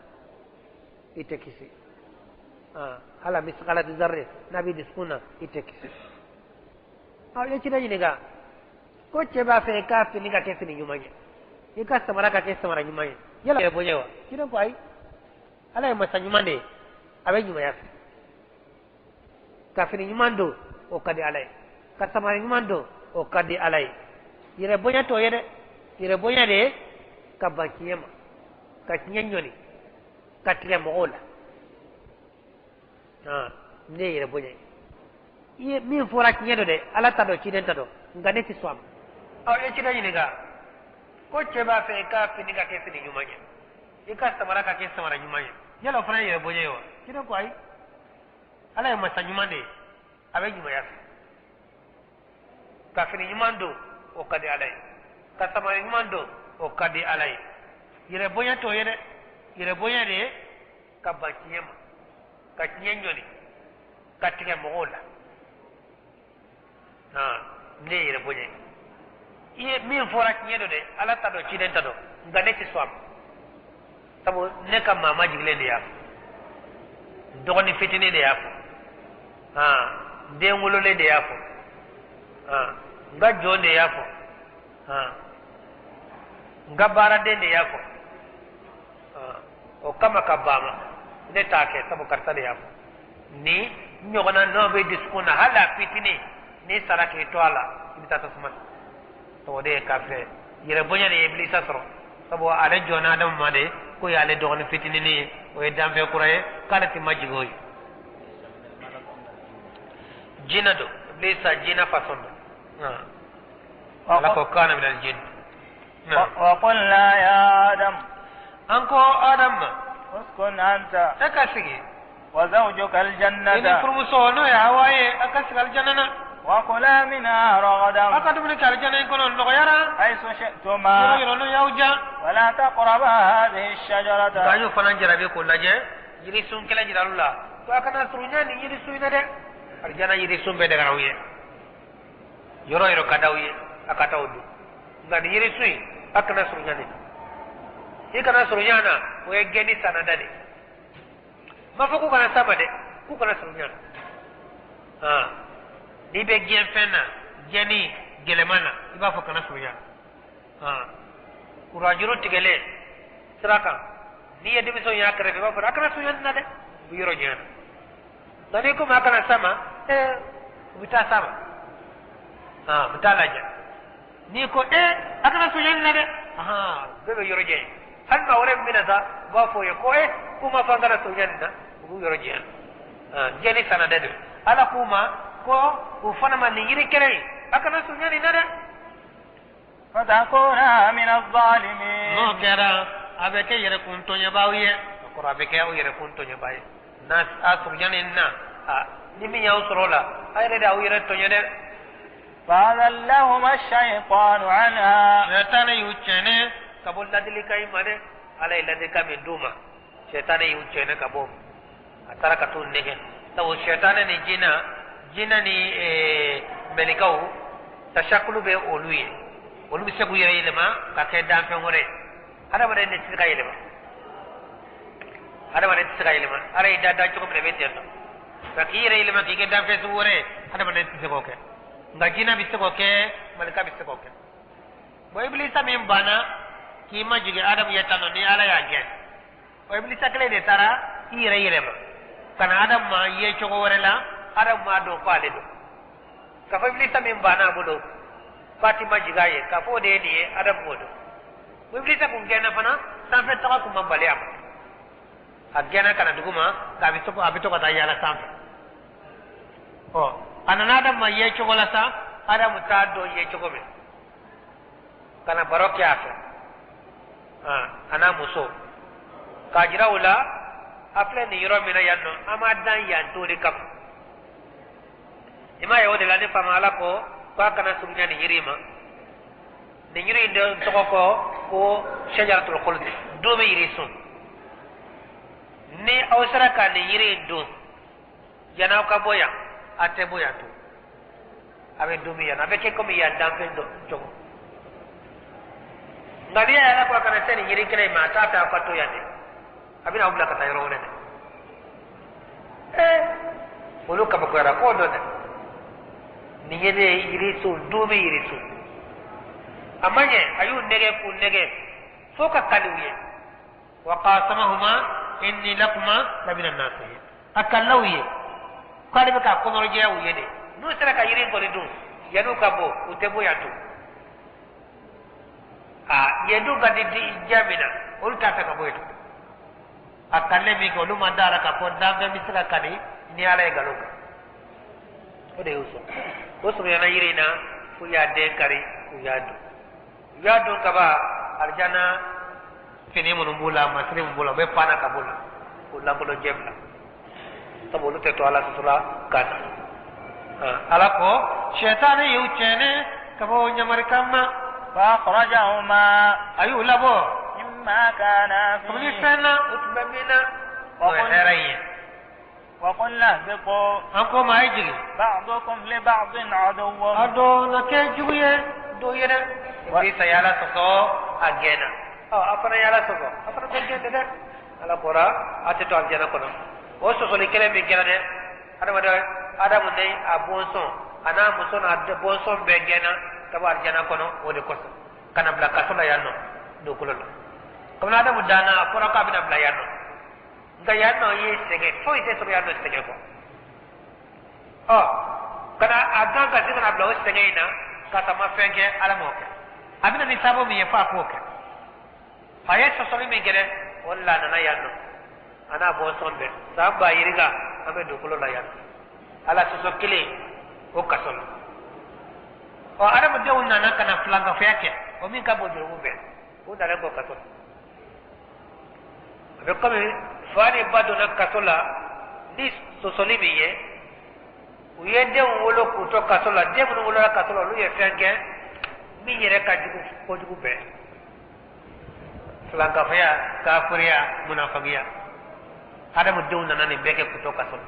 i tɛ kisi. Hali a misikala zarre n'a b'i dusukun na, i tɛ kisi. Aw ye ciden ɲininka ko cɛ b'a fɛ i ka fini ka kɛ fini ɲuman ye, i ka samara ka kɛ samara ɲuman ye, yala yɛrɛ bonya wa? Ciden ko ayi, Ala ye masa ɲuman de ye, a bɛ ɲumanya fɛ. Ka fini ɲuman don, o ka di Ala ye, ka samara ɲuman don, o ka di Ala ye. Yɛrɛ bonya t'o ye dɛ. Yɛrɛ bonya de ye ka ban tiɲɛ ma, ka tiɲɛ ɲɔni, ka tigɛ mɔgɔw la. Ne ye yɛrɛ bonya ye. I ye min fɔra tiɲɛ don dɛ, Ala ta dɔn, ciden ta dɔn, nka ne tɛ sɔn a ma. Aw ye ciden ɲininka ko cɛ b'a fɛ i ka fini ka kɛ fini ɲuman ye, i ka samara ka kɛ samara ɲuman ye, yala o fana ye yɛrɛ bonya ye wa? Ciden ko ayi, Ala ye masa ɲuman de ye, a bɛ ɲumanya fɛ. Ka fini ɲuman don, o ka di Ala ye, ka samara ɲuman don, o ka di Ala ye. Yɛrɛ bonya t'o ye dɛ. Yɛrɛ bonya de ye ka ban tiɲɛ ma, ka tiɲɛ ɲɔni, ka tigɛ mɔgɔw la. Ne ye yɛrɛ bonya ye. I ye min fɔra tiɲɛ don dɛ, Ala ta dɔn, ciden ta dɔn, nka ne tɛ sɔn a ma, sabu ne ka maa majigilen de y'a fɔ, n dɔgɔnin fitinin de y'a fɔ, n den wololen de y'a fɔ, n ka jɔn de y'a fɔ, n ka baaraden de y'a fɔ, o kama ka ban ma, ne t'a kɛ, sabu karisa de y'a fɔ. Ni ɲɔgɔnna n'o bɛ dusukun na, hali a fitinin, n'i sara k'i to a la, i bɛ taa tasuma na. O de ye kafiri ye. Yɛrɛ bonya de ye Ibilisa sɔrɔ, sabu ale jɔnna Adamu ma de k'o y'ale dɔgɔnin fitinin ye, o ye danfɛn kura ye, k'ale tɛ majigin o ye. Jinɛ don Ibilisa, jinɛ façon don. Ala ko kana min al jinn. وقلنا يا آدم An ko Adam ma اسكن أنت e ka sigi وزوجك i ni الجنة furumuso, n'o ye Hawa ye, a ka sigi alijana na. وكلا منها رغدا A ka dumuni kɛ alijana in kɔnɔ nɔgɔyara حيث شئتما yɔrɔ yɔrɔ n'o y'aw diya. ولا تقربا هذه الشجرة. Nka an y'o fana jarabi k'o lajɛ, yirisun kɛlɛ jiral'u la ko a kana surunya nin yirisun in na dɛ. Alijana yirisun bɛɛ dagara aw ye, yɔrɔ yɔrɔ ka d'aw ye a ka taa o dun, nka nin yirisun in a kana surunya nin na. I kana surunya na, o ye gɛnni sanada de. Ma fɔ k'u kana s'a ma dɛ, k'u kana surunya na. N'i bɛ gɛn fɛn na, gɛnni gɛlɛman na, i b'a fɔ kana surunya na. Kuranjuru tigɛlen sira kan, n'i ye denmisɛnw y'a kɛrɛfɛ, i b'a fɔ a kana surunya nin na dɛ, u bɛ yɔrɔ janya na. Nka n'i ko ma a kana s'a ma, u bɛ taa s'a ma, u bɛ taa lajɛ. N'i ko a kana surunya nin na dɛ, bɛɛ bɛ yɔrɔ janya. Hali maa wɛrɛ min bɛna taa, u b'a fɔ o ye ko k'u ma fɔ an kana surunya nin na, u b'u yɔrɔ janya. Gɛnni sanada de. Ala k'u ma ko u fana ma nin yiri kelen in, a kana surunya nin na dɛ. فتكونا من الظالمين. N'o kɛra, a bɛ kɛ yɛrɛkun tɔɲɔbaaw ye. O kɔrɔ, a bɛ kɛ aw yɛrɛkun tɔɲɔbaa ye n'a a surunya nin na. A ni min y'aw sɔrɔ o la, a yɛrɛ de aw yɛrɛ tɔɲɔ dɛ. فأذلهما الشيطان عنها. Sɛtanɛ y'u cɛnɛ ka bɔ ladilikan in ma dɛ. Ala ye ladilikan min d'u ma, sɛtanɛ y'u cɛnɛ ka bɔ o ma. A taara ka t'u nɛgɛ, sabu sɛtanɛ ni jinɛ, jinɛ ni mɛlɛkɛw tasakulu bɛ olu ye. Olu bɛ se k'u yɛrɛ yɛlɛma ka kɛ danfɛn wɛrɛ ye. Hadamaden de tɛ se ka yɛlɛma, hadamaden tɛ se ka yɛlɛma. Ala y'i da da cogo min na, i bɛ ten tɔ. Nka k'i yɛrɛ yɛlɛma k'i kɛ danfɛn sugu wɛrɛ ye, hadamaden tɛ se k'o kɛ. Nka jinɛ bɛ se k'o kɛ, malika bɛ se k'o kɛ. Bon, Ibilisa min banna k'i ma jigin Adamu ye tan nɔ, ni Ala y'a gɛn, o Ibilisa kelen de taara i yɛrɛ yɛlɛma ka na Adamu ma ye cogo wɛrɛ la. Adamu m'a dɔn ko ale don. K'a fɔ Ibilisa min banna a bolo Fatima jigin a ye, k'a fɔ o de ye nin ye, Adamu m'o dɔn. Ibilisa kun gɛnna fana, sanfɛ taga kun ma bali a ma. A gɛnna ka na dugu ma, k'a bɛ to a bɛ to ka taa yaala sanfɛ. Ɔ, a nana Adamu ma ye cogo la sa, Adamu t'a dɔn ye cogo min, ka na baro kɛ a fɛ, a n'a muso, k'a jira u la a filɛ nin yɔrɔ min na yan nɔ, an m'a dan yan to de kama. I m'a ye, o de la ne faama Ala ko k'a kana surunya nin yiri ma. Nin yiri in de tɔgɔ ko shajaratul khuldi, don bɛ yiri sun. Ni aw sera ka nin yiri in dun, yan'aw ka bɔ yan, a tɛ bɔ yan tun, a bɛ dun yan, a bɛ kɛ komi yan danfɛn dɔ cogo. Nka n'i y'a ye Ala ko a kana se nin yiri kelen in ma, a t'a fɛ aw ka to yan dɛ, a bɛna aw bila ka taa yɔrɔ wɛrɛ dɛ. Olu kabakoyara k'o dɔn dɛ, nin ye de yiri sun, dun bɛ yiri sun. A ma ɲɛ, a y'u nɛgɛ k'u nɛgɛ fo ka kali u ye. Wa qasamahuma inni lakuma lamina nasihin. A kalila u ye k'ale bɛ k'a kɔnɔjɛya u ye de, n'u sera ka yiri in kɔni dun, yan'u ka bɔ, u tɛ bɔ yan tun. A yen dun ka di diya min na, olu t'a fɛ ka bɔ yen tun. A kalilen min kɛ, olu ma da la k'a fɔ danfɛn bɛ se ka kali ni Ala ye nkalon kan. O de y'u sɔrɔ, o surunyana yiri in na f'u y'a den kari, u y'a dun. U y'a dun kaba, alijana fini minnu b'u la, masiri min b'u la, u bɛ panna ka b'u la k'u lankolon jɛ bila, sabu olu tɛ to Ala sɔsɔla kan na. Ala ko sɛtanɛ y'u cɛnɛ ka bɔ ɲamarikan ma. فأخرجهما A y'u labɔ مما كانا kabini فيه. fɛn na u tun bɛ min na, o ye hɛrɛ ye. وقلنا اهبطوا An ko ma a ye jigin بعضكم لبعض عدو. A dɔw na kɛ jugu ye dɔw ye dɛ. Ibilisa ye Ala sɔsɔ, a gɛnna. Ɔ, a fana ye Ala sɔsɔ, a fana bɛ gɛn dɛ. Ala bɔra a tɛ to alijana kɔnɔ. O sɔsɔli kelen min kɛra dɛ, adamaden Adamu ni a bɔnsɔn, a n'a muso n'a bɔnsɔn bɛɛ gɛnna ka bɔ alijana kɔnɔ. O de kosɔn ka na bila kaso la yan nɔ dugukolo la. Kabini Adamu danna, a fɔra k'a bɛna bila yan nɔ, nka yan nɔ ye sɛgɛn, foyi tɛ sɔrɔ yan nɔ sɛgɛn kɔ. Ɔ, ka na a dan ka se ka na bila o sɛgɛn in na, ka sɔrɔ a ma fɛn kɛ, Ala m'o kɛ. A bɛna ni sababu min ye, f'a k'o kɛ. A ye sɔsɔli min kɛ dɛ, o de la a nana yan nɔ, a n'a bɔnsɔn bɛɛ, san ba yirika an bɛ dugukolo la yan nɔ, Ala sɔsɔ kelen o kaso la. Ɔ, adamadenw nana ka na filankafoya kɛ, o min ka bon jurumu bɛɛ, u nana k'o kaso la. A bɛ komi fa ni ba donna kaso la ni sɔsɔli min ye. U ye denw wolo k'u to kaso la, den minnu wolola kaso la, olu ye fɛn kɛ min yɛrɛ ka jugu kojugu bɛɛ. Filankafoya, kafiriya, munafagiya. Hadamadenw nana nin bɛɛ kɛ k'u to kaso la.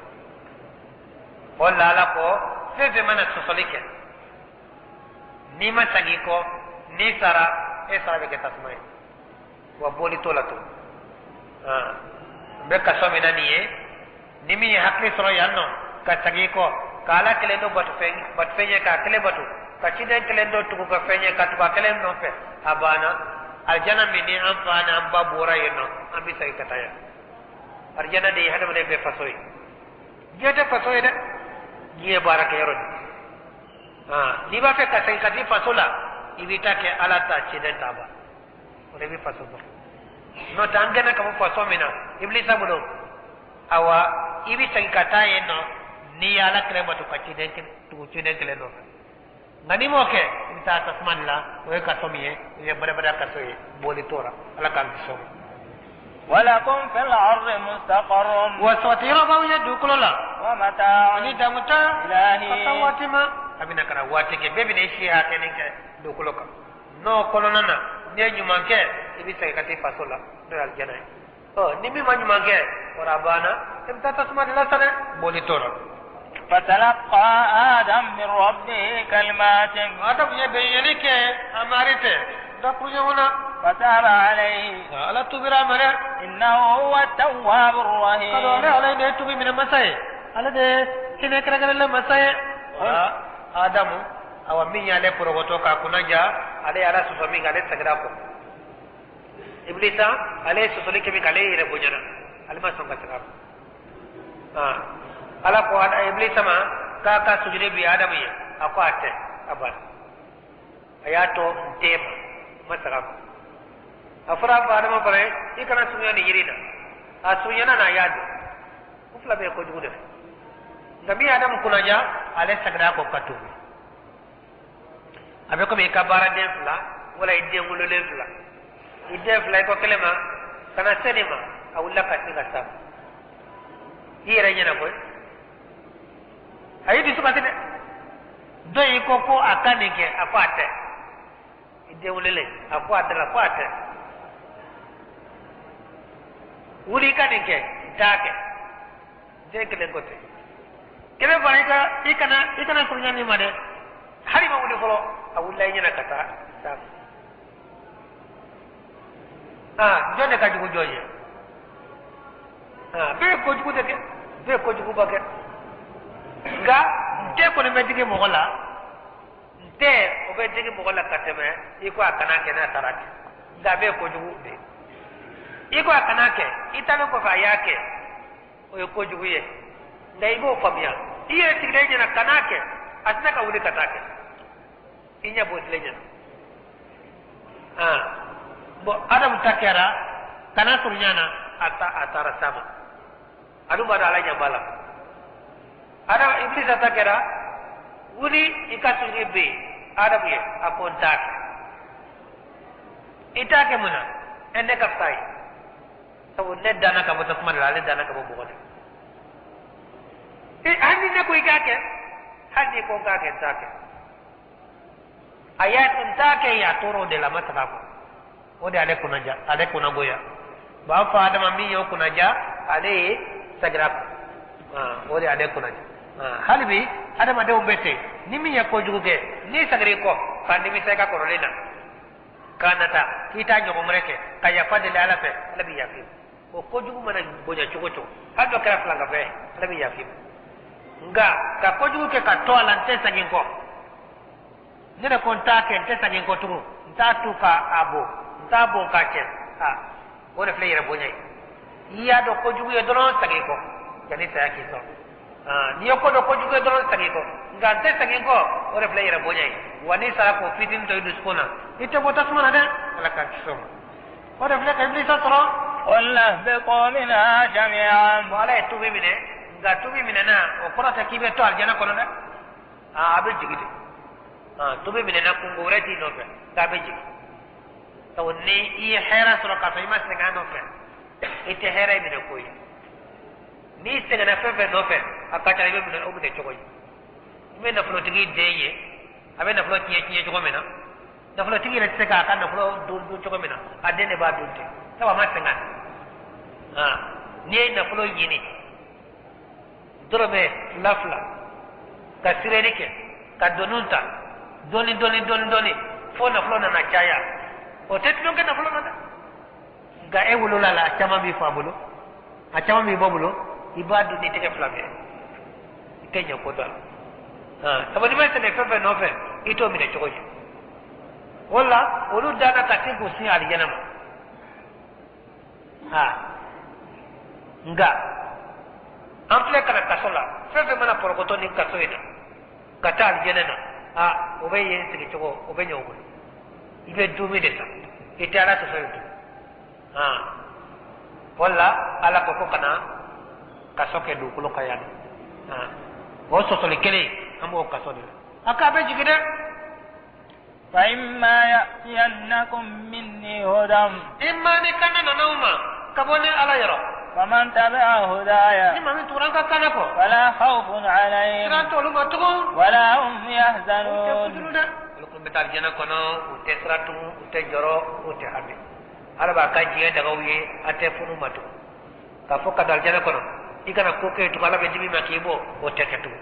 O la Ala ko fɛn fɛn mana sɔsɔli kɛ, n'i ma segin i kɔ, n'i sara, e sara bɛ kɛ tasuma ye. Wa bɔli t'o la tun. N bɛ kaso min na nin ye, ni min ye hakili sɔrɔ yan nɔ ka segin i kɔ, ka Ala kelen dɔ bato fɛn ye, k'a kelen bato, ka ciden kelen dɔ tugu ka fɛn ye, ka tugu a kelen nɔfɛ, a banna. Alijana min ni an fa n'an ba bɔra yen nɔ, an bɛ segin ka taa yan. Alijana de ye hadamaden bɛɛ faso ye. Diɲɛ tɛ faso ye dɛ, diɲɛ ye baarakɛyɔrɔ de. N'i b'a fɛ ka segin ka t'i faso la, i b'i ta kɛ Ala ta, ciden ta ba, o de bɛ faso sɔrɔ. N'o tɛ an gɛnna ka bɔ faso min na, Ibilisa bolo, awa i bɛ segin ka taa yen nɔ n'i ye Ala kelen bato ka ciden tugu ciden kelen nɔfɛ. Nka n'i m'o kɛ, i bɛ taa tasuma de la, o ye kaso min ye, o ye badabada kaso ye, bɔli t'o la. Ala k'an kisi o ma. ولكم في الأرض مستقر. Wa sabati yɔrɔ b'aw ye dugukolo la. ومتاع. Ani damuta. إلى حين. Ka taa waati ma. A bɛna ka na waati kɛ, bɛɛ bɛna i si hakɛ nin kɛ dugukolo kan. N'o kɔnɔna na, n'i ye ɲuman kɛ, i bɛ segin ka t'i faso la, n'o ye alijana ye. Ɔ ni min ma ɲuman kɛ, o la a banna, i bɛ taa tasuma de la sa dɛ, bɔli t'o la. فتلقى آدم من ربه كلمات. Adamu ye bɛnyɛli kɛ a mari fɛ dakuruɲɔgɔn na. فتاب عليه. Ala tubira a ma dɛ. إنه هو التواب Ka dɔn ale الرحيم. Ala de ye tubi minɛ masa ye, ale de ye hinɛ kɛrɛnkɛrɛnlen masa ye. Adamu, awa min y'ale porokoto k'a kunna ja, ale ye Ala sɔsɔ min kɛ, ale seginna kɔ. Ibilisa, ale ye sɔsɔli kɛ min kɛ, ale yɛrɛ bonyana, ale ma sɔn ka segin a kɔ. Ala ko Ibilisa ma k'a ka sujudi bi Adamu ye, a ko a tɛ, a banna. A y'a to n tɛ ma, ma segin a kɔ. A fɔra a fa Adama fana ye, i kana surunya nin yiri in na. A surunyana na, a y'a dɔn. O fila bɛɛ ye kojugu de fɛ. Nka min ye Adamu kunnaja, ale seginna a kɔ ka tugu. A bɛ komi i ka baaraden fila wala i den wololen fila. I den fila, i ko kelen ma, kana se nin ma, a wulila ka sin ka s'a ma. I yɛrɛ ɲɛna koyi. A y'i dusu kasi dɛ. Dɔ in ko ko a ka nin kɛ, a ko a tɛ. I den wololen, a ko a tɛ la, ko a tɛ. Wuli i ka nin kɛ, n t'a kɛ. Den kelen ko ten. Kelen fana, i kana surunya nin ma dɛ. Hali ma wuli fɔlɔ, a wulila i ɲɛna ka taa s'a ma. Jɔn de ka jugu jɔn ye? Bɛɛ ye kojugu de kɛ, bɛɛ ye kojuguba kɛ. Nka n tɛ kɔni bɛ digi mɔgɔ la, n tɛ o bɛ digi mɔgɔ la ka tɛmɛ i ko a kana kɛ n'a taara kɛ. Nka a bɛɛ ye kojugu de ye. I ko a kana kɛ, i taalen kɔfɛ a y'a kɛ, o ye kojugu ye. Nka i b'o faamuya, i yɛrɛ sigilen ɲɛna kana kɛ, a tɛna ka wuli ka taa kɛ. I ɲɛ b'o tilen ɲɛna. Bon, Adamu ta kɛra kana surunya na, a taara s'a ma. A dun b'a dɔn Ala ɲɛ b'a la. Adamu, Ibilisa ta kɛra wuli i ka sujudi bɛ yen Adamu ye, a ko n t'a kɛ. I t'a kɛ mun na? Ɛ ne ka fisa ye. Sabu ne danna ka bɔ tasuma de la, ale danna ka bɔ bɔgɔ de la. Hali ni ne ko i k'a kɛ, hali n'i ko n k'a kɛ, n t'a kɛ. A y'a n t'a kɛ yen, a tor'o de la, a ma segin a kɔ. O de y'ale kunnaja, ale kunnagoya. B'a fɔ Adama min y'o kunnaja, ale ye seginna kɔ. O de y'ale kunnaja. Hali bi adamadenw bɛ ten, ni min ye kojugu kɛ, n'i seginna i kɔ ka nimisa i ka kɔrɔlen na, k'a nata k'i t'a ɲɔgɔn wɛrɛ kɛ, ka yafa deli Ala fɛ, Ala bɛ yafa i ma. O kojugu mana bonya cogo o cogo, hali n'o kɛra filankafɛ ye, Ala bɛ yafa i ma. Nka ka kojugu kɛ ka to a la, n tɛ segin kɔ, ne de ko n t'a kɛ, n tɛ segin kɔ tugun, n t'a tu ka a bon, n t'a bon k'a cɛ, o de filɛ yɛrɛ bonya ye. I y'a dɔn kojugu ye dɔrɔn, segin kɔ yanni saya k'i sɔrɔ. N'i ye ko dɔn kojugu ye dɔrɔn, segin kɔ. Nka n tɛ segin kɔ, o de filɛ yɛrɛ bonya ye. Wa n'i sara k'o fitinin to i dusukun na, i tɛ bɔ tasuma na dɛ. Ala k'an kisi o ma. O de filɛ ka Ibilisa sɔrɔ. قلنا اهبطوا منها جميعا. Bon, Ala ye tubi minɛ, nka tubi minɛna, o kɔrɔ tɛ k'i bɛ to alijana kɔnɔ dɛ. A bɛ jigin de. Tubi minɛna, kunko wɛrɛ t'i nɔfɛ, k'a bɛ jigin. Sabu ni i ye hɛrɛ sɔrɔ k'a sɔrɔ i ma sɛgɛn a nɔfɛ, i tɛ hɛrɛ minɛ ko ye. N'i sɛgɛnna fɛn fɛn nɔfɛ, a ka ca i bɛ minɛ o minɛ cogo ye. I bɛ nafolotigi den ye, a bɛ nafolo tiɲɛ tiɲɛ cogo min na, nafolotigi yɛrɛ tɛ se k'a ka nafolo dun dun cogo min na, a den de b'a dun ten, sabu a ma sɛgɛn. N'i ye nafolo ɲini dɔrɔmɛ fila fila ka sirɛli kɛ ka doniw ta dɔɔni dɔɔni dɔɔni dɔɔni fo nafolo nana caya, o tɛ tulon kɛ nafolo ma dɛ. Nka e wolola la, a caman b'i fa bolo, a caman b'i ba bolo, i b'a dun n'i tɛgɛ fila bɛɛ, i tɛ ɲɛ ko dɔ la. Sabu n'i ma sɛnɛ fɛn fɛn nɔfɛ, i t'o minɛ cogo ɲɛ. O la olu danna ka se k'u sin alijana ma. Nka an filɛ ka na kaso la, fɛn fɛn mana pɔrɔkɔtɔ ni kaso in na ka taa alijana na, o bɛ yen sigi cogo, o bɛ ɲɛ o bolo. I bɛ dumuni de san, i tɛ ala sɔsɔ yen tugun. Wala ala ko ko kana kaso kɛ dugukolo kan yan. O sɔsɔli kelen, an b'o kaso de la. A k'a bɛ jigin dɛ. فإما يأتينكم مني هدى. إما ni kana nana u ma ka bɔ ne ala yɔrɔ. فمن تبع هدايا. Ni maa min tugura n ka kana kɔ. فلا خوف عليهم. Siran t'olu ma tugun. ولا هم U tɛ يحزنون. kuturu dɛ. Olu kun bɛ taa alijana kɔnɔ, u tɛ siran tugun, u tɛ jɔrɔ, u tɛ hami. Ala b'a ka diɲɛ daga u ye, a tɛ funu ma tugun. K'a fɔ ka don alijana kɔnɔ, i kana ko kɛ tugun, ala bɛ dimi ma k'i bɔ, o tɛ kɛ tugun.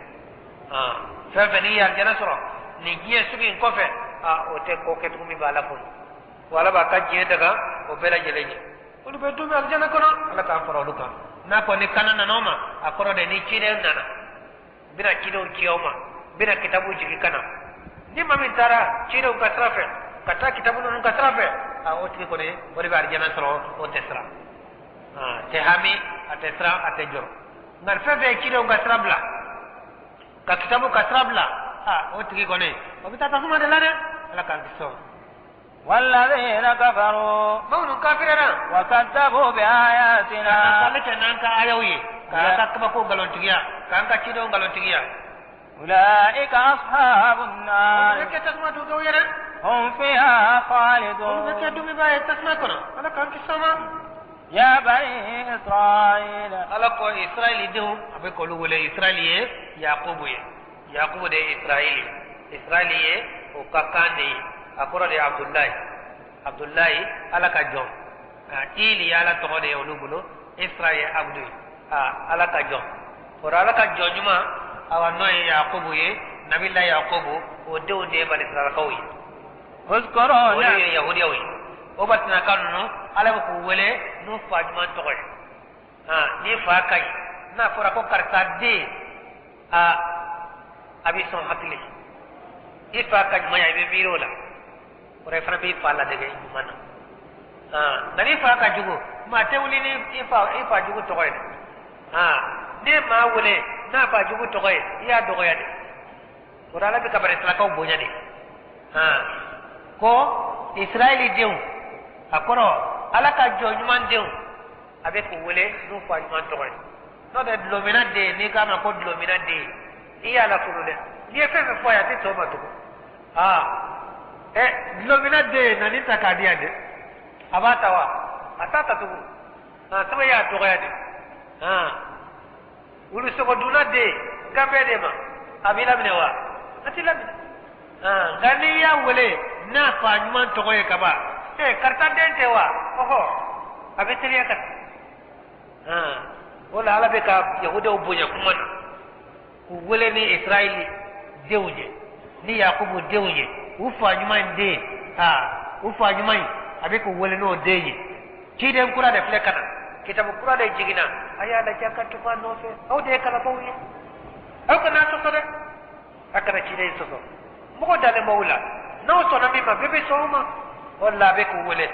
Fɛn fɛn n'i ye alijana sɔrɔ nin diɲɛ sugu in kɔfɛ, o tɛ ko kɛ tugun min b'a la funu. Wa ala b'a ka diɲɛ daga o bɛɛ lajɛlen ye. Olu bɛ dun alijana kɔnɔ, ala k'an fara olu kan. N'a ko ni kana nana o ma, a kɔrɔ de ni ciden nana, n bɛna cidenw ci aw ma, n bɛna kitabu jigin ka na. Ni maa min taara cidenw ka sira fɛ, ka taa kitabu ninnu ka sira fɛ, o tigi kɔni o de bɛ alijana sɔrɔ, o tɛ siran, a tɛ hami, a tɛ siran, a tɛ jɔrɔ. Nka fɛn fɛn ye cidenw ka sira bila, ka kitabu ka sira bila, o tigi kɔni o bɛ taa tasuma de la dɛ. Ala k'an kisi o ma. والذين كفروا. Maa minnu kafiriyara. وكذبوا بآياتنا. K'ale kɛ n'an ka ayaw ye, k'an ka kabako nkalontigiya, k'an ka cidenw nkalontigiya. أولئك أصحاب Olu bɛ النار. kɛ tasuma dunkew ye dɛ. هم فيها Olu bɛ kɛ خالدون. dumiba ye tasuma kɔnɔ. Ala k'an kisi o ma. يا بني إسرائيل. Ala ko Israɛli denw, a bɛ k'olu wele. Israɛli ye Yakubu ye, Yakubu de ye Israɛli ye. Israɛli ye o ka kan de ye, a kɔrɔ de ye Abudulayi, Abudulayi, ala ka jɔn. Ili ye ala tɔgɔ de ye olu bolo, Isra ye Abudu ye, ala ka jɔn. O la ala ka jɔn ɲuman, awa, n'o ye Yakubu ye, nabila Yakubu, o denw de ye Banisiralakaw ye. اذكروا Olu ye Yahudiyaw ye. O Banisiralaka ninnu, ala bɛ k'u wele n'u fa ɲuman tɔgɔ ye. Ni fa ka ɲi, n'a fɔra ko karisa den, a b'i sɔn hakili. I fa ka ɲumanya, i bɛ miiri o la, o la i fana b'i fa ladege ɲuman na. Nka n'i fa ka jugu, maa tɛ wuli ni i fa jugu tɔgɔ ye dɛ. N'i ye maa wele n'a fa jugu tɔgɔ ye, i y'a dɔgɔya de. O la ala bɛ ka Banisiralakaw bonya de. Ko Israɛli denw, a kɔrɔ ala ka jɔn ɲuman denw, a bɛ k'u wele n'u fa ɲuman tɔgɔ ye. N'o tɛ, dulɔminna den, n'i k'a ma ko dulɔminna den, i y'a lafulu dɛ. N'i ye fɛn fɛn fɔ a ye, a tɛ sɔn o ma tugun. Ɛ, dulɔminna den na nin ta k'a di yan dɛ, a b'a ta wa? A t'a ta tugun. Sabu y'a dɔgɔya de. Wulusogodunna den ganbɛ de ma, a b'i laminɛ wa? A t'i laminɛ. Nka n'i y'a wele n'a fa ɲuman tɔgɔ ye kaban, karisa den tɛ wa? Ɔhɔ, a bɛ teliya ka taa. O la ala bɛ ka Yahudaw bonya kuma na, k'u wele ni Israɛli denw ye, ni Yakubu denw ye, u fa ɲuman den, u fa ɲuman in, a bɛ k'u wele n'o den ye. Ciden kura de filɛ ka na, kitabu kura de jiginna, a y'a lajɛ ka tugu a nɔfɛ. Aw de ye kalanfaw ye, aw kana sɔsɔ dɛ, a kana ciden sɔsɔ. Mɔgɔ dalen b'aw la, n'aw sɔnna min ma, bɛɛ bɛ sɔn o ma. O la a bɛ k'u wele,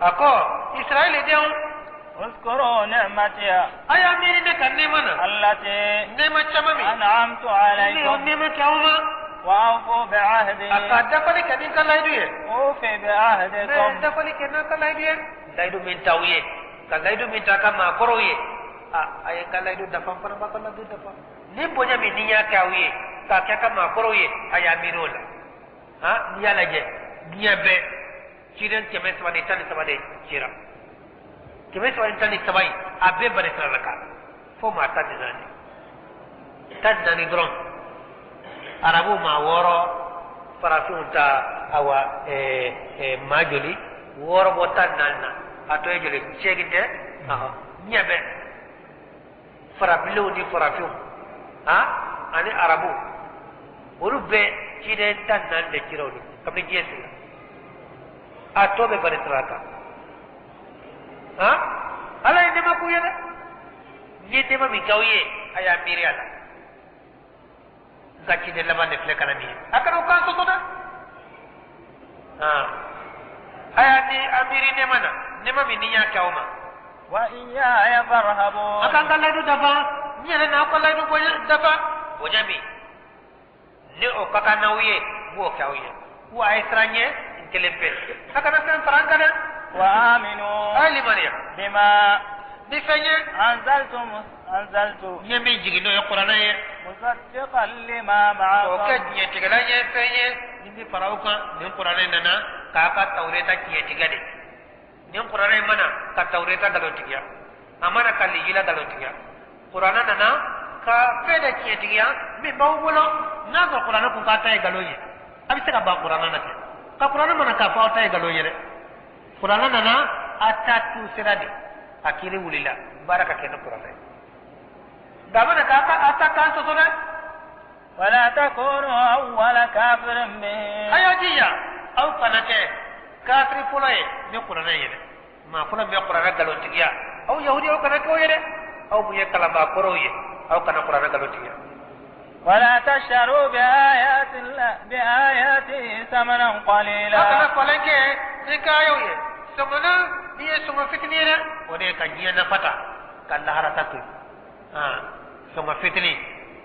a ko Israɛli denw. اذكروا نعمتي. A y'a miiri ne ka nɛɛma na. التي Nɛɛma caman min أنعمت ne y'o عليكم. nɛɛma kɛ aw ma. وأوفوا بعهدي. A ka dafali kɛ ni n ka layidu ye. أوف Ne ye بعهدكم. dafali kɛ n'a ka layidu ye, layidu min t'aw ye, ka layidu min ta ka maakɔrɔw ye. A ye n ka layidu dafa, n fana b'a ka layidu dafa. Ni bonya min ni n y'a kɛ aw ye, k'a kɛ ka maakɔrɔw ye, a y'a miiri o la. N'i y'a lajɛ, diɲɛ bɛɛ ciden 313 de cira. 313 in, a bɛɛ bani sira la kan fo maa 14, 14 dɔrɔn. Arabu maa 6, farafinw ta awa maa joli? 6 bɔ 14 na, a tɔ ye joli? 8 tɛ? Diɲɛ bɛɛ farabilenw ni farafinw ani arabu, olu bɛɛ ciden 14 de cira olu kabini diɲɛ sigira. A tɔ bɛ bani Israɛl kan. Ala ye nɛɛma k'u ye dɛ. N ye nɛɛma min k'aw ye, a y'a miiri a la. N ka ciden laban de filɛ ka na nin ye, a kana o kan sɔsɔ dɛ. A y'a ni a miiri nɛɛma na, nɛɛma min ni n y'a kɛ aw ma. Wa iyaya farhabun. A k'an ka layidu dafa, n yɛrɛ n'aw ka layidu bonya dafa, bonya min ni o ka kan n'aw ye, n b'o kɛ aw ye. Wa a ye siran ɲɛ n kelen pe, a kana fɛn fara n kan dɛ. Wa aminu. A ye limaniya. Bima. Ni fɛn ye. Anzaltu. N ye min jigin n'o ye kuranɛ ye. Musaddiqan lima ma'akum. O kɛ tiɲɛtigɛla ye fɛn ye ni min fara aw kan. Nin kuranɛ nana k'a ka tawureta tiɲɛtigɛ de. Nin kuranɛ in mana ka tawureta nkalontigiya, a mana ka linjila nkalontigiya. Kuranɛ nana ka fɛn de tiɲɛtigiya min b'aw bolo. N'a sɔrɔ kuranɛ kun k'a ta ye nkalon ye, a bɛ se ka ban kuranɛ na ten. Ka kuranɛ mana k'a fɔ aw ta ye nkalon ye dɛ. Kuranɛ nana a ta tu sira de, a kiiri wulila, baara ka kɛ ni kuranɛ ye. Nka a mana k'a ka a ta kan sɔsɔ dɛ. Wala takunu awwala kafirin bihi. A y'a jija aw kana kɛ kafiri fɔlɔ ye ni kuranɛ ye dɛ. Maa fɔlɔ min bɛ kuranɛ nkalontigiya, aw yahudi, aw kana kɛ o ye dɛ. Aw mun ye kalanbaa kɔrɔw ye, aw kana kuranɛ nkalontigiya. Wala tashtaru bi ayati bi ayati samanan qalila. Aw kana falen kɛ ni k'ayaw ye sɔngɔ na ni ye sɔngɔ fitinin ye dɛ. O de ye ka diɲɛ nafa ta ka lahara ta to yen. Sɔngɔ fitinin,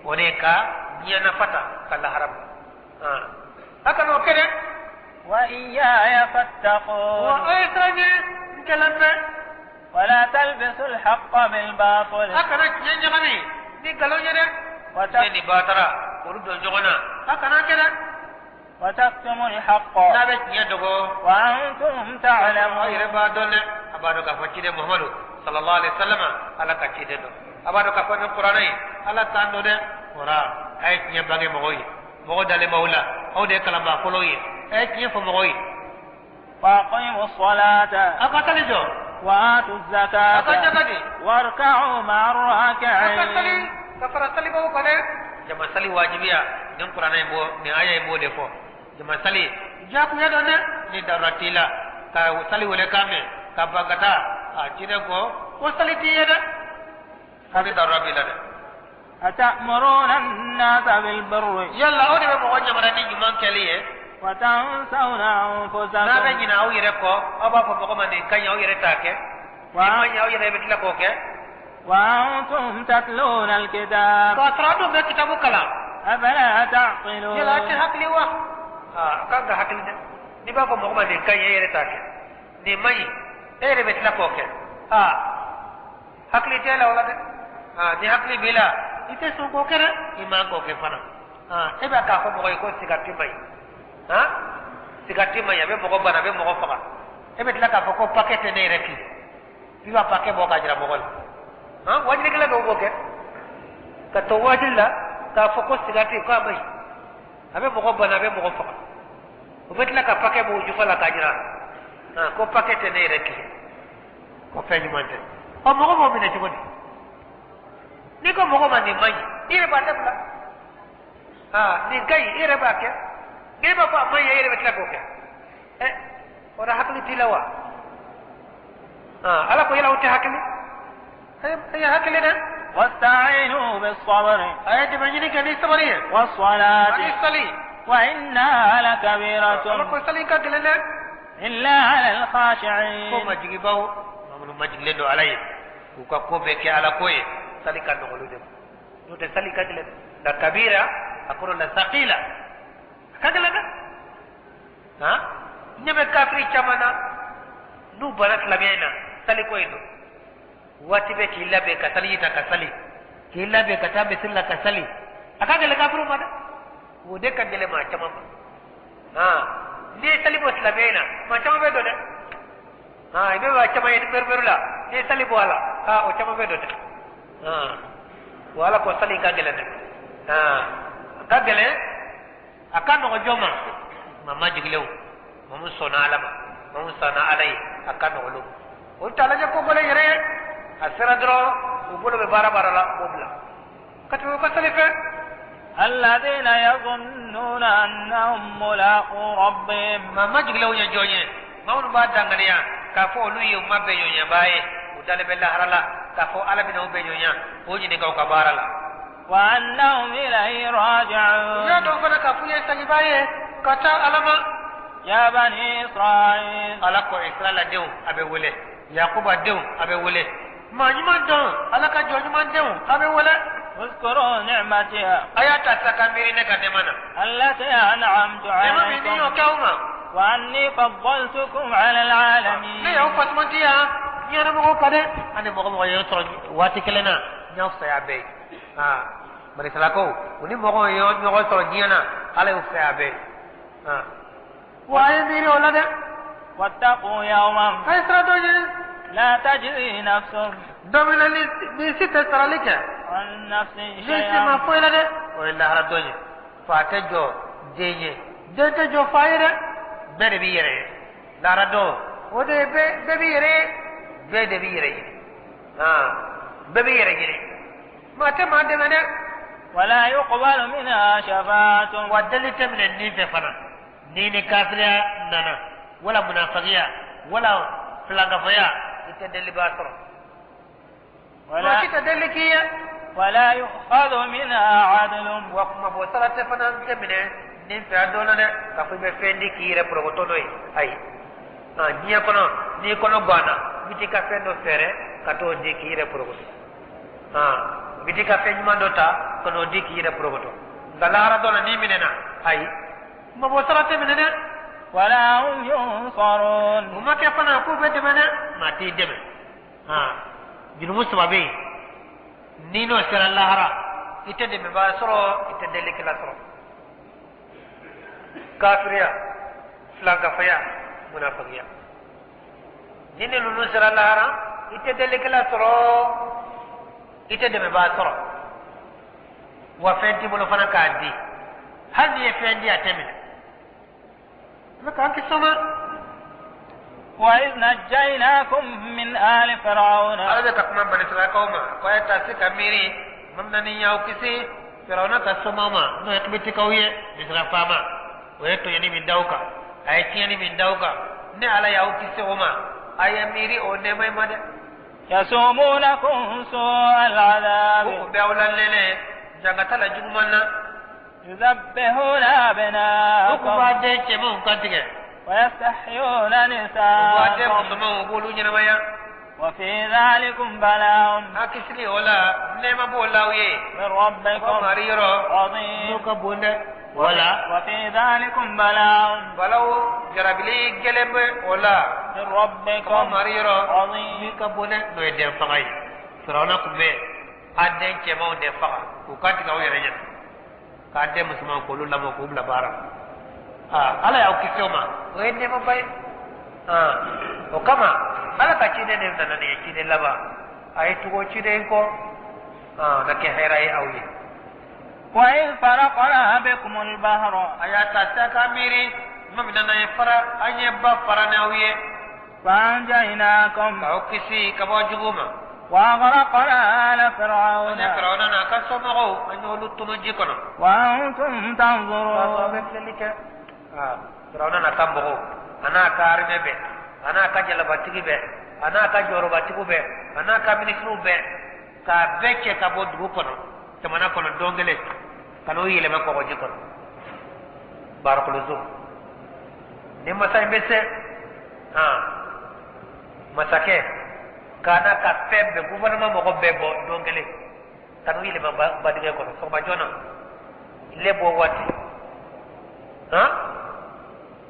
o de ye ka diɲɛ nafa ta ka lahara bila. A kana o kɛ dɛ. Wa iyaya fattaqun. Wa a ye siran ɲɛ n kelen bɛ. Wala talbisu al-haqqa bil batil. A kana tiɲɛ ɲagami ni nkalon ye dɛ. Tiɲɛ ni batara olu don ɲɔgɔn na, a kana kɛ dɛ. Wa taktumu al-haqqa. N'a bɛ tiɲɛ dogo. Wa antum ta'lamun. Aw yɛrɛ b'a dɔn dɛ. A b'a dɔn k'a fɔ ciden Muhamadu sallallahu alaihi wa sallam Ala ka ciden don. A b'a dɔn k'a fɔ ni kuranɛ ye Ala kan don dɛ. O la a ye tiɲɛ bange mɔgɔw ye, mɔgɔ dalen b'aw la, aw de ye kalanbaa fɔlɔw ye, a ye tiɲɛ fɔ mɔgɔw ye. Wa aqimu s-salata. A ka sali jɔ. Wa atu z-zakata. A ka jaka di. Warka'u ma'a r-raki'in. A ka sali ka fara salibaw kan dɛ. Jama sali wajibiya, nin kuranɛ in b'o, nin aya in b'o de fɔ. Jama sali jagoya don dɛ. Ni darura t'i la ka sali wele kan mɛn ka ban ka taa, a ciden ko sali t'i ye dɛ, fo ni darura b'i la dɛ. Atamuruna an-nasa bil-birri. Yala aw de bɛ mɔgɔ yamaruya ni ɲuman kɛli ye. Wa tansawna anfusakum. N'a bɛ ɲinɛ aw yɛrɛ kɔ, aw b'a fɔ mɔgɔ ma nin ka ɲi, aw yɛrɛ t'a kɛ. Nin ma ɲi, aw yɛrɛ bɛ tila k'o kɛ. Wa antum tatluna al-kitab. K'a sɔrɔ aw dun bɛ kitabu kalan. Afala ta'qilun. Yala aw tɛ hakili wa? A kan ka hakili dɛ. N'i b'a fɔ mɔgɔ ma nin ka ɲi, e yɛrɛ t'a kɛ. Nin ma ɲi, e yɛrɛ bɛ tila k'o kɛ. Hakili tɛ la o la dɛ. Ni hakili b'i la, i tɛ sɔn k'o kɛ dɛ, i man k'o kɛ fana. E b'a k'a fɔ mɔgɔ ye ko sigariti man ɲi. Sigariti man ɲi, a bɛ mɔgɔ bana, a bɛ mɔgɔ faga. E bɛ tila k'a fɔ ko paquet tɛ ne yɛrɛ kun. I b'a paquet bɔ k'a jira mɔgɔ la. Wajilikɛla dɔw b'o kɛ. Ka to wajuli la k'a fɔ ko sigariti k'a man ɲi, a bɛ mɔgɔ bana, a bɛ mɔgɔ faga. O bɛ tila ka paquet bɔ o jufa la k'a jira ko paquet tɛ ne yɛrɛ kun, ko fɛn ɲuman tɛ. Ɔ mɔgɔ b'o minɛ cogo di? N'i ko mɔgɔ ma nin man ɲi, i yɛrɛ b'a dabila. Nin ka ɲi, i yɛrɛ b'a kɛ. N'i b'a fɔ a man ɲi, e yɛrɛ bɛ tila k'o kɛ. O la hakili t'i la wa? Ala ko yala aw tɛ hakili? A ye hakili dɛ. Wasta'inu bis-sabri. A ye dɛmɛ ɲini kɛ ni sabali ye. Was-salati. Ani sali. Wa innaha lakabiratun. Ala ko sali ka gɛlɛn dɛ. Illa 'ala al-khashi'in. Ko majigibaw, maa minnu majigilen don Ala ye, k'u ka ko bɛɛ kɛ Ala ko ye, sali ka nɔgɔn olu de ma. N'o tɛ sali ka gɛlɛn. La kabira, a kɔrɔ la saqila. A ka gɛlɛn dɛ. Ɲɛ bɛ kafiri caman na, n'u banna silamɛya in na, sali ko in don. Waati bɛɛ k'i labɛn ka sali ta ka sali, k'i labɛn ka taa misiri la ka sali. A ka gɛlɛn kafiriw ma dɛ. O de ka gɛlɛn maa caman ma. N'i ye sali bɔ silamɛya in na, maa caman bɛ don dɛ. I bɛ maa caman ye meru-meru la, n'i ye sali bɔ a la, o caman bɛ don dɛ. Wa Ala ko sali ka gɛlɛn dɛ. A ka gɛlɛn A ka nɔgɔ jɔn ma? Maa majigilenw, maa min sɔnna Ala ma, maa min sɔnna Ala ye, a ka nɔgɔ olu ma. Olu t'a lajɛ ko gɛlɛn yɛrɛ ye. A sera dɔrɔn, u bolo bɛ baara baara la, u b'o bila ka tɛmɛ u ka sali fɛ. الذين يظنون أنهم ملاقو ربهم. Maa majigilenw ye jɔn ye? Maa minnu b'a danganiya k'a fɔ olu ye u ma bɛnɲɔgɔnyabaa ye, u dalen bɛ lahara la k'a fɔ Ala bɛna u bɛnɲɔgɔnya k'o ɲininka u ka baara la. وأنهم إليه U y'a راجعون. dɔn fana k'a f'u ye sagibaa ye ka taa Ala ma. يا بني إسرائيل. Ala ko Israɛla denw a bɛ wele, Yakuba denw a bɛ wele, maa ɲuman denw, Ala ka jɔn ɲuman denw a bɛ wele. اذكروا نعمتي A y'a ta sa ka miiri ne ka nɛɛma na. التي أنعمت Nɛɛma min ni y'o عليكم kɛ aw ma. وأني فضلتكم على Ne العالمين. y'aw fasumantiya diɲɛmɔgɔw kan dɛ. An ni mɔgɔ mɔgɔ ye sɔrɔ waati kelen na, n y'aw fisaya bɛɛ ye. Aa barisalakaw, u ni mɔgɔ ye ɲɔgɔn sɔrɔ diɲɛ na, Ala y'u fisaya bɛɛ ye. Aa wa a ye miiri o la dɛ. واتقوا يوما A ye sira dɔ ɲini. لا تجزي نفس Don min na ni si tɛ sarali kɛ. عن نفس Ni si ma شيئا. foyi la dɛ. O ye lahara don ye. Fa tɛ jɔ den ye, den tɛ jɔ fa ye dɛ. Bɛɛ de b'i yɛrɛ ye. Lahara don, o de ye bɛɛ b'i yɛrɛ ye. Bɛɛ de b'i yɛrɛ ɲini. Aa bɛɛ b'i yɛrɛ ɲini. Maa tɛ maa dɛmɛ dɛ. ولا يقبل منها شفاعة. Wa deli tɛ minɛ nin fɛ fana. Ni kafiriya nana, wala munafagiya, wala filankafoya, i tɛ deliba sɔrɔ. Maa ولا si tɛ deli k'i ye. ولا يؤخذ منها عدل. Wa kuma bɔ sara tɛ fana tɛ minɛ nin fɛ a dɔn na dɛ, k'a fɔ i bɛ fɛn di k'i yɛrɛ porokoto n'o ye. Ayi, diɲɛ kɔnɔ, n'i kɔnɔ ganna, i bɛ t'i ka fɛn dɔ fɛɛrɛ ka t'o di k'i yɛrɛ porokoto. I bɛ t'i ka fɛn ɲuman dɔ ta ka n'o di k'i yɛrɛ porokoto. Nka lahara dɔ la n'i minɛna, ayi, kuma bɔ sara tɛ minɛ dɛ. ولا هم ينصرون. U ma kɛ fana k'u bɛ dɛmɛ dɛ, maa t'i dɛmɛ. Jurumu saba bɛ yen, ni n'o sera lahara, i tɛ dɛmɛbaa sɔrɔ, i tɛ delikɛla sɔrɔ. Kafiriya, filankafaya, munafagiya, ni ni ninnu sera lahara, i tɛ delikɛla sɔrɔ, i tɛ dɛmɛbaa sɔrɔ, wa fɛn t'i bolo fana k'a di. Hali n'i ye fɛn di, a tɛ minɛ. Ala k'an kisi o ma. وإذ نجيناكم من آل فرعون. Ala bɛ ka kuma banisirakaw ma ko a ye taa se ka miiri mamina ni y'aw kisi Firawuna ka somaw ma, n'o ye kibitikaw ye, Misira faama. O ye tɔɲɔni min da aw kan, a ye tiɲɛni min da aw kan, ne Ala y'aw kisi o ma, a ye miiri o nɛɛma in ma dɛ. يسومونكم سوء Ko العذاب. o bɛ aw la nɛnɛ jangata la juguman na. يذبحون O kun b'a أبناءكم. den cɛmanw kantigɛ. ويستحيون U b'a den نساءكم. musomanw, u b'olu ɲɛnamaya. وفي ذلكم بلاء A kisili o la, nɛɛma b'o la aw ye. من Ko ربكم mari yɔrɔ عظيم. n'o ka bon dɛ. Wala وفي ذلكم بلاء balaw jarabili gɛlɛn bɛ o la. من Ko ربكم mari yɔrɔ عظيم. min ka bon dɛ, n'o ye den faga ye. Firawuna tun bɛ a den cɛmanw de faga k'u kan tigɛ aw yɛrɛ ɲɛna, k'a den musomanw k'olu lamɔ k'u bila baara la. Aa Ala y'aw kisi o ma, o ye nɛɛmaba ye. Aa o kama Ala ka ciden de nana nin ye, ciden laban. A ye tugu o ciden kɔ, aa na kɛ hɛrɛ ye aw ye. وإذ فرقنا بكم البحر. A y'a ta sa ka miiri tuma min na n'an ye fara, an ye ba fara n'aw ye. فأنجيناكم. K'aw kisi ka bɔ jugu ma. وأغرقنا آل An فرعون. ye Firawuna n'a ka somɔgɔw, an y'olu tunu ji kɔnɔ. وأنتم K'a sɔrɔ a bɛ تنظرون. filɛli kɛ. Aa Firawuna n'a ka mɔgɔw, a n'a ka armée bɛɛ, a n'a ka jalabatigi bɛɛ, a n'a ka jɔyɔrɔbatigiw bɛɛ, a n'a ka minisiriw bɛɛ, k'a bɛɛ cɛ ka bɔ dugu kɔnɔ, jamana kɔnɔ don kelen, ka n'o yɛlɛma kɔgɔji kɔnɔ. Barakolozo ni masa in bɛ se, aa masakɛ k'a n'a ka fɛn bɛɛ, gouvernement mɔgɔ bɛɛ bɔ don kelen ka n'u yɛlɛma badingɛ kɔnɔ sɔgɔma joona, tile bɔ waati, han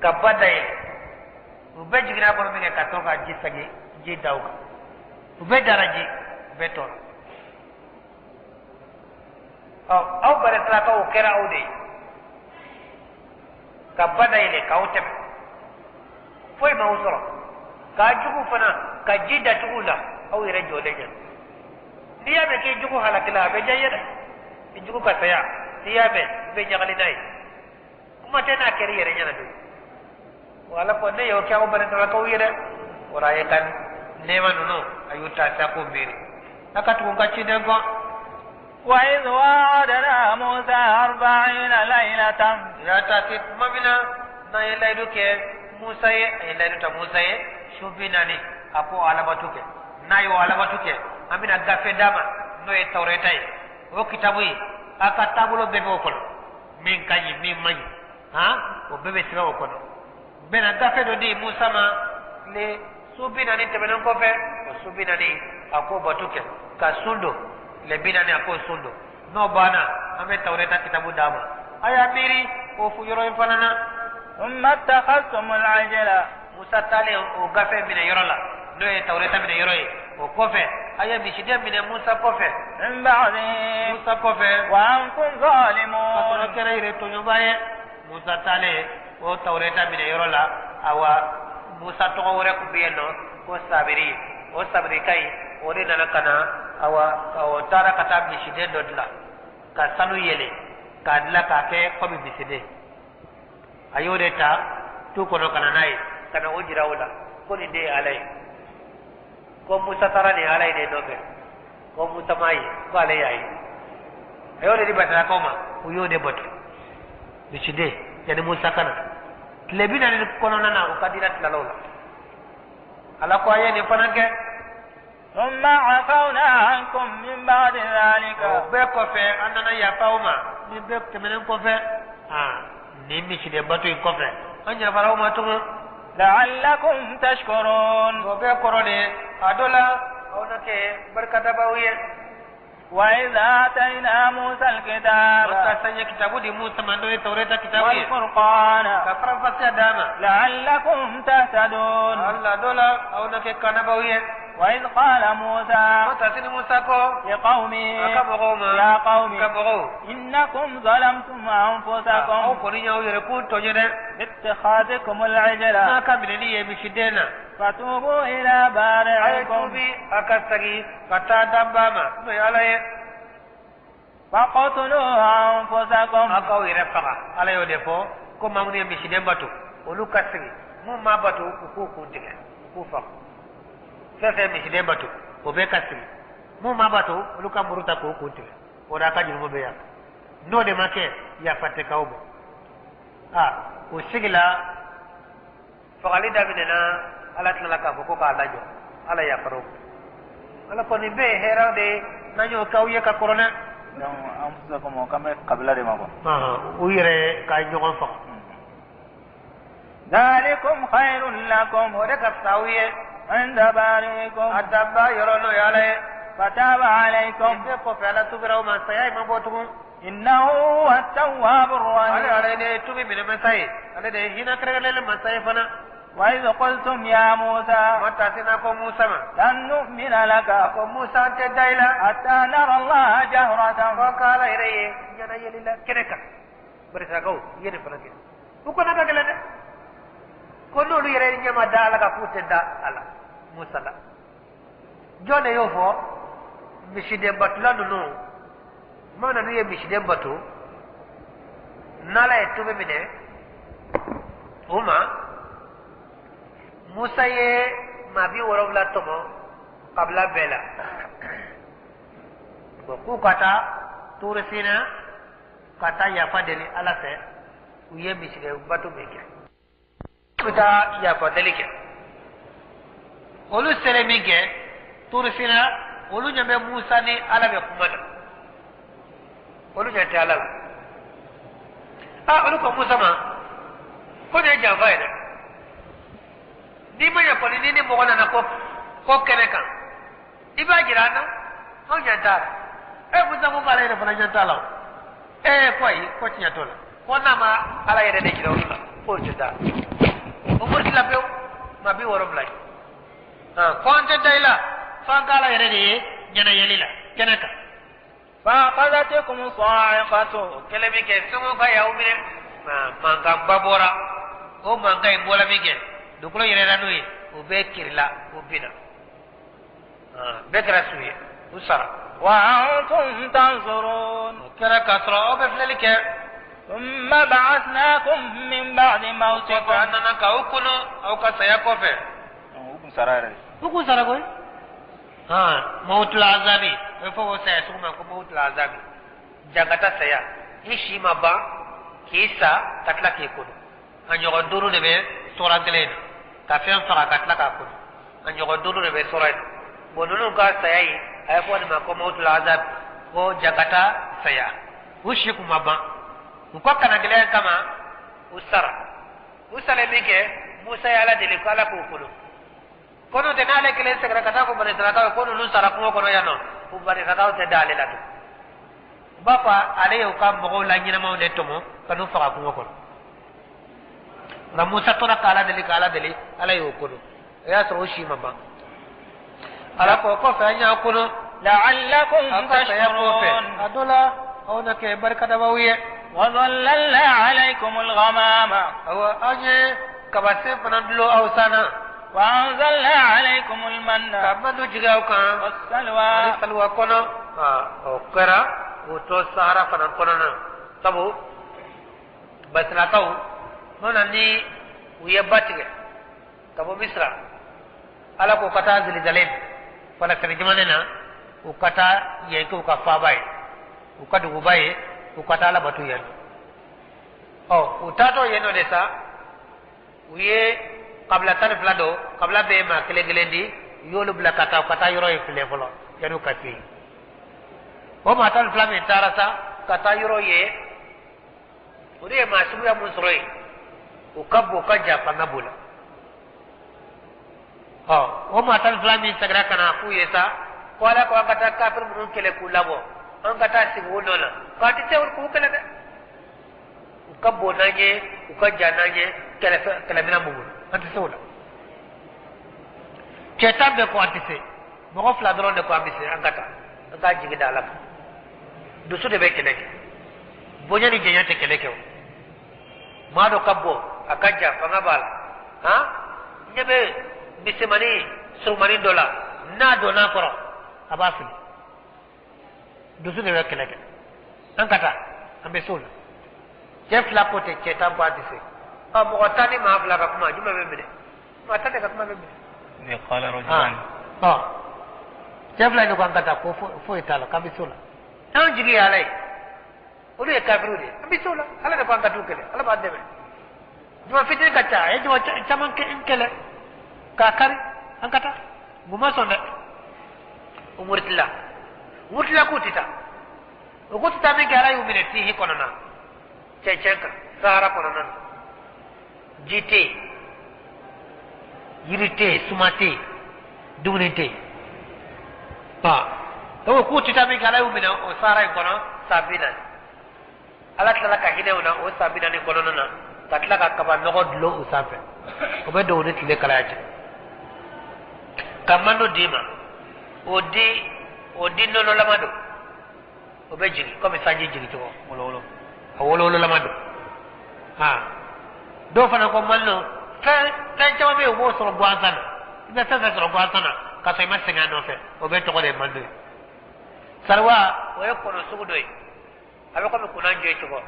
ka ba dayɛlɛ, u bɛɛ jiginna a kɔnɔ min kɛ ka to ka ji sagi, ji da u kan, u bɛɛ dara ji, u bɛɛ tɔɔrɔ. Ɔ aw barisirakaw, o kɛra aw de ye ka ba dayɛlɛ k'aw tɛmɛ, foyi m'aw sɔrɔ, k'a jugu fana ka ji datugu la aw yɛrɛ jɔlen ɲɛna. N'i y'a mɛn k'i jugu halakila, a bɛ diya i ye dɛ. I jugu ka saya, n'i y'a mɛn, i bɛ ɲagali n'a ye. Kuma tɛ n'a kɛra i yɛrɛ ɲɛna don wala ko ne y'o kɛ aw baninsirayilakaw ye dɛ o rɔ a ye ka nɛɛma ninnu a y'u ta sa k'o miiri a ka tugu n ka ciden kɔ. وإذ واعدنا موسى 40 ليلة ya ta se tuma min na n'an ye layidu kɛ Musa ye a ye layidu ta Musa ye su 40 a k'o alabatu kɛ n'a y'o alabatu kɛ an bɛna gafe d'a ma n'o ye Tawureta ye o kitabu ye a ka taabolo bɛɛ b'o kɔnɔ min ka ɲi min man ɲi han o bɛɛ bɛ sɛbɛn o kɔnɔ n bɛna gafe dɔ di Musa ma tile su 40 tɛmɛnen kɔfɛ o su 40 a k'o bato kɛ ka sun don tile 40 a k'o sun don n'o banna an bɛ Tawureta kitabu d'a ma a y'a miiri o yɔrɔ in fana na. ثم اتخذتم العجل Musa taalen o gafe minɛ yɔrɔ la n'o ye Tawureta minɛ yɔrɔ ye o kɔfɛ a ye misiden minɛ Musa kɔfɛ. من بعده Musa kɔfɛ. وأنتم Ka sɔrɔ ظالمون kɛra yɛrɛ tɔɲɔba ye Musa taalen o Tawureta minɛ yɔrɔ la awa Musa tɔgɔ wɛrɛ tun bɛ yen nɔ ko Sabiri o Sabirika in o de nana ka na awa o taara ka taa misiden dɔ dilan ka sanu yɛlɛ k'a dilan k'a kɛ komi misiden a y'o de ta tu kɔnɔ ka na n'a ye ka na o jira o la ko nin de ye Ala ye ko Musa taara nin Ala ye de nɔfɛ ko Musa m'a ye ko ale y'a ye a y'o de di batalakaw ma u y'o de bato misiden yanni Musa ka na tile 40 kɔnɔna na u ka diinɛ tilala o la Ala ko a ye nin fana kɛ. ثم عفونا عنكم من بعد ذلك O bɛɛ kɔfɛ an nana yafa aw ma nin bɛɛ tɛmɛnen kɔfɛ nin misiden bato in kɔfɛ an yafara aw ma tugun. لعلكم تشكرون O bɛɛ kɔrɔ de a dɔ la aw na kɛ barikadabaw ye. وإذا آتينا موسى الكتاب Musa sanya kitabu di Musa ma n'o ye Tawureta kitabu ye والفرقان ka faranfasiya d'a ma. لعلكم تهتدون Allah dɔ la aw na kɛ kanabaw ye. وإذ قال موسى Musa sini Musa ko لقومه a ka mɔgɔw ma يا قوم a ka mɔgɔw إنكم ظلمتم aw أنفسكم kɔni y'aw yɛrɛ kun tɔɲɔ dɛ. باتخاذكم العجل N'a ka minɛni ye misiden na. فتوبوا إلى A ye بارئكم tuubi a ka segin ka taa danbaa ma n'o ye Ala ye. فاقتلوا أنفسكم Aw k'aw yɛrɛ faga Ala y'o de fɔ ko maa minnu ye misiden bato olu ka segin mun m'a bato u k'u kun tigɛ u k'u faga fɛn fɛn misiden bato o bɛɛ ka segin mun m'a bato olu ka muru ta k'u kun tigɛ o de a ka jurumu bɛ yafa n'o de ma kɛ yafa tɛ k'aw ma aa o sigila fagali daminɛna Ala tilala k'a fɔ ko k'a lajɔ Ala yafara o ma Ala kɔni bɛɛ ye hɛrɛ de ye n'an y'o k'aw ye ka kɔrɔ dɛ. Donc أنفسكم o kan bɛ kabila de ma quoi. U yɛrɛ ka ɲɔgɔn faga. ذلكم خير لكم O de ka fisa aw ye عند بارئكم a danbaa yɔrɔ n'o ye Ala ye. فتاب عليكم Nin bɛɛ kɔfɛ Ala tubira aw ma saya in ma bɔ tugun. إنه هو التواب Ale الرحيم Ala de ye tubi minɛ masa ye ale de ye hinɛ kɛrɛnkɛrɛnnen masa ye fana. وإذ قلتم يا موسى Ma sina ko Musa ma. لن نؤمن لك A ko Musa an tɛ da i la. حتى نرى الله جهرة Ko k'Ala yɛrɛ ye ɲɛna yeli la kɛnɛ kan. Barisakaw i ye nin fana kɛ. U kɔnɔ ka gɛlɛn dɛ. Ko n'olu yɛrɛ ɲɛ ma da Ala kan k'u tɛ da a la Musa la. Jɔn de y'o fɔ? Misiden batula ninnu maa n'u ye misiden bato n'Ala ye tubi minɛ o ma Musa ye maa 70 tɔmɔ kabila bɛɛ la bon k'u ka taa Tuuru Sina ka taa yafa deli Ala fɛ u ye misiden bato min kɛ u bɛ taa yafa deli kɛ olu selen min kɛ Tuuru Sina olu ɲɛ bɛ Musa ni Ala bɛ kuma na olu ɲɛ tɛ Ala la olu ko Musa ma ko nin ye janfa ye dɛ n'i ma ɲɛ kɔni ni ni mɔgɔ nana ko kɛnɛ kan i b'a jira an na anw ɲɛ t'a la Musa ko k'ale yɛrɛ fana ɲɛ t'a la o ko ayi ko tiɲɛ t'o la ko n'a ma Ala yɛrɛ de jira olu la k'o tɛ da o murutila pewu maa 70 ye ko an tɛ da i la f'an k'Ala yɛrɛ de ye ɲɛna yeli la kɛnɛ kan. فأخذتكم الصاعقة O kɛlen min kɛ fɛn ka y'aw minɛ mankanba bɔra o mankan in bɔra min kɛ dugukolo yɛrɛ n'o ye o bɛɛ kirila o binna bɛɛ kɛra su ye u sara. وأنتم تنظرون O kɛra k'a sɔrɔ aw bɛ filɛli kɛ. ثم بعثناكم من بعد موتكم. Kɔfɛ an nana k'aw kunu aw ka saya kɔfɛ. U kun sara yɛrɛ de. U kun sara koyi. Han, mawutul azabi, o bɛ fɔ o saya sugu ma ko mawutul azabi, jangata saya. I si ma ban k'i sa ka tila k'i kunu. A ɲɔgɔn duuru de bɛ sɔrɔ kelen in na, ka fɛn faga ka tila k'a kunu, a ɲɔgɔn duuru de bɛ sɔrɔ yen. Bon, ninnu ka saya ye, a ye fɔ nin ma ko mawutul azabi, ko jangata saya. U si kun ma ban, u ka kanagɛlɛya kama u sara. U salen min kɛ, Musa ye Ala deli ko Ala k'u kunu. Ko n'o tɛ, n'ale kelen seginna ka taa ko Bani Israɛlakaw ko ninnu sara kungo kɔnɔ yan nɔ, u Bani Israɛlakaw tɛ da ale la tun. U b'a fɔ ale y'u ka mɔgɔw la ɲɛnamaw de tɔmɔ ka n'u faga kungo kɔnɔ. Nka Musa tora k'Ala deli, k'Ala deli, Ala y'o kunu. O y'a sɔrɔ o si ma ban. Ala ko kɔfɛ an y'a kunu. لعلكم Aw ka saya kɔfɛ تشكرون. A dɔ la aw na kɛ barikadabaw ye. وظللنا عليكم الغمام. Awɔ, an ye kabasen fana dulon aw san na. وأنزلنا عليكم المن Ka manu jigin aw kan والسلوى. ani saluwa kɔnɔ. O kɛra k'u to sahara fana kɔnɔna na, sabu basilakaw mana ni u ye ba tigɛ ka bɔ Misira, Ala ko ka taa Zerizalɛmu, Falasɛni jamana na, u ka taa yen kɛ u ka faaba ye, u ka duguba ye, u ka taa Ala bato yen. Ɔ, u taatɔ yen nɔ de sa, u ye kabila 12 dɔ, kabila bɛɛ ye maa kelen kelen di, u y'olu bila ka taa, u ka taa yɔrɔ in filɛ fɔlɔ yanni u ka se yen. O maa 12 min taara sa ka taa yɔrɔ ye, o de ye maa suguya mun sɔrɔ yen, u ka bon, u ka jan, fanga b'u la. Ɔ, o maa 12 min seginna ka na f'u ye sa ko Ala ko an ka taa kafiri minnu kɛlɛ k'u labɔ, an ka taa sigi u nɔ la, k'an tɛ se k'u kɛlɛ dɛ, u ka bon n'an ye, u ka jan n'an ye, kɛlɛ kɛlɛminɛn b'u bolo, an tɛ se o la. Cɛ 10 bɛɛ ko an tɛ se, mɔgɔ fila dɔrɔn de ko an bɛ se, an ka taa, an k'an jigi da Ala kan. Dusu de bɛ kɛlɛ kɛ, bonya ni janya tɛ kɛlɛ kɛ. O maa dɔ ka bon, a ka jan, fanga b'a la, han, ɲɛ bɛ misɛnmanin surunmanin dɔ la, n'a donna a kɔrɔ a b'a fili. Dusu de bɛ kɛlɛ kɛ. An ka taa, an bɛ s'o la. Cɛ fila ko ten, cɛ 10 ko an tɛ se. Ɔ, mɔgɔ 10 ni maa fila ka kuma, jumɛn bɛ minɛ? Maa 10 de ka kuma bɛ minɛ. Ne قال رجلان. Ɔ, cɛ fila in ko an ka taa, ko foyi t'a la, k'an bɛ s'o la, anw jigi ye Ala ye, olu ye kafiriw de ye, an bɛ s'o la, Ala de ko an ka t'u kɛlɛ, Ala b'an dɛmɛ. Juma fitiri ka ca, a ye juma caman kɛlɛ k'a kari, an ka taa. U ma sɔn dɛ, u muritila, u muritila k'u tɛ taa. U ko tɛ taa min kɛ, Ala y'u minɛ tihi kɔnɔna, cɛncɛn kan, sahara kɔnɔna na, ji tɛ yen, yiri tɛ yen, suma tɛ yen, dumuni tɛ yen. Donc k'u tɛ taa min kɛ, Ala y'u minɛ o sahara in kɔnɔ san 40. Ala tilala ka hinɛ u na o san 40 kɔnɔna na, ka tila ka kaba nɔgɔ dulon u sanfɛ, o bɛ don u ni tile kalaya cɛ, ka mando d'i ma, o di, o di nɔnɔlama don, o bɛ jigin komi sanji jigin cogo. Wolowolo. A wolowololama don. Ha, dɔw fana ko mando, fɛn fɛn caman bɛ yen, u b'o sɔrɔ gansan na. I bɛ fɛn fɛn sɔrɔ gansan na k'a sɔrɔ i ma sɛgɛn a nɔfɛ, o bɛɛ tɔgɔ de ye mando ye. Sariwa, o ye kɔnɔ sugu dɔ ye, a bɛ komi kunna jɛ cogo.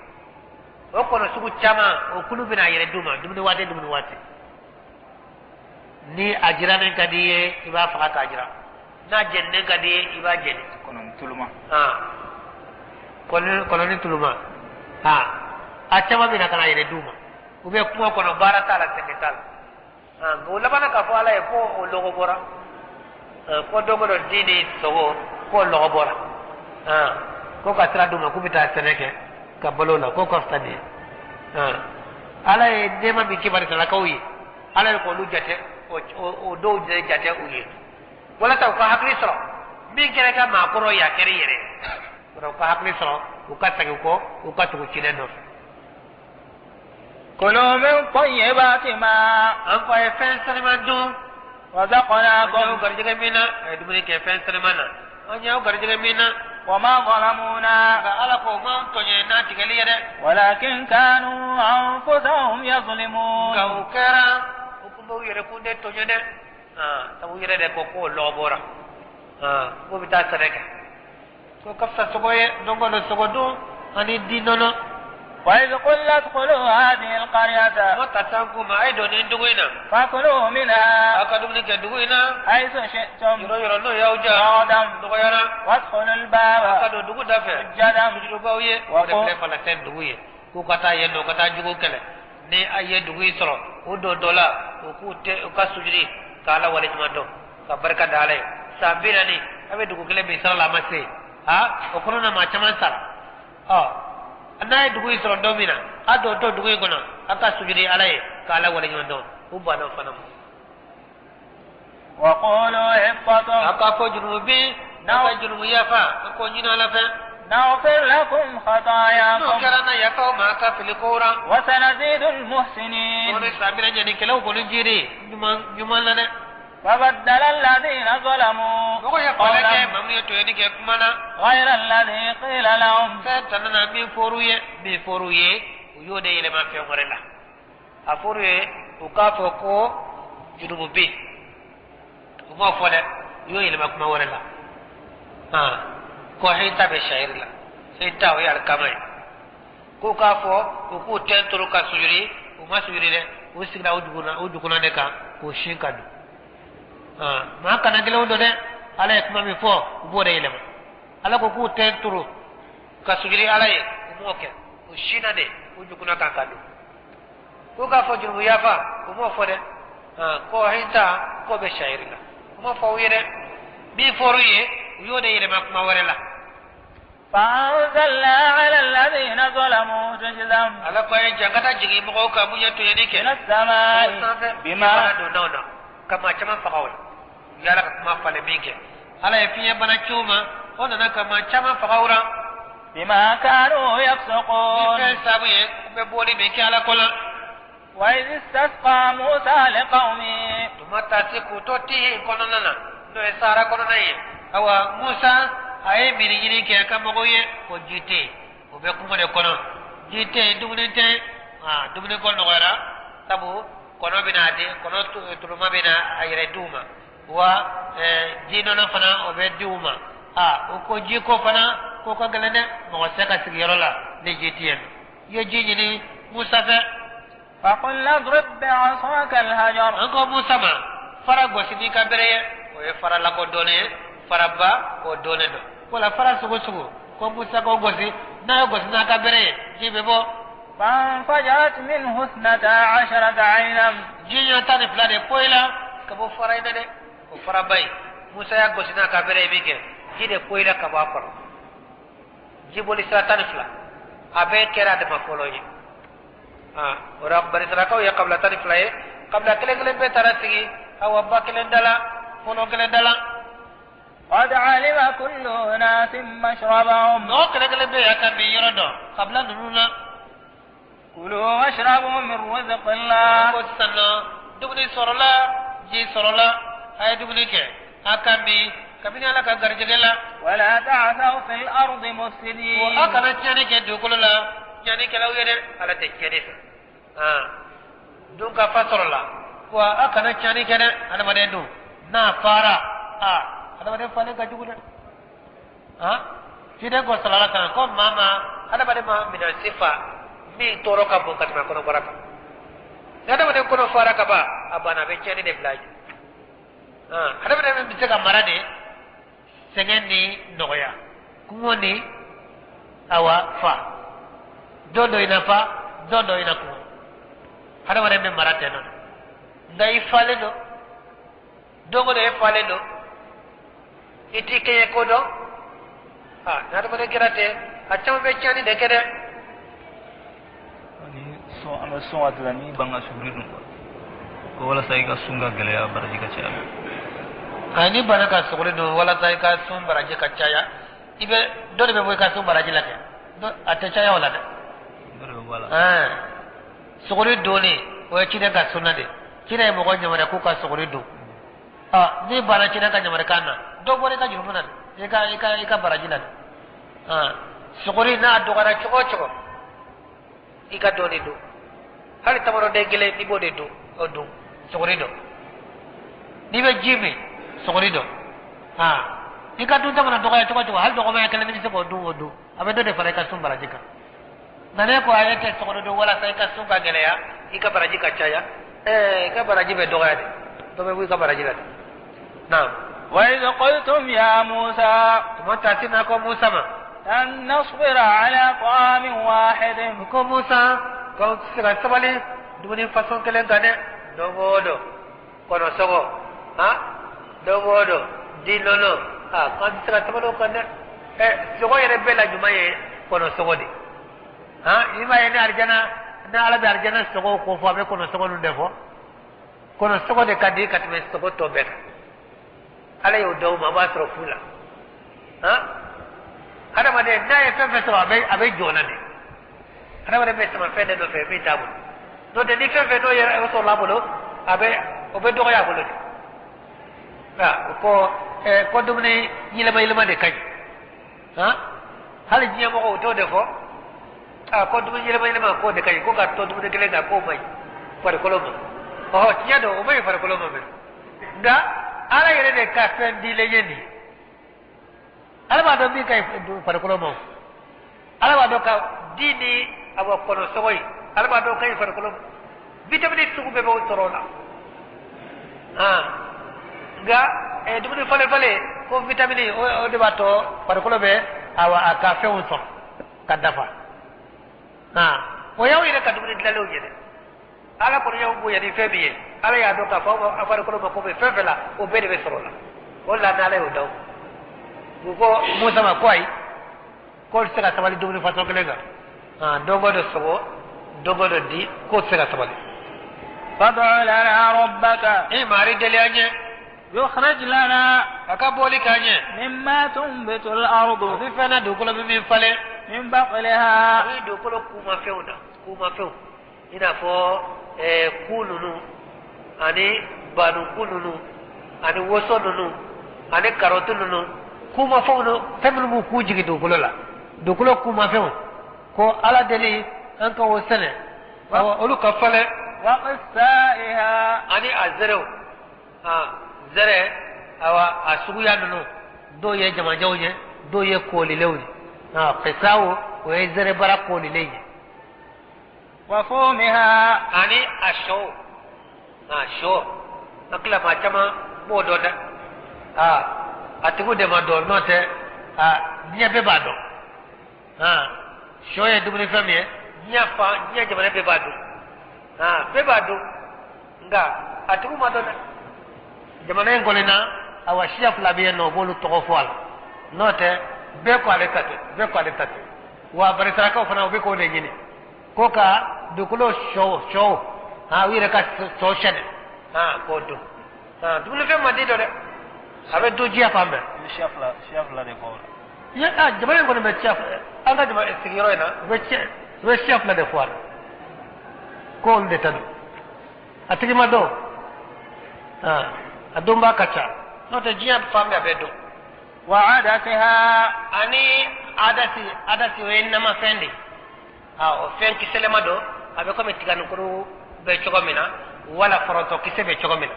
O kɔnɔ sugu caman, o kulu bɛna a yɛrɛ d'u ma dumuni waati, dumuni waati. Ni a jirannen ka di i ye, i b'a faga k'a jira. N'a jeninen ka di i ye, i b'a jeni. Kɔnɔni tuluma. Kɔnɔni tuluma. A caman bɛna ka na a yɛrɛ d'u ma. U bɛ kungo kɔnɔ, baara t'a la, sɛgɛn t'a la. Nka o labanna k'a fɔ Ala ye ko o lɔgɔ bɔra, ko don o don di ni sogo, k'o lɔgɔ bɔra, ko ka sira d'u ma k'u bɛ taa sɛnɛ kɛ ka balo la, k'o ka fisa nin ye. Ala ye nɛɛma min kɛ barisalakaw ye, Ala ye k'olu jate, o dɔw de jate u ye, walasa u ka hakili sɔrɔ min kɛra i ka maakɔrɔ ye, a kɛra i yɛrɛ ye. U ka hakili sɔrɔ, u ka segin kɔ, u ka tugu ciden nɔfɛ. كلوا من طيبات ما An ko a ye fɛn saniman dun. رزقناكم. An y'aw garijɛgɛ min na, a ye dumuni kɛ fɛn saniman na, an y'aw garijɛgɛ min na. وما ظلمونا. Nka Ala ko m'an tɔɲɛ n'a tigɛli ye dɛ. ولكن كانوا أنفسهم يظلمون. Nka o kɛra u kun b'u yɛrɛ kun de tɔɲɔ dɛ, sabu u yɛrɛ de ko k'o lɔgɔ bɔra, k'u bɛ taa sɛnɛ kɛ, ko ka fisa sogo ye, don o don sogo dun ani di nɔnɔ. وإذ قلنا ادخلوا هذه القرية kuma ta tan k'u ma a ye don nin dugu in na فكلوا منها aw ka dumuni kɛ dugu in na حيث شئتم yɔrɔ yɔrɔ n'o y'aw diya رغدا nɔgɔyara وادخلوا aw ka الباب don dugu da fɛ سجدا sujudubaw ye o de filɛ Falasɛn dugu ye k'u ka taa yen nɔ u ka taa jugu kɛlɛ ni a ye dugu in sɔrɔ u don dɔ la u k'u tɛ u ka sujudi k'Ala waleɲuman dɔn ka barika da Ala ye san 40 a bɛ dugu kelen bin sira la a ma se o kɔnɔ na maa caman sara ɔ n'a ye dugu in sɔrɔ don min na a don tɔ dugu in kɔnɔ a ka sujudi Ala ye k'Ala waleɲuman dɔn u banna o fana ma. وقولوا حطة a k'a fɔ jurumu bin n'a ka jurumu yafa a k'o ɲini Ala fɛ. نغفر لكم n'o خطاياكم kɛra na yafa o ma a ka fili kow ra. وسنزيد المحسنين o ni san 40 ɲanikɛlaw kɔni jiri ɲuman ɲuman na dɛ. فبدل الذين ظلموا mɔgɔ ye fɛɛrɛ kɛ قولا maa min ye tɔɲɔni kɛ kuma na. غير الذي قيل لهم fɛn tana na min fɔr'u ye min fɔr'u ye u y'o de yɛlɛma fɛn wɛrɛ la. a fɔr'u ye u k'a fɔ ko jurumu bɛ yen u m'o fɔ dɛ u y'o yɛlɛma kuma wɛrɛ la. Ko hinta bɛ sayiri la hinta o ye alikama ye k'u k'a fɔ u k'u tɛn turu ka sujuri u ma sujuri dɛ u sigira u duguna de kan k'u sin ka don maa kana gɛlɛnw don dɛ Ala ye kuma min fɔ u b'o de yɛlɛma Ala ko k'u tɛn turu ka sujuri Ala ye u m'o kɛ u sinna de u duguna kan ka don k'u k'a fɔ jurumu yafa u m'o fɔ dɛ ko hinta k'o bɛ sayiri la u m'o fɔ u ye dɛ min fɔr'u ye u y'o de yɛlɛma kuma wɛrɛ la. فأنزلنا على الذين ظلموا رجزا Ala ko a ye jankata jigin mɔgɔw kan mun ye tɔɲɔni kɛ. من السماء بما بما donna o na ka maa caman faga o la u y'Ala ka kuma falen min kɛ Ala ye fiɲɛ bana ci u ma o nana ka maa caman faga o la بما كانوا ni يفسقون fɛn sabu ye u bɛ bɔli min kɛ Ala ko la. وإذ استسقى موسى لقومه tuma ta se k'u to tihi kɔnɔna na n'o ye sahara kɔnɔna ye awa Musa a ye mini ɲini kɛ a ka mɔgɔw ye ko ji tɛ yen o bɛ kungo de kɔnɔ ji tɛ yen dumuni tɛ yen dumuni ko nɔgɔyara sabu kɔnɔ bɛna a di kɔnɔ tuluma bɛna a yɛrɛ di u ma wa ji nɔnɔ fana o bɛ di u ma o ko ji ko fana ko ka gɛlɛn dɛ mɔgɔ tɛ se ka sigi yɔrɔ la ni ji tɛ yen nɔ i ye ji ɲini Musa fɛ. فقلنا اضرب بعصاك الحجر an ko Musa ma fara gosi n'i ka bere ye o ye fara lakodɔnnen ye faraba o donnen don wala fara sugu sugu ko Musa k'o gosi n'a ye gosi n'a ka bere ye ji bɛ bɔ. فانفجرت منه 12 عينا ji ɲɛ 12 de poyi la ka bɔ fara in na dɛ o faraba in Musa y'a gosi n'a ka bere ye min kɛ ji de poyi la ka bɔ a kɔrɔ ji boli sira 12 a bɛɛ kɛra a dama fɔlɔ ye o la banisirakaw ye kabila 12 ye kabila kelen kelen bɛɛ taara sigi awa ba kelen da la fɔlɔ kelen da la. قد علم كل أناس مشربهم mɔgɔ kelen kelen bɛɛ y'a ka min yɔrɔ dɔn kabila ninnu na. كلوا واشربوا من رزق الله ko sisan nɔ dumuni sɔrɔla ji sɔrɔla a ye dumuni kɛ a ka min kabini Ala ka garijɛgɛ la. ولا تعثوا في الأرض wa مفسدين a kana tiɲɛni kɛ dugukolo la tiɲɛnikɛlaw ye dɛ Ala tɛ tiɲɛni fɛ dun ka fa sɔrɔla wa a kana tiɲɛni kɛ dɛ adamaden dun n'a fara adamaden falen ka jugu dɛ ciden ko salala kan ko maa ma adamaden ma minɛn si fa min tɔɔrɔ ka bon ka tɛmɛ kɔnɔbara kan ni adamaden kɔnɔ fara ka ban a banna a bɛ tiɲɛni de bila a ɲɛ adamaden bɛ se ka mara de sɛgɛn ni nɔgɔya kungo ni awa fa don dɔ i na fa don dɔ i na kungo adamaden bɛ mara ten nɔ nka i falen don don o don e falen don i t'i kɛɲɛ ko dɔn ni adamaden kɛra ten a caman bɛ tiɲɛni de kɛ dɛ. Ni sun an bɛ sun waati la n'i ban ka suguri dun ko walasa i ka sun ka gɛlɛya baraji ka caya. Ayi n'i banna ka suguri dun walasa i ka sun baraji ka caya i bɛ dɔ de bɛ bɔ i ka sun baraji la kɛ a tɛ caya o la dɛ. Dɔ de bɛ bɔ a la. Suguri dunni o ye ciden ka sunna de ciden ye mɔgɔ yamaruya k'u ka suguri dun n'i banna ciden ka yamarukan na dɔ bɔra i ka jurumu na dɛ i ka baraji la dɛ suguri n'a dɔgɔyara cogo o cogo i ka dɔɔnin dun hali tamaroden kelen n'i b'o de dun o dun suguri dɔn n'i bɛ ji min suguri dɔn i ka dunta mana dɔgɔya cogo o cogo hali dɔgɔmaya kelen n'i bɛ se k'o dun o dun a bɛ dɔ de fara i ka sun baraji kan. Nka ne ko a ye tɛ sogo dun walasa i ka sun ka gɛlɛya, i ka baraji ka caya, i ka baraji bɛ dɔgɔya de, dɔ bɛ bɔ i ka baraji la de. Naam. وإذ قلتم يا موسى tuma taasi na ko Musa ma لن نصبر على طعام واحد ko Musa ko tɛ se ka sabali dumuni fasɔn kelen kan dɛ, don o don kɔnɔ sogo, han, don o don di nɔnɔ, a k'an tɛ se ka sabali o kan dɛ. Sogo yɛrɛ bɛɛ la ɲuman ye kɔnɔ sogo de, han. I b'a ye ni arijana, ni Ala bɛ arijana sogo ko fɔ, a bɛ kɔnɔ sogo ninnu de fɔ. Kɔnɔ sogo de ka di ka tɛmɛ sogo tɔ bɛɛ kan. Ala y'o d'aw ma, a b'a sɔrɔ fu la, han. Hadamaden n'a ye fɛn fɛn sɔrɔ, a bɛ jɔ na de. Hadamaden bɛ sama fɛn de nɔfɛ min t'a bolo. N'o tɛ, ni fɛn fɛn n'o yɛrɛ o sɔrɔla a bolo, a bɛ o bɛ dɔgɔya a bolo de. Nka ko ko dumuni yɛlɛma yɛlɛma de ka ɲi, han. Hali diɲɛ mɔgɔw u t'o de fɔ. A ko dumuni yɛlɛma yɛlɛma k'o de ka ɲi, ko ka to dumuni kelen kan k'o man ɲi farikolo ma. Ɔhɔ, tiɲɛ don, o man ɲi farikolo ma mɛ, nka Ala yɛrɛ de ka fɛn dilen ye nin ye. Ala b'a dɔn min ka ɲi farikolo ma. Ala b'a dɔn ka di ni awɔ kɔnɔ sogo ye, Ala b'a dɔn ka ɲi farikolo ma. Vitamine sugu bɛɛ b'o sɔrɔ o la, han. Nka dumuni falen falen ko vitamine o de b'a to farikolo bɛ awa a ka fɛnw sɔrɔ ka dafa, han. O y'aw yɛrɛ ka dumuni dilanlenw ye dɛ. Ala kɔni y'aw bonya ni fɛn min ye, Ala y'a dɔn k'a fɔ aw farikolo mako bɛ fɛn fɛn la, o bɛɛ de bɛ sɔrɔ o la. O de la n'Ala y'o d'aw u ko Musa ma ko ayi, k'o tɛ se ka sabali dumuni fasɔn kelen kan, han, don o don sogo, don o don di, k'o tɛ se ka sabali. فادع لنا ربك E mari deli an ye يخرج لنا a ka bɔli k'an ye مما تنبت الأرض a bɛ fɛn na dugukolo bɛ min falen من بقلها a bɛ dugukolo kumafɛnw na, kumafɛnw, i n'a fɔ ku ninnu ani banuku ninnu ani woso ninnu ani karɔti ninnu, kumafɛnw no, fɛn minnu b'u ku jigin dugukolo la, dugukolo kumafɛnw, ko Ala deli an ka o sɛnɛ, awɔ, olu ka falen. وقثائها ani a zɛrɛw, a zɛrɛ, awa, a suguya ninnu, dɔw ye jamajanw ye, dɔw ye koolilenw ye. A kisawo, o ye zɛrɛbara koolilen ye. وفومها ani a sɔw, a sɔ, an tila maa caman b'o dɔn dɛ. A tigiw de ma dɔn, n'o tɛ a diɲɛ bɛɛ b'a dɔn. Sɔ ye dumunifɛn min ye, diɲɛ fan, diɲɛ jamana bɛɛ b'a dun, bɛɛ b'a dun, nka a tigiw ma dɔn dɛ. Jamana in kɔni na, awa, siya fila bɛ yen nɔ, u b'olu tɔgɔ fɔ a la, n'o tɛ bɛɛ ko ale ta tɛ, bɛɛ ko ale ta tɛ. Wa barisarakaw fana, u bɛ k'o de ɲini ko ka dugukolo sɔw sɔw, u yɛrɛ ka sɔ sɛnɛ, k'o dun. Dumunifɛn man di dɔ dɛ, a bɛ dun diɲɛ fan bɛɛ. Siya fila de fɔ o la. Ye a jamana in kɔni bɛ siya, an ka jama sigiyɔrɔ in na, u bɛ siya fila de fɔ a la, ko olu de ta don. A tigi ma dɔn, a donbaa ka ca, n'o tɛ diɲɛ fan bɛɛ a bɛ dun. وعدسها ani adasi. Adasi, o ye namafɛn de ye. O fɛn kisɛlɛma don, a bɛ komi tiganikuru bɛ cogo min na, wala fɔrɔntɔ kisɛ bɛ cogo min na,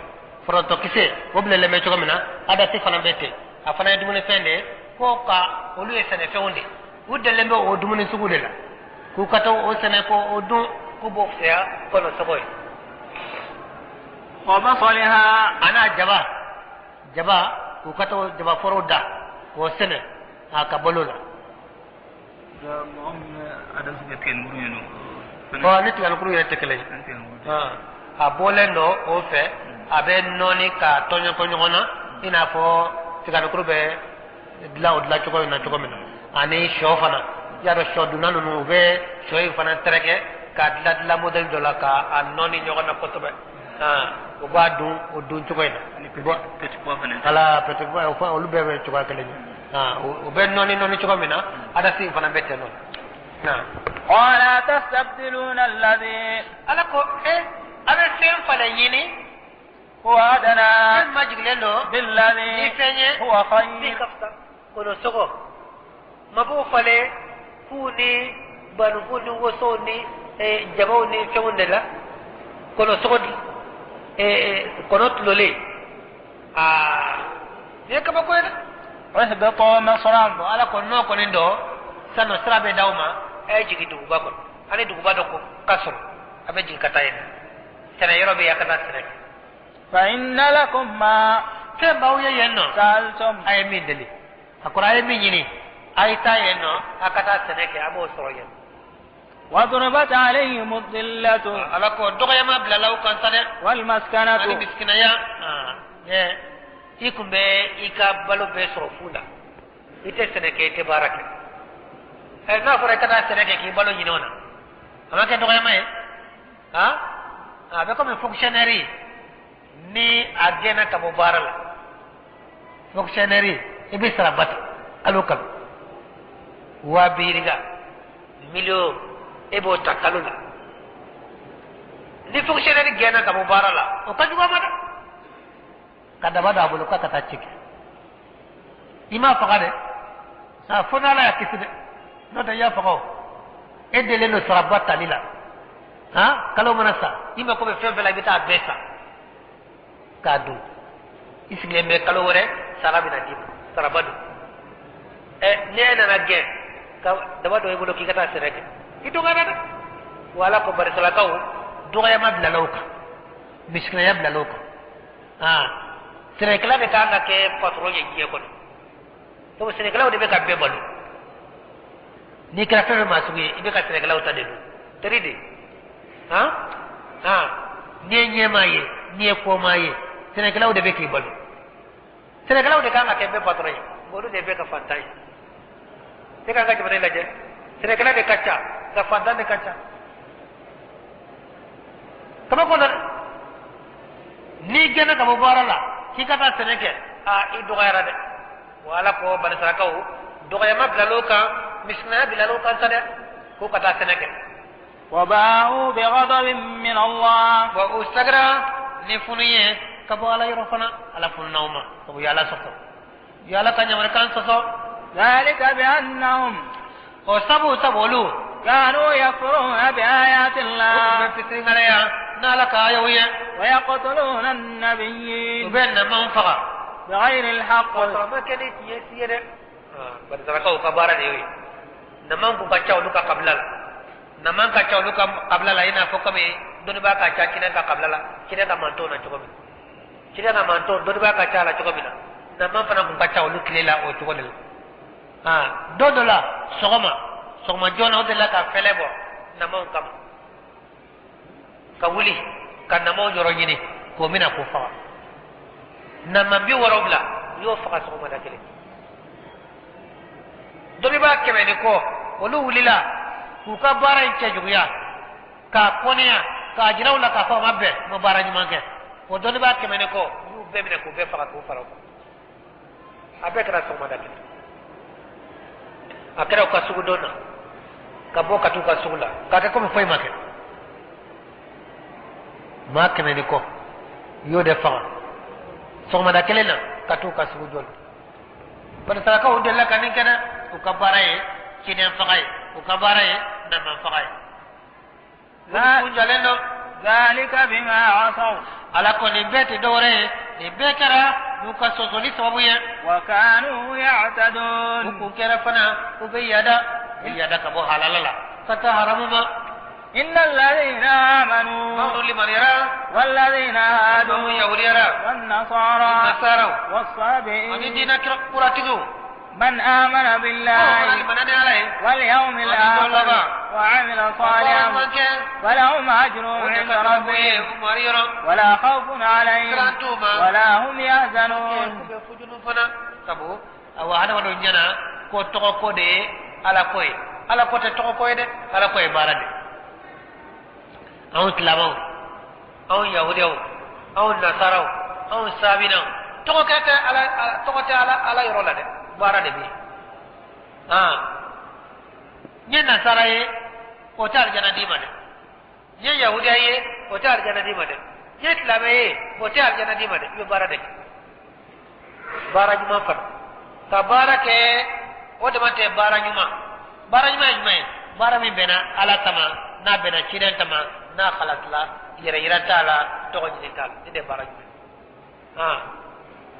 fɔrɔntɔ kisɛ o bilalen bɛ cogo min na, adasi fana bɛ ten. A fana ye dumunifɛn de ye. Ko ka olu ye sɛnɛfɛnw de ye, u delilen bɛ o dumuni sugu de la, k'u ka taa o sɛnɛ ko o dun, k'u b'o fisaya kɔnɔ sogo ye. وبصلها A n'a jaba, jaba, k'u ka taa jaba forow da k'o sɛnɛ a ka balo la. Mɔgɔ min bɛ adasi kɛ tigɛnikuru ye nɔ. Ɔ, ni tiganikuru yɛrɛ tɛ kelen ye. Ani tigɛnikuru tɛ. A bɔlen don o fɛ, a bɛ nɔɔni k'a tɔɲɔ ɲɔgɔn na, i n'a fɔ tiganikuru bɛ dilan o dilan cogo in na cogo min na. Ani sɔ fana, i y'a dɔn sɔ dunna ninnu, u bɛ sɔ in fana tɛrɛkɛ k'a dilan dilan modèle dɔ la k'a nɔɔni ɲɔgɔn na kosɛbɛ. U b'a dun o dun cogo in na. Ani petit pois fana. Ala, petit pois, o olu bɛɛ bɛ cogoya kelen ye. O bɛ nɔɔni nɔɔni cogo min na, adasi in fana bɛ ten nɔ. قال أتستبدلون الذي Ala ko a bɛ fɛn falen ɲini هو أدنى fɛn majigilen don ni بالذي fɛn ye هو min خير ka fisa. Kɔnɔ sogo ma b'o falen k'u ni banuku ni wosow ni jabaw ni fɛnw de la. Kɔnɔ sogo di kɔnɔ tulolen, aa, nin ye kabako ye dɛ. اهبطوا مصرا Bon, Ala ko n'o kɔni dɔn sisan nɔ, sira bɛ d'aw ma, a ye jigin duguba kɔnɔ. Ani duguba dɔ ko ka surun a bɛ jigin ka taa yen sɛnɛ yɔrɔ bɛ yen a ka taa sɛnɛ kɛ. Fa inna lakum ma fɛn b'aw ye yen nɔ. Sa'altum. A ye min deli a kɔrɔ a ye min ɲini a ye taa yen nɔ a ka taa sɛnɛ kɛ a b'o sɔrɔ yen. وضربت عليهم الذلة Ala ko dɔgɔyama bilala u kan sa dɛ. والمسكنة Ani misikinaya i kun bɛ i ka balo bɛɛ sɔrɔ fu la i tɛ sɛnɛ kɛ i tɛ baara kɛ ɛ n'a fɔra i ka taa sɛnɛ kɛ k'i balo ɲini o la a ma kɛ dɔgɔyama ye a bɛ komi fonctionnaire ni a gɛnna ka bɔ baara la fonctionnaire i bɛ sara ba ta kalo kalo 20,000 miliyɔn e b'o ta kalo la ni fonctionnaire gɛnna ka bɔ baara la o ka jugu a ma dɛ ka daba don a bolo k'a ka taa ci kɛ i m'a faga dɛ a fo n'ala y'a kisi dɛ n'o tɛ i y'a faga o e delen don saraba tali la kalo mana sa i mako bɛ fɛn fɛn la i bɛ taa a bɛɛ san k'a dun i sigilen bɛ kalo wɛrɛ sara bɛna d'i ma saraba don ɛ ni e nana gɛn ka daba don i bolo k'i ka taa sɛnɛ kɛ i dɔgɔyara dɛ wa ala ko barisalakaw dɔgɔyama bilala o kan misikinaya bilala o kan sɛnɛkɛla de kan ka kɛ patɔrɔn ye diɲɛ kɔnɔ sabu sɛnɛkɛlaw de bɛ ka bɛɛ balo n'i kɛra fɛn fɛn maa sugu ye i bɛ ka sɛnɛkɛlaw ta de dun teri de n'i ye ɲɛmaa ye n'i ye kɔmaa ye sɛnɛkɛlaw de bɛ k'i balo sɛnɛkɛlaw de kan ka kɛ bɛɛ patɔrɔn ye olu de bɛ ka fantan ye e k'an ka jamana in lajɛ sɛnɛkɛla de ka ca nka fantan de ka ca kabako dɛ n'i gɛnna ka bɔ baara la k'i ka taa sɛnɛ kɛ i dɔgɔyara dɛ wa ala ko banisarakaw dɔgɔyama bilal'o kan misikinaya bilal'o kan sa dɛ k'u ka taa sɛnɛ kɛ. وباءوا بغضب من الله. Wa u sagira ni funu ye ka bɔ ala yɔrɔ fana ala fununa u ma sabu u ye ala sɔsɔ u ye ala ka ɲamarikan sɔsɔ. ذلك بأنهم O sabu sabu olu كانوا يكفرون بآيات u tun الله bɛ fitiriwaleya n'ala ka ayaw ye ويقتلون u النبيين bɛ namanw faga. بغير الحق. K'a sɔrɔ a ma kɛ ni tiɲɛ si ye dɛ. Banisarakaw ka baara de y'o ye naman kun ka ca olu ka kabila la naman ka ca olu ka kabila la i n'a fɔ komi dɔnnibaa ka ca ciden ka kabila la ciden ka mantonw na cogo min ciden ka mantonw dɔnnibaa ka ca la cogo min na naman fana kun ka ca olu tile la o cogo de la don dɔ la sɔgɔma sɔgɔma joona o delila ka fɛlɛ bɔ namanw kama ka wuli ka namanw yɔrɔ ɲini k'o minɛ k'o faga naman 70 u y'o faga sɔgɔmada kelen dɔnnibaa 100 ni kɔ olu wulila k'u ka baara in cɛjuguya k'a kɔniya k'a jira u la k'a fɔ a ma bɛn u ma baara ɲuman kɛ o dɔnnibaa 100 ni kɔ u y'u bɛɛ minɛ k'u bɛɛ faga k'u fara u kan a bɛɛ kɛra sɔgɔmada kelen a kɛra u ka sugu don na ka bɔ ka t'u ka sugu la k'a kɛ komi foyi ma kɛ maa 100 ni kɔ u y'o de faga sɔgɔmada kelen na ka t'u ka sugu jɔ la barisarakaw delila ka nin kɛ dɛ u ka baara ye ciden faga ye u ka baara ye naman faga ye olu kun jɔlen don. ذلك بما عصوا Ala ko nin bɛɛ tɛ dɔwɛrɛ ye nin bɛɛ kɛra n'u ka sɔsɔli sababu ye. وكانوا U يعتدون kun kɛra fana u bɛ yada u bɛ yada ka bɔ halala la ka taa haramu ma. إن الذين آمنوا Minnu limaniyara والذين minnu هادوا yahudiyara والنصارى nasaraw ani والصابئين diinɛ kuratigiw من آمن minnu بالله limaniya ni ala ye واليوم ani don الآخر laban وعمل ka baara صالحا ɲuman kɛ فلهم أجرهم o de عند ka sababu ye ربهم u mari yɔrɔ ولا خوف عليهم siran t'u ma. ولا هم يحزنون K'u bɛ fujunu fana sabu awa hadamadenw ɲɛna ko tɔgɔ ko de ye ala ko ye ala ko tɛ tɔgɔ ko ye dɛ ala ko ye baara de anw silamɛw anw yahudiyaw anw nasaraw anw sabinaw tɔgɔ kɛ tɛ ala tɔgɔ tɛ ala ala yɔrɔ la dɛ baara de bɛ yen n ye nasara ye o tɛ alijana d'i ma dɛ n ye yahudiya ye o tɛ alijana d'i ma dɛ n ye silamɛ ye o tɛ alijana d'i ma dɛ i bɛ baara de kɛ baara ɲuman fana ka baara kɛ o dama tɛ baara ɲuman baara ɲuman ye jumɛn ye baara min bɛnna ala ta ma n'a bɛnna ciden ta ma n'a halasila yɛrɛ yira t'a la tɔgɔ ɲini t'a la nin de ye baara ɲuman ye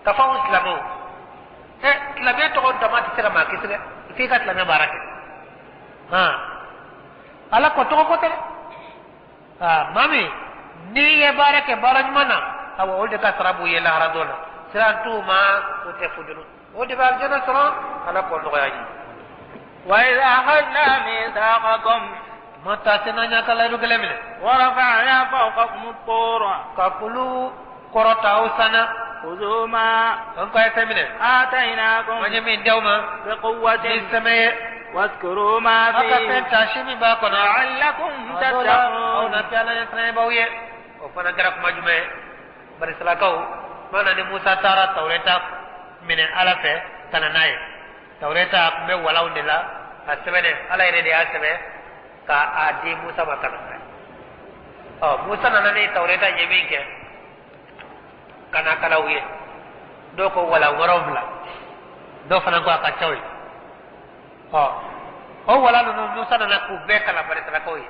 ka fɔ anw silamɛw silamɛ tɔgɔ dama tɛ se ka maa kisi dɛ f'i ka silamɛ baara kɛ Ala ko tɔgɔ ko tɛ dɛ. Aa maa min n'i ye baara kɛ baara ɲuman na, awa o de ka sara b'u ye lahara don na. Siran t'u ma, u tɛ fujunu, o de bɛ alijana sɔrɔ. Ala k'o nɔgɔya n ye. وإذ أخذنا ميثاقكم Ma taa se n'an y'a ka layidu kelen minɛ ورفعنا فوقكم الطور ka kulu kɔrɔta aw sanna خذوا ما an ka ye fɛn minɛ آتيناكم an ye min d'aw ma بقوة ni sɛmɛ ye واذكروا ما aw ka فيه fɛn ta si min b'a kɔnɔ لعلكم a dɔw la aw تتقون na kɛ ala ɲɛsiranɲɛbaw ye. O fana kɛra kuma jumɛn ye? Barisalakaw mana ni Musa taara Tawureta minɛ Ala fɛ ka na n'a ye, Tawureta a tun bɛ walanw de la, a sɛbɛnnen, Ala yɛrɛ de y'a sɛbɛn ka a di Musa ma ka na n'a ye. Ɔ Musa nana ni Tawureta ye min kɛ ka na kalan u ye, dɔw ko walan 7, dɔw fana ko a ka ca o ye. Ɔ o walan ninnu Musa nana k'u bɛɛ kalan barisalakaw ye.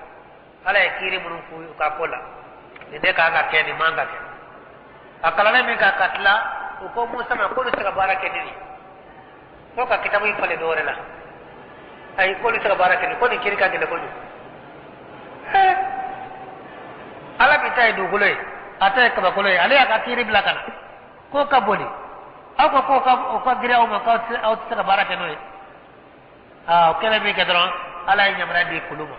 Ala ye kiiri minnu f'u ye u ka ko la, nin de kan ka kɛ, nin man ka kɛ. A kalannen min kan ka tila, u ko Musa ma k'olu tɛ se ka baara kɛ ni nin ye, fo ka kitabu in falen dɔ wɛrɛ la. Ayi, k'olu tɛ se ka baara kɛ nin, ko nin kiiri ka gɛlɛn kojugu. Ala min ta ye dugukolo ye, a ta ye kabakolo ye, ale y'a ka kiiri bila ka na k'o ka boli, aw ko k'o ka o ka girin aw ma k'aw tɛ aw tɛ se ka baara kɛ n'o ye. Aa o kɛlen min kɛ dɔrɔn, Ala ye yamaruya di kulu ma.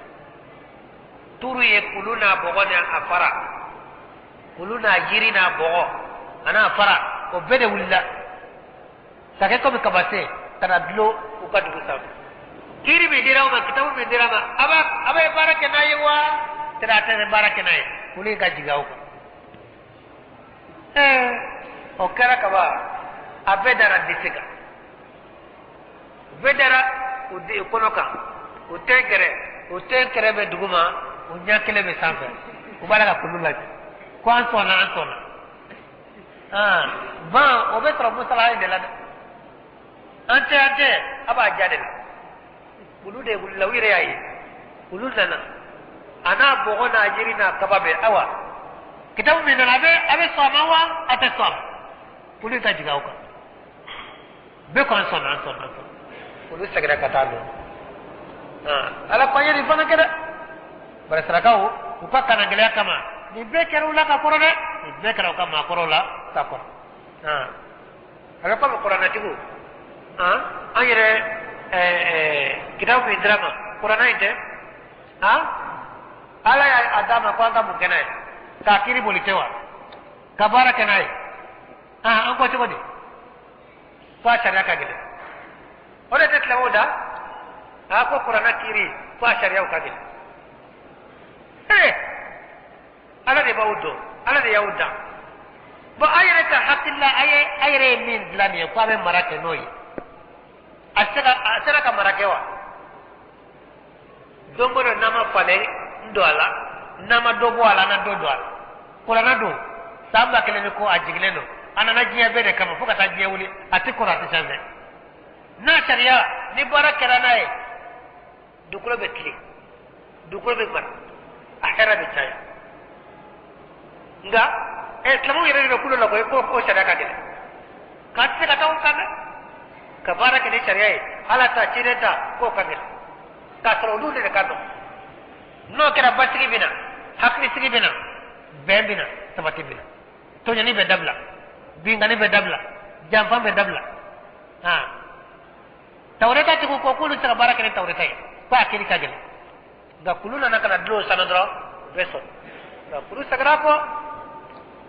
Turu ye kulu n'a bɔgɔ n'a fara, kulu n'a jiri n'a bɔgɔ a n'a fara, o bɛɛ de wulila ka kɛ komi kabasen ka na dulon u ka dugu sanfɛ. Kiiri min dira aw ma, kitabu min dira aw ma, a bɛ baara kɛ n'a ye wa tɛrɛ a tɛ baara kɛ n'a ye, kulu in ka jigin aw kan. O kɛra kaban, a bɛɛ dara disi kan, u bɛɛ dara u kɔnɔ kan, u tɛ gɛrɛ, u tɛ kɛrɛ bɛ dugu ma, u ɲɛ kelen bɛ sanfɛ, u b'a la ka kulu lajɛ ko an sɔnna, an sɔnna. Ban o bɛ sɔrɔ musala in de la dɛ. An tɛ, an tɛ, a b'a ja de la. Kulu de wulila, u yɛrɛ y'a ye kulu nana a n'a bɔgɔ n'a jiri n'a kaba bɛɛ. Awa kitabu min nana, a bɛ sɔn a ma wa a tɛ sɔn a ma? Kulu ka jigin aw kan, bɛɛ ko an sɔnna, an sɔnna, an sɔnna. Olu seginna ka taa nɔ. Ala ko an ye nin fana kɛ dɛ. Bari sarakaw u ka kanagɛlɛya kama, nin bɛɛ kɛra u la ka kɔrɔ dɛ, nin bɛɛ kɛra u ka maakɔrɔw la ka kɔrɔ. A bɛ komi kuranɛtigiw, an yɛrɛ kitabu min dira ma, kuranɛ in tɛ, Ala y'a d'a ma ko an ka mun kɛ n'a ye? K'a kiiri boli tɛ wa? Ka baara kɛ n'a ye? An ko cogo di ko a sariya ka gɛlɛn? O de tɛ silamɛw da a ko kuranɛ kiiri ko a sariyaw ka gɛlɛn. Ala de b'aw dɔn, Ala de y'aw dan. Bon, a yɛrɛ ka hakilila, a ye a yɛrɛ ye min dilan nin ye ko a bɛ mara kɛ n'o ye, a sera ka mara kɛ wa? Don o don n'a ma falen n don a la, n'a ma dɔ bɔ a la, n'a dɔ don a la. Kuranɛ don san 1000 ni kɔ a jiginnen don, a nana diɲɛ bɛɛ de kama fo ka taa diɲɛ wuli, a tɛ kɔrɔ, a tɛ changer. N'a sariya ni baara kɛra n'a ye, dugukolo bɛ tilen, dugukolo bɛ mara, a hɛrɛ bɛ caya. Nka silamɛw yɛrɛ de bɛ kulo la koyi ko o sariya ka gɛlɛn, k'a tɛ se ka taa o kan dɛ, ka baara kɛ ni sariya ye, Ala ta ciden ta, k'o ka gɛlɛn, k'a sɔrɔ olu de ka nɔgɔn. N'o kɛra, basigi bɛ na, hakilisigi bɛ na, bɛn bɛ na, sabati bɛ na, tɔɲɔni bɛ dabila, binkanni bɛ dabila, janfa bɛ dabila. Tawureta tigiw ko k'olu tɛ se ka baara kɛ ni tawureta ye, ko a kiiri ka gɛlɛn. Nka kulu nana ka na dulon sanna dɔrɔn, u bɛ sɔn, nka kulu seginna kɔ.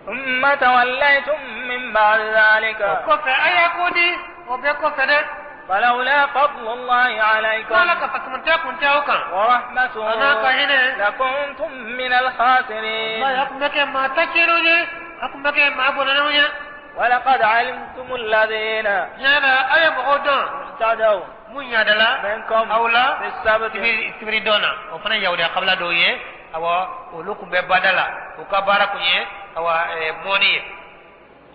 ثم توليتم من بعد ذلك. O kɔfɛ a y'a ko di, o bɛɛ kɔfɛ dɛ. فلولا فضل الله عليكم Ala ka fasamantiya kun tɛ aw kan ورحمته a n'a ka hinɛ لكنتم من الخاسرين. a tun bɛ kɛ maa tacɛnw ye, a tun bɛ kɛ maa bɔnɛnenw ye. ولقد علمتم الذين Tiɲɛ na, a ye mɔgɔw dɔn اعتدوا mun ɲadala منكم aw la في السبت sibiri dɔn na. O fana ye yahudiya kabila dɔw ye. Awa olu tun bɛ bada la, u ka baara kun ye awa mɔni ye,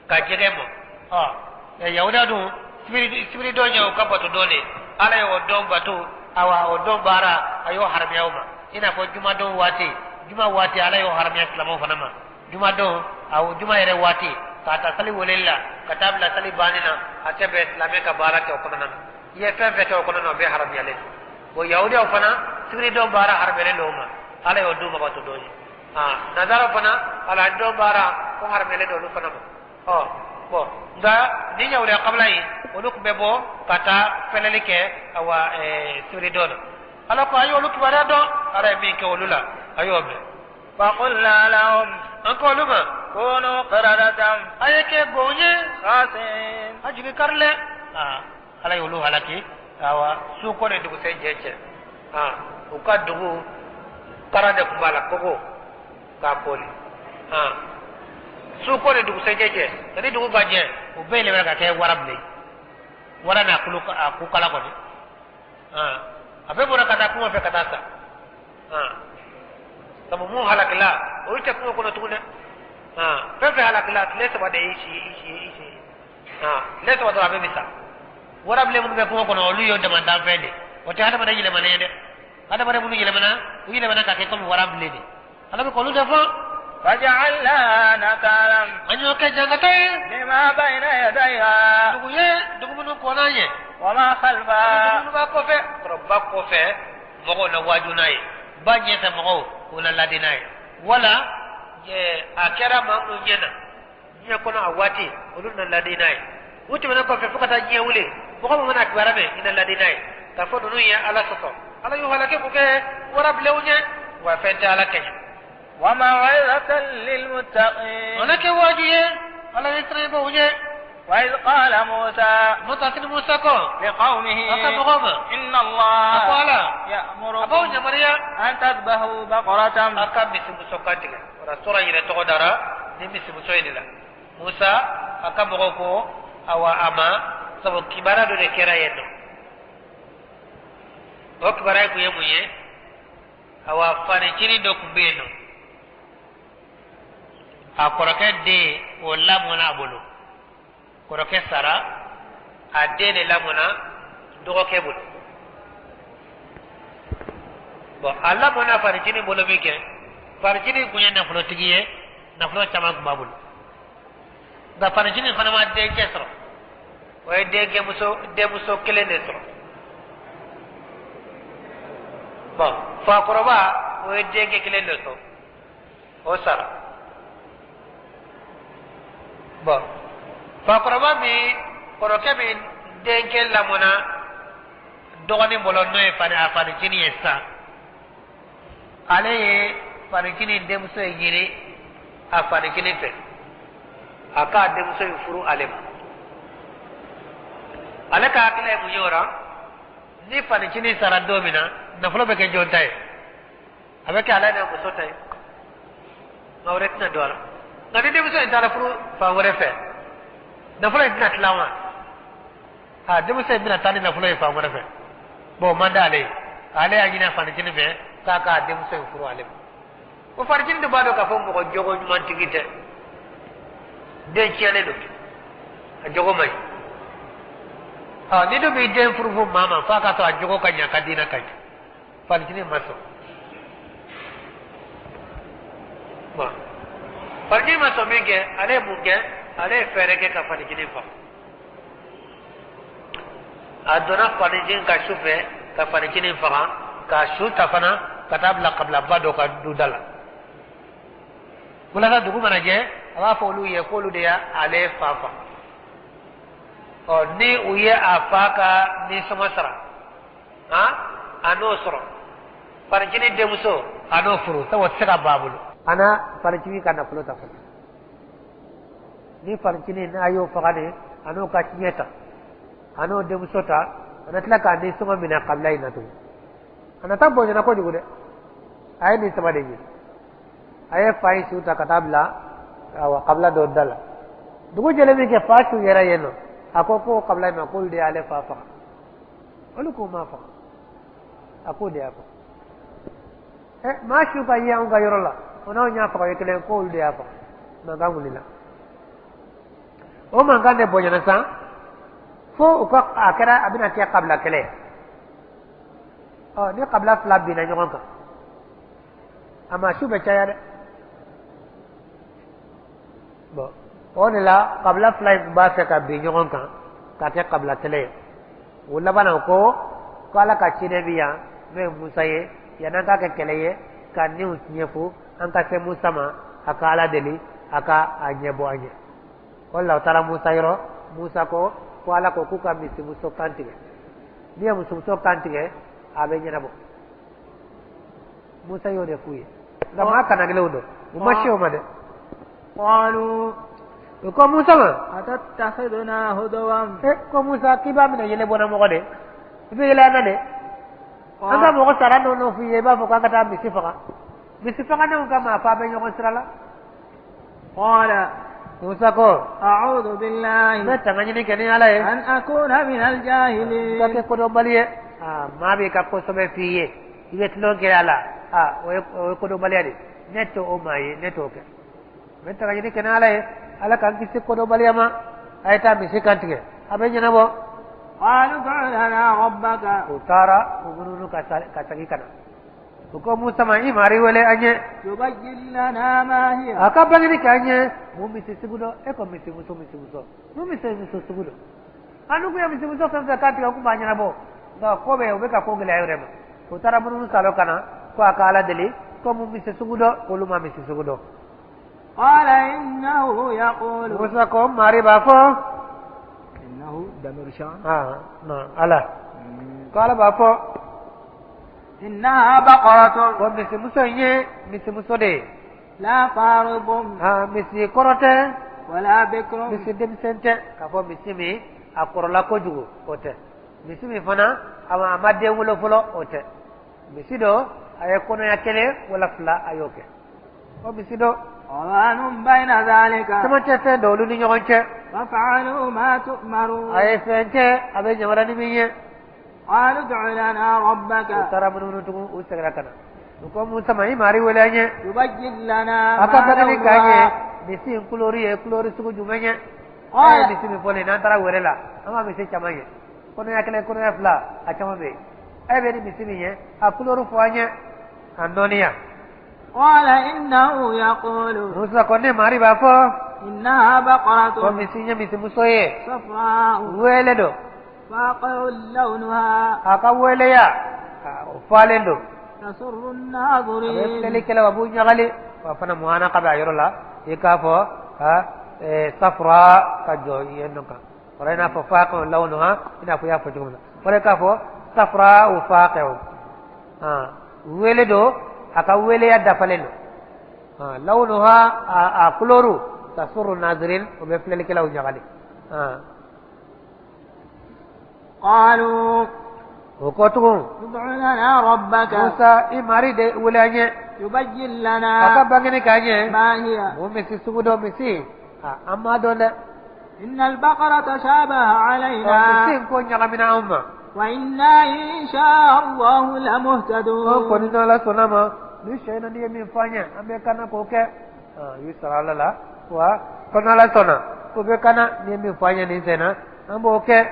ka jɛgɛ mɔ. Ɔ yahudiya dun, sibiri dɔn ye u ka bato dɔn de. Ala ye o dɔn bato, awa o dɔn baara, a y'o haramuya u ma. I n'a fɔ juma don waati, juma waati, Ala y'o haramuya silamɛw fana ma. Juma don, awɔ, juma yɛrɛ waati, k'a ta sali weleli la ka taa bila sali banni na, a tɛ bɛn silamɛ ka baara kɛ o kɔnɔna na. I ye fɛn fɛn kɛ o kɔnɔna na, o bɛɛ haramuyalen don. Bon, yahudiyaw fana sibiridon baara haramelen don u ma, Ala y'o d'u ma bato don ye. Nazaraw fana alahadidon baara ko haramelen don olu fana ma. Ɔ bɔn, nka ni yahudiya kabila in, olu tun bɛ bɔ ka taa fɛlɛli kɛ awa sibiridon na. Ala ko a y'olu kibaruya dɔn, Ala ye min kɛ olu la, a y'o mɛn. فقلنا لهم An ko olu ma: كونوا قردة A ye kɛ gon ye خاسئين. A jigi karilen. Ala y'olu halaki awa su ko ni dugusɛjɛ cɛ. U ka dugu kara de tun b'a la, kogo k'a koli. Su ko ni dugusɛjɛ cɛ, ni dugu ka jɛ, u bɛɛ yɛlɛmana ka kɛ wara bilen, wara n'a kulu a kukala kɔni. A bɛɛ bɔra ka taa kungo fɛ ka taa sa. Sabu mun halakila, olu tɛ kungo kɔnɔ tugun dɛ. Fɛn fɛn halakila, tile 3 de y'i si i si i si. Tile 3 dɔrɔn, a bɛɛ bɛ sa. Warabilen minnu bɛ kungo kɔnɔ, olu y'o damandanfɛn de, o tɛ hadamaden yɛlɛmanen ye dɛ. Hadamaden minnu yɛlɛmana, u yɛlɛmana ka kɛ komi warabilen de. Ala bɛ k'olu de fɔ. فجعلناها نكالا An y'o kɛ jangata ye لما بين يديها dugu ye, dugu minnu kɔnna ɲɛ وما dugu خلفها. minnu b'a kɔfɛ, kɔrɔba kɔfɛ mɔgɔw na waaju n'a ye, ba ɲɛfɛ mɔgɔw u na ladi n'a ye, wala a kɛra maa minnu ɲɛ na diɲɛ kɔnɔ a waati, olu na ladi n'a ye. U tɛmɛnen kɔfɛ, fo ka taa diɲɛ wuli, mɔgɔ min mana kibaruya mɛn, i na ladi n'a ye k'a fɔ ninnu ye Ala sɔsɔ, Ala y'u halaki k'u kɛ warabilenw ye, wa fɛn tɛ Ala kɛɲɛ. وموعظة للمتقين. O na kɛ waaju ye Ala ye siranɲɛbaw ye. وإذ قال موسى Musa Musa ko لقومه a ka mɔgɔw ma, إن a ko الله Ala a b'aw يأمركم yamaruya أن تذبحوا بقرة. A ka misimuso kan tigɛ. O la sura yɛrɛ tɔgɔ dara ni misimuso ye de la. Musa a ka mɔgɔw ko awa a ma, sabu kibaruya dɔ de kɛra yen nɔ. O kibaruya kun ye mun ye? Awa, fanicinin dɔ kun bɛ yen nɔ, a kɔrɔkɛ den, o lamɔna a bolo. Kɔrɔkɛ sara, a den de lamɔna dɔgɔkɛ bolo. Bɔn, a lamɔna fanicinin bolo min kɛ, fanicinin kun ye nafolotigi ye, nafolo caman kun b'a bolo. Nka fanicinin fana ma denkɛ sɔrɔ, o ye denkɛ muso, denmuso kelen de sɔrɔ. Bɔn, fakɔrɔba, o ye denkɛ kelen de sɔrɔ, o sara. Bɔn, fakɔrɔba min kɔrɔkɛ min denkɛ lamɔna dɔgɔnin bolo, n'o ye fani a fanicinin ye sisan, ale ye fanicinin denmuso ye ɲini a fanicinin fɛ, a k'a denmuso in furu ale ma. Ale ka hakilila ye mun ye o la? Ni fanicinin sara don min na, nafolo bɛ kɛ jɔn ta ye? A bɛ kɛ ale n'a muso ta ye, maa wɛrɛ tɛna don a la. Nka ni denmuso in taara furu fan wɛrɛ fɛ, nafolo in tɛna tila wa? A denmuso in bɛna taa ni nafolo ye fan wɛrɛ fɛ. Bɔn, o man d'ale ye. Ale y'a ɲini a fanicinin fɛ k'a k'a denmuso in furu ale ma. O fanicinin de b'a dɔn k'a fɔ mɔgɔ jogo ɲumantigi tɛ, den tiɲɛnen don, a jogo man ɲi. Ɔ, ni dun b'i den furu fo maa ma, f'a ka sɔrɔ a jogo ka ɲi, a ka diinɛ ka ɲi. Fanicinin ma sɔn. Bɔn, fanicinin ma sɔn min kɛ, ale ye mun kɛ? Ale ye fɛɛrɛ kɛ ka fanicinin faga. A donna fanicinin ka su fɛ ka fanicinin faga, k'a su ta fana ka taa bila kabilaba dɔ ka du da la, walasa dugu mana jɛ, a b'a fɔ olu ye k'olu de y'ale fa faga. Ɔ, ni u ye a fa ka nisɔngɔ sara, han, a n'o sɔrɔ, fanicinin denmuso, a n'o furu, sabu o tɛ se ka ban a bolo. A na fanicinin ka nafolo ta fɔlɔ. Ni fanicinin n'a y'o faga de, a n'o ka tiɲɛ ta, a n'o denmuso ta, a na tila k'a nisɔngɔ minɛ kabila in na tugun. A na taa bonyana kojugu dɛ. A ye nin saba de ɲini. A ye fa in su ta ka taa bila awa kabila dɔ da la. Dugu jɛlen min kɛ, fa su yɛrɛ yen nɔ, a ko ko kabila in ma k'olu de y'ale fa faga. Olu k'o ma faga, a k'o de y'a faga. Ɛ, maa su ka ye anw ka yɔrɔ la, o n'anw y'a faga o ye kelen, k'olu de y'a faga. Mankan wulila, o mankan de bonyana san fo u ka a kɛra a bɛna kɛ kabila kɛlɛ ye. Ɔ, ni kabila fila binna ɲɔgɔn kan, a maa su bɛ caya dɛ. Bɔn, o de la kabila fila in tun b'a fɛ ka bin ɲɔgɔn kan ka kɛ kabila kɛlɛ ye. O laban na, o ko ko Ala ka ciden bɛ yan. N'o ye Musa ye, yan'an k'a kɛ kɛlɛ ye ka niw tiɲɛ fu, an ka se Musa ma, a ka Ala deli a ka a ɲɛbɔ an ye. O la u taara Musa yɔrɔ. Musa ko ko Ala ko k'u ka misimuso kan tigɛ. N'i ye misimuso kan tigɛ, a bɛ ɲɛnabɔ. Musa y'o de f'u ye, nka maa kannagɛlɛnw don, u ma se o ma dɛ. قالوا U ko Musa ma: أتتخذنا هزوا؟ E ko Musa, k'i b'a minɛ yɛlɛ bɔnna mɔgɔ de, i bɛ yɛlɛ an na de. An ka mɔgɔ sara nɔ f'i ye, i b'a fɔ k'an ka taa misi faga. Misi faganenw kama f'a bɛ ɲɔgɔn sira la. قال: Musa ko: أعوذ بالله N bɛ tanga ɲini kɛ ni Ala ye أن أكون من ka الجاهلين. kɛ kodɔnbali ye. Aa, maa b'i ka ko sɛbɛ f'i ye, i bɛ tulon kɛ a la, aa, o ye kodɔnbaliya de. Ne t'o o maa ye, ne t'o kɛ. N bɛ tanga ɲini kɛ ni Ala ye, Ala k'an kisi kodɔnbaliya ma. A ye taa misi kan tigɛ, a bɛ ɲɛnabɔ. قالوا ادع لنا ربك. U taara u mununu ka segin ka na. U ko Musa ma: i mari wele an ye. يبين لنا ما هي. A ka bangeni k'an ye mun misi sugu dɔ. E ko misimuso, misimuso, mun misimuso sugu dɔ? An kun ye misimuso fɛn fɛn kan tigɛ, k'u b'a ɲɛnabɔ, nka ko bɛ u bɛ ka ko gɛlɛya yɛrɛ ma. U taara mununu salo ka na ko a ka Ala deli ko mun misi sugu dɔ, k'olu ma misi sugu dɔn. قال إنه يقول. Musa ko mari b'a fɔ. إنه ضمير شأن. Aa na Ala ko Ala b'a fɔ: إنها بقرة ko misimuso in ye misimuso de ye. لا فارض Aa, misi kɔrɔ tɛ ولا بكر. misi denmisɛn tɛ. K'a fɔ misi min a kɔrɔla kojugu, o tɛ. Misi min fana a ma den wolo fɔlɔ, o tɛ. Misi dɔ a ye kɔnɔya kelen wala fila, a y'o kɛ, o misi dɔ. عوان بين ذلك. Camancɛ fɛn dɔ olu ni ɲɔgɔn cɛ. فافعلوا ما تؤمرون. A ye fɛn kɛ a bɛ ɲamana ni min ye. قالوا ادع لنا U ربك. taara munumunu tugun, u seginna ka na. U ko Musa ma: i mari wele an ye. يبين لنا A ka ما bangeni k'an ye لونها. misi in kulori ye kulori sugu jumɛn ye. A ye قال misi min fɔlen, n'an taara wɛrɛ la, an b'a misi caman ye, kɔnɔya kelen, kɔnɔya fila, a caman bɛ yen. E bɛ ni misi min ye, a kulori fɔ an ye, a nɔniya. قال إنه يقول: Musa ko ne mari b'a fɔ إنها ko بقرة misi ye misimuso ye صفراء wele don فاقع لونها a ka weleya o falen don تسر a bɛ الناظرين. filɛlikɛla, a b'u ɲagali. Wa fana muhana ka bɛ a yɔrɔ la, i k'a fɔ ha safra ka jɔ yen nɔ kan wala i n'a fɔ faqi lawnuha, i n'a fɔ i y'a fɔ cogo min na, wala i k'a fɔ safra o faqi, wele don, a ka weleya dafalen don. Lawnuha, a kuloru, tasurru nazirin, o bɛ filɛlikɛlaw ɲagali. قالوا: O kɔ tugun: ادع لنا ربك. Musa, i mari de wele an ye. يبين A ka لنا bangeni k'an ye ما هي. mun misi sugu dɔ. Misi an m'a dɔn dɛ. إن البقرة تشابه Misi علينا in ko ɲagamina anw ma. وإنا إن شاء الله An لمهتدون. kɔni n'Ala sɔnna ma, ni sɛ in na, n'i ye min fɔ an ye, an bɛ kana k'o kɛ. U y'u sara Ala la wa ko n'Ala sɔnna k'u bɛ kana, n'i ye min fɔ an ye nin sen na, an b'o kɛ.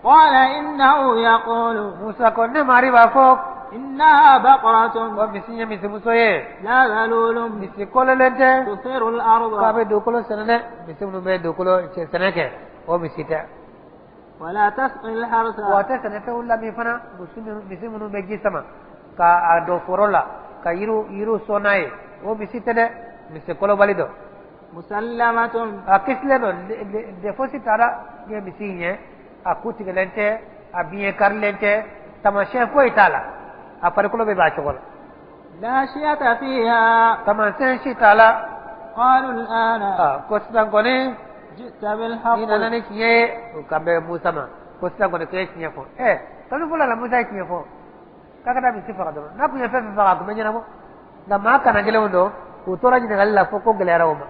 قال إنه يقول: Musa ko ne mari b'a fɔ إنها بقرة ko misi ye misimuso ye لا ذلول misi kololen tɛ تثير k'a الأرض bɛ dugukolo sɛnɛ dɛ. Misi minnu bɛ dugukolo sɛnɛ kɛ, o misi tɛ. ولا تسقي الحرث. Wa a tɛ sɛnɛfɛnw lamin fana. Misi minnu bɛ ji sama ka a don foro la ka yiriw sɔn n'a ye, o misi tɛ dɛ. Misi kolobali dɔ. مسلمة A kisilen don de, fosi t'a la. Ni ye misi in ye, a ku tigɛlen tɛ, a biɲɛ karilen tɛ, taamasiyɛn foyi t'a la, a farikolo bɛ b'a cogo la. لا شية فيها. Taamasiyɛn si t'a la. قالوا الآن Ko sisan kɔni جئت n'i بالحق. nana ni tiɲɛ ye. O kan bɛ Musa ma ko sisan kɔni k'e ye tiɲɛ fɔ. Ɛ, kalo fɔlɔ la, Musa ye tiɲɛ fɔ k'a ka taa misi faga dɔrɔn. N'a kun ye fɛn fɛn faga, a kun bɛ ɲɛnabɔ, nka maa kana gɛlɛnw don, u tora ɲininkali la fo ko gɛlɛyara o ma.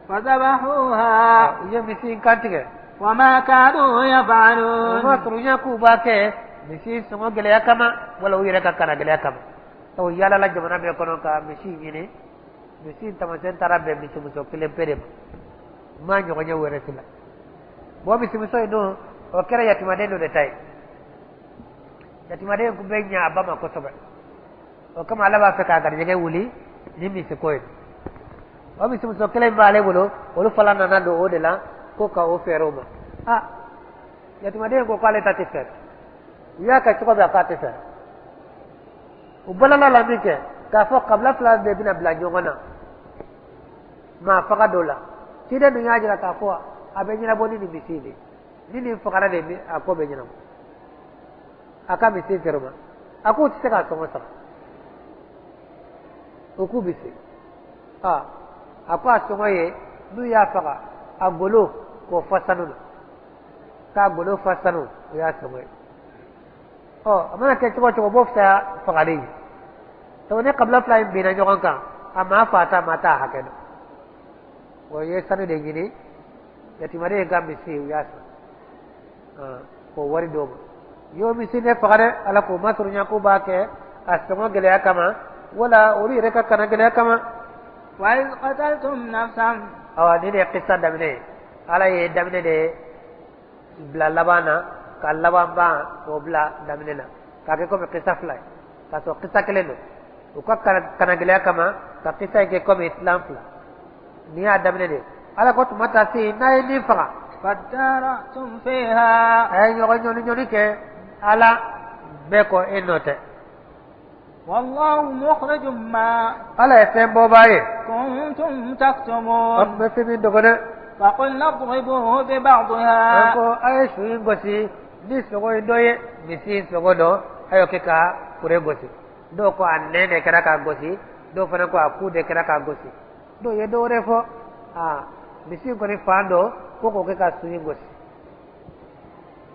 فذبحوها. U ye misi in kan tigɛ. وما كادوا U ma يفعلون. surunya k'u b'a kɛ misi sɔngɔ gɛlɛya kama wala u yɛrɛ ka kana gɛlɛya kama. Sabu yaalala jamana bɛɛ kɔnɔ ka misi ɲini, misi in taamasiyɛn taara bɛn misimuso kelen pe de ma. U ma ɲɔgɔn ye wɛrɛ si la. Bon, misimuso in dun, o kɛra yatimaden dɔ de ta ye. Yatimaden kun bɛ ɲɛ a ba ma kosɛbɛ. O kama Ala b'a fɛ k'a garijɛgɛ wuli ni misi ko ye. O misimuso kelen min b'ale bolo, olu fana nana don o de la ko ka o fɛɛrɛ o ma. Yatimaden ko k'ale ta tɛ fɛɛrɛ. U y'a kɛ cogo min, a k'a tɛ fɛɛrɛ. U balala la min kɛ k'a fɔ kabila fila de bɛna bila ɲɔgɔn na maa faga dɔ la, ciden dun y'a jira k'a fɔ a bɛ ɲɛnabɔ ni nin misi de, ni nin fagara de a ko bɛ ɲɛnabɔ. A ka misi feere ma, a k'u tɛ se k'a sɔngɔ sara, o k'u bɛ se. Aa, a ko a sɔngɔ ye n'u y'a faga a golo k'o fa sanu na, k'a golo fa sanu, o y'a sɔngɔ ye. Ɔ, a mana kɛ cogo o cogo, o b'o fisaya fagali ye. Sabu ni kabila fila in binna ɲɔgɔn kan, a maa fa ta maa t'a hakɛ dɔn. O ye sanu de ɲini, yatimaden ka misi u y'a san k'o wari d'o ma. Y'o misi ne faga dɛ, ala k'o masurunya k'o b'a kɛ a sɔngɔ gɛlɛya kama wala olu yɛrɛ ka kana gɛlɛya kama. وإذ قتلتم نفسا. Awa, nin de ye kisa daminɛ ye. Ala ye daminɛ de bila laban na, ka laban ban k'o bila daminɛ na, k'a kɛ komi kisa fila ye k'a sɔrɔ kisa kelen don. U ka kana gɛlɛya kama ka kisa in kɛ komi tilan fila. Nin y'a daminɛ de. Ala ko tuma ta se n'a ye min faga, فادارأتم فيها. A ye ɲɔgɔn ɲɔni ɲɔni kɛ, ala bɛɛ ko e nɔ tɛ. والله مخرج ما Ala ye fɛn bɔbaa ye كنتم aw تكتمون. Tun bɛ fɛn min dogo dɛ. فقلنا اضربوه An ببعضها. ko a ye su in gosi ni sogo in dɔ ye, misi in sogo dɔ, a y'o kɛ ka fure gosi. Dɔw ko a nɛn de kɛra k'a gosi, dɔw fana ko a ku de kɛra k'a gosi, dɔw ye dɔ wɛrɛ fɔ. Aa, misi in kɔni fan dɔ ko k'o kɛ ka su in gosi.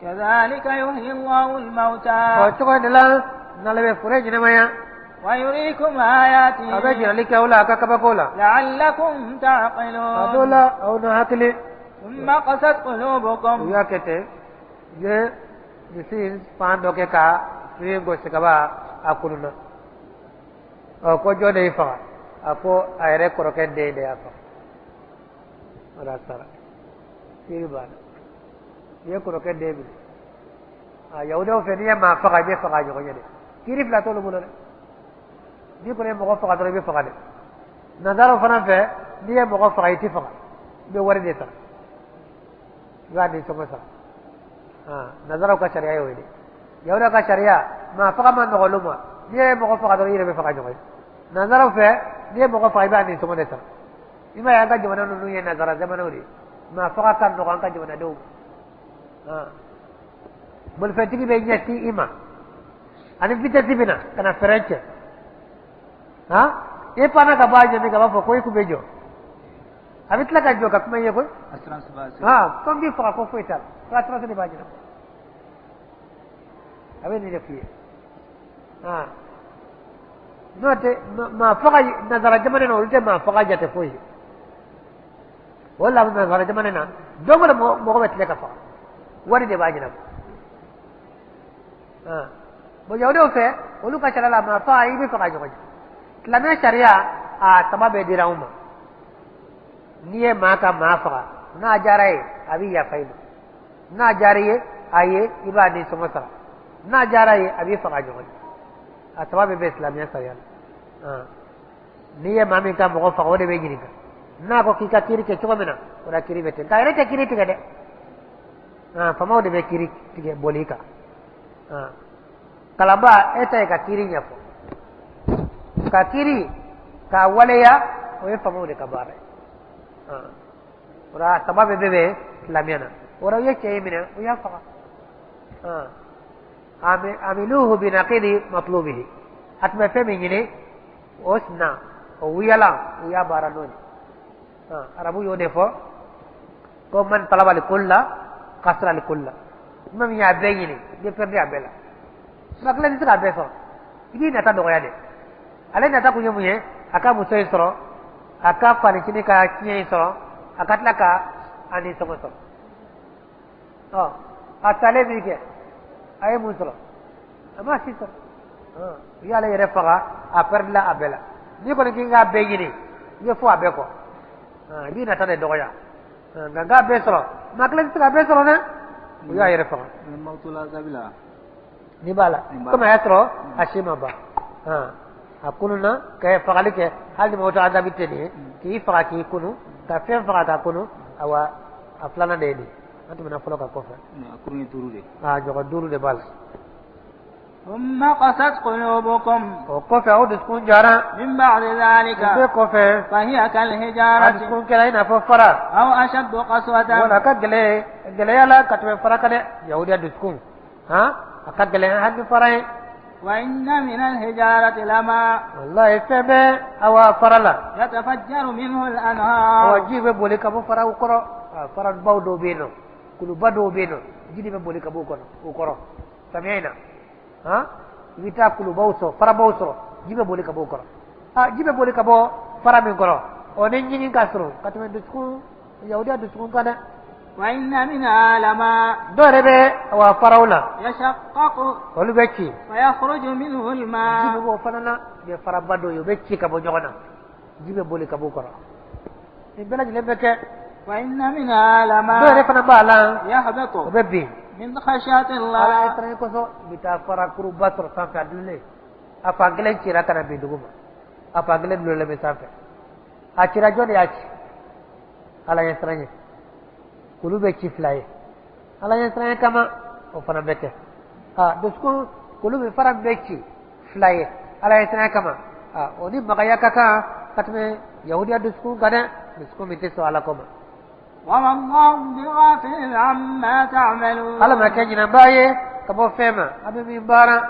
كذلك يحيي الله الموتى. O cogo in de la n'ale bɛ fure ɲɛnamaya. ويريكم آياته. A bɛ jirali kɛ aw la a ka kabako la. لعلكم A dɔw تعقلون. la aw na hakili. ثم قست U قلوبكم. y'a kɛ ten, u ye misi in fan dɔ kɛ ka su in gosi ka ban, a kununa. Ɔ, ko jɔn de y'i faga? A ko a yɛrɛ kɔrɔkɛ den de y'a faga. O la sara kiiri banna, i ye kɔrɔkɛ den minɛ. A yahudaw fɛ, n'i ye maa faga, i bɛ faga a ɲɔgɔn ye dɛ. Kiiri fila t'olu bolo dɛ. N'i kɔni ye mɔgɔ faga dɔrɔn, i bɛ faga dɛ. Nanzaraw fana fɛ, n'i ye mɔgɔ faga, i tɛ faga, i bɛ wari de sara, i b'a nisɔngɔ sara. Nanzaraw ka sariya y'o ye dɛ. Yahudaw ka sariya, maa faga ma nɔgɔ olu ma. N'i ye mɔgɔ faga dɔrɔn, i yɛrɛ bɛ faga ɲɔgɔn ye. Nanzaraw fɛ, n'i ye mɔgɔ faga, i b'a nisɔngɔ de sara. I m'a ye, an ka jamana ninnu ye nanzara jamanaw de ye, maa faga ka nɔgɔ an ka jamanadenw ma. Bolifɛntigi bɛ ɲɛsin i ma ani vitesse bɛ na ka na frein cɛ, han, i panna ka bɔ a ɲɛ min kan, a b'a fɔ ko i kun bɛ jɔ. A bɛ tila ka jɔ ka kuma i ye koyi. Assurance b'a Han, ko n b'i faga, ko foyi t'a la, ko assurance de b'a ɲɛnabɔ. A bɛ nin de f'i ye. Han, n'o tɛ maa faga nanzara jamana na, olu tɛ maa faga jate foyi ye. O la nanzara jamana na, don o don mɔgɔ bɛ tile ka faga, wari de b'a ɲɛnabɔ. Han, bon, yahudiw fɛ, olu ka sariya la, maa faga, i bɛ faga ɲɔgɔn ye. Silamɛ sariya, a saba bɛɛ dira anw ma. N'i ye maa ka maa faga, n'a diyara ye, a bɛ yafa i ma. N'a diyara i ye a ye, i b'a nisɔngɔ sara. N'a diyara ye, a b'i faga ɲɔgɔn ye. A saba bɛɛ bɛ silamɛya sariya la. N'i ye maa min ka mɔgɔ faga, o de bɛ ɲininka. N'a ko k'i ka kiiri kɛ cogo min na, o la kiiri bɛ ten. Nka a yɛrɛ tɛ kiiri tigɛ dɛ, faamaw de bɛ kiiri tigɛ boli kan. Kalanba, e ta ye ka kiiri ɲɛfɔ, ka kiiri k'a waleya, o ye faamaw de ka baara ye. O la saba bɛɛ bɛ silamɛya na. O la u ye cɛ in minɛ, u y'a faga. عاملوه بنقيض مطلوبه. A tun bɛ fɛn min ɲini, o sina o wuyala, u y'a baara n'o ye. Arabu y'o de fɔ ko من طلب الكل خسر الكل. Maa min y'a bɛɛ ɲini, i bɛ perdre a bɛɛ la. Maa kelen tɛ se k'a bɛɛ sɔrɔ, i b'i nata dɔgɔya de. Ale nata kun ye mun ye? A ka muso in sɔrɔ, a ka fanicinin ka tiɲɛ in sɔrɔ, a ka tila ka a nisɔngɔ sɔrɔ. Ɔ, a salen min kɛ, a ye mun sɔrɔ? A ma si sɔrɔ. U y'ale yɛrɛ faga, a perdre a bɛɛ la. N'i kɔni k'i k'a bɛɛ ɲini, i bɛ fɔ a bɛɛ kɔ, i b'i nata de dɔgɔya. Nka n k'a bɛɛ sɔrɔ, maa kelen tɛ se k'a bɛɛ sɔrɔ dɛ. U y'a yɛrɛ faga. N'i b'a la, komi a y'a sɔrɔ a si ma ban, a kununa ka fagali kɛ. Hali ni mɔgɔ azabi tɛ nin ye, k'i faga k'i kunu, ka fɛn faga k'a kunu. Awa, a filanan de ye nin ye. An tɛmɛna fɔlɔ ka kɔfɛ. A kurun ye duuru de. A ɲɔgɔn duuru de b'a la. ثم قست قلوبكم O kɔfɛ, aw dusukun jara. من بعد O ذلك bɛɛ kɔfɛ, فهي a كالحجارة dusukun kɛra i n'a fɔ fara. أو أشد قسوة. Wala a ka gɛlɛn gɛlɛya la ka tɛmɛ fara kan dɛ. Yahudiya dusukun han, a ka gɛlɛn hali ni fara ye. وإن من الحجارة لما Wallahi, fɛn bɛ awa fara la. يتفجر منه Awa الأنهار. ji bɛ boli ka bɔ faraw kɔrɔ. A farabaw dɔw bɛ yen nɔ, kuluba dɔw bɛ yen nɔ, ji de bɛ boli ka bɔ o kɔnɔ, o kɔrɔ samiya in na. Han, i bɛ taa kulubaw sɔrɔ, farabaw sɔrɔ, ji bɛ boli ka bɔ o kɔrɔ. A ji bɛ boli ka bɔ fara min kɔrɔ, o ni ɲigin ka surun ka tɛmɛ dusukun, yahudiya dusukun kan dɛ. وإن منها لما Dɔw yɛrɛ bɛ awa faraw la, يشقق olu bɛ ci. فيخرج منه Ji bɛ الماء. bɔ o fana na. U ye faraba dɔw ye, u bɛ ci ka bɔ ɲɔgɔn na, ji bɛ boli ka bɔ o kɔrɔ. Nin bɛɛ lajɛlen bɛ kɛ. وإن منها Dɔw yɛrɛ لما fana b'a la, o يهبط bɛ bin من خشية Ala ye الله. siran kosɔn. I bɛ taa fara kuruba sɔrɔ sanfɛ, a dulonnen, a fan kelen cira ka na bin dugu ma, a fan kelen dulonnen bɛ sanfɛ. A cira, jɔn de y'a ci? Ala ɲɛ siran ye. Kulu bɛ ci fila ye Ala ɲɛ siran ye kama, o fana bɛ kɛ. A dusukun kulu bɛ fara bɛ ci fila ye Ala ɲɛ siran ye kama. A o ni magaya ka kan ka tɛmɛ yahudiya dusukun kan dɛ, dusukun min tɛ sɔn Ala ko ma. وما الله بغافل عما تعملون. Ala ma kɛ ɲinanbaa ye ka bɔ fɛn ma a bɛ min baara.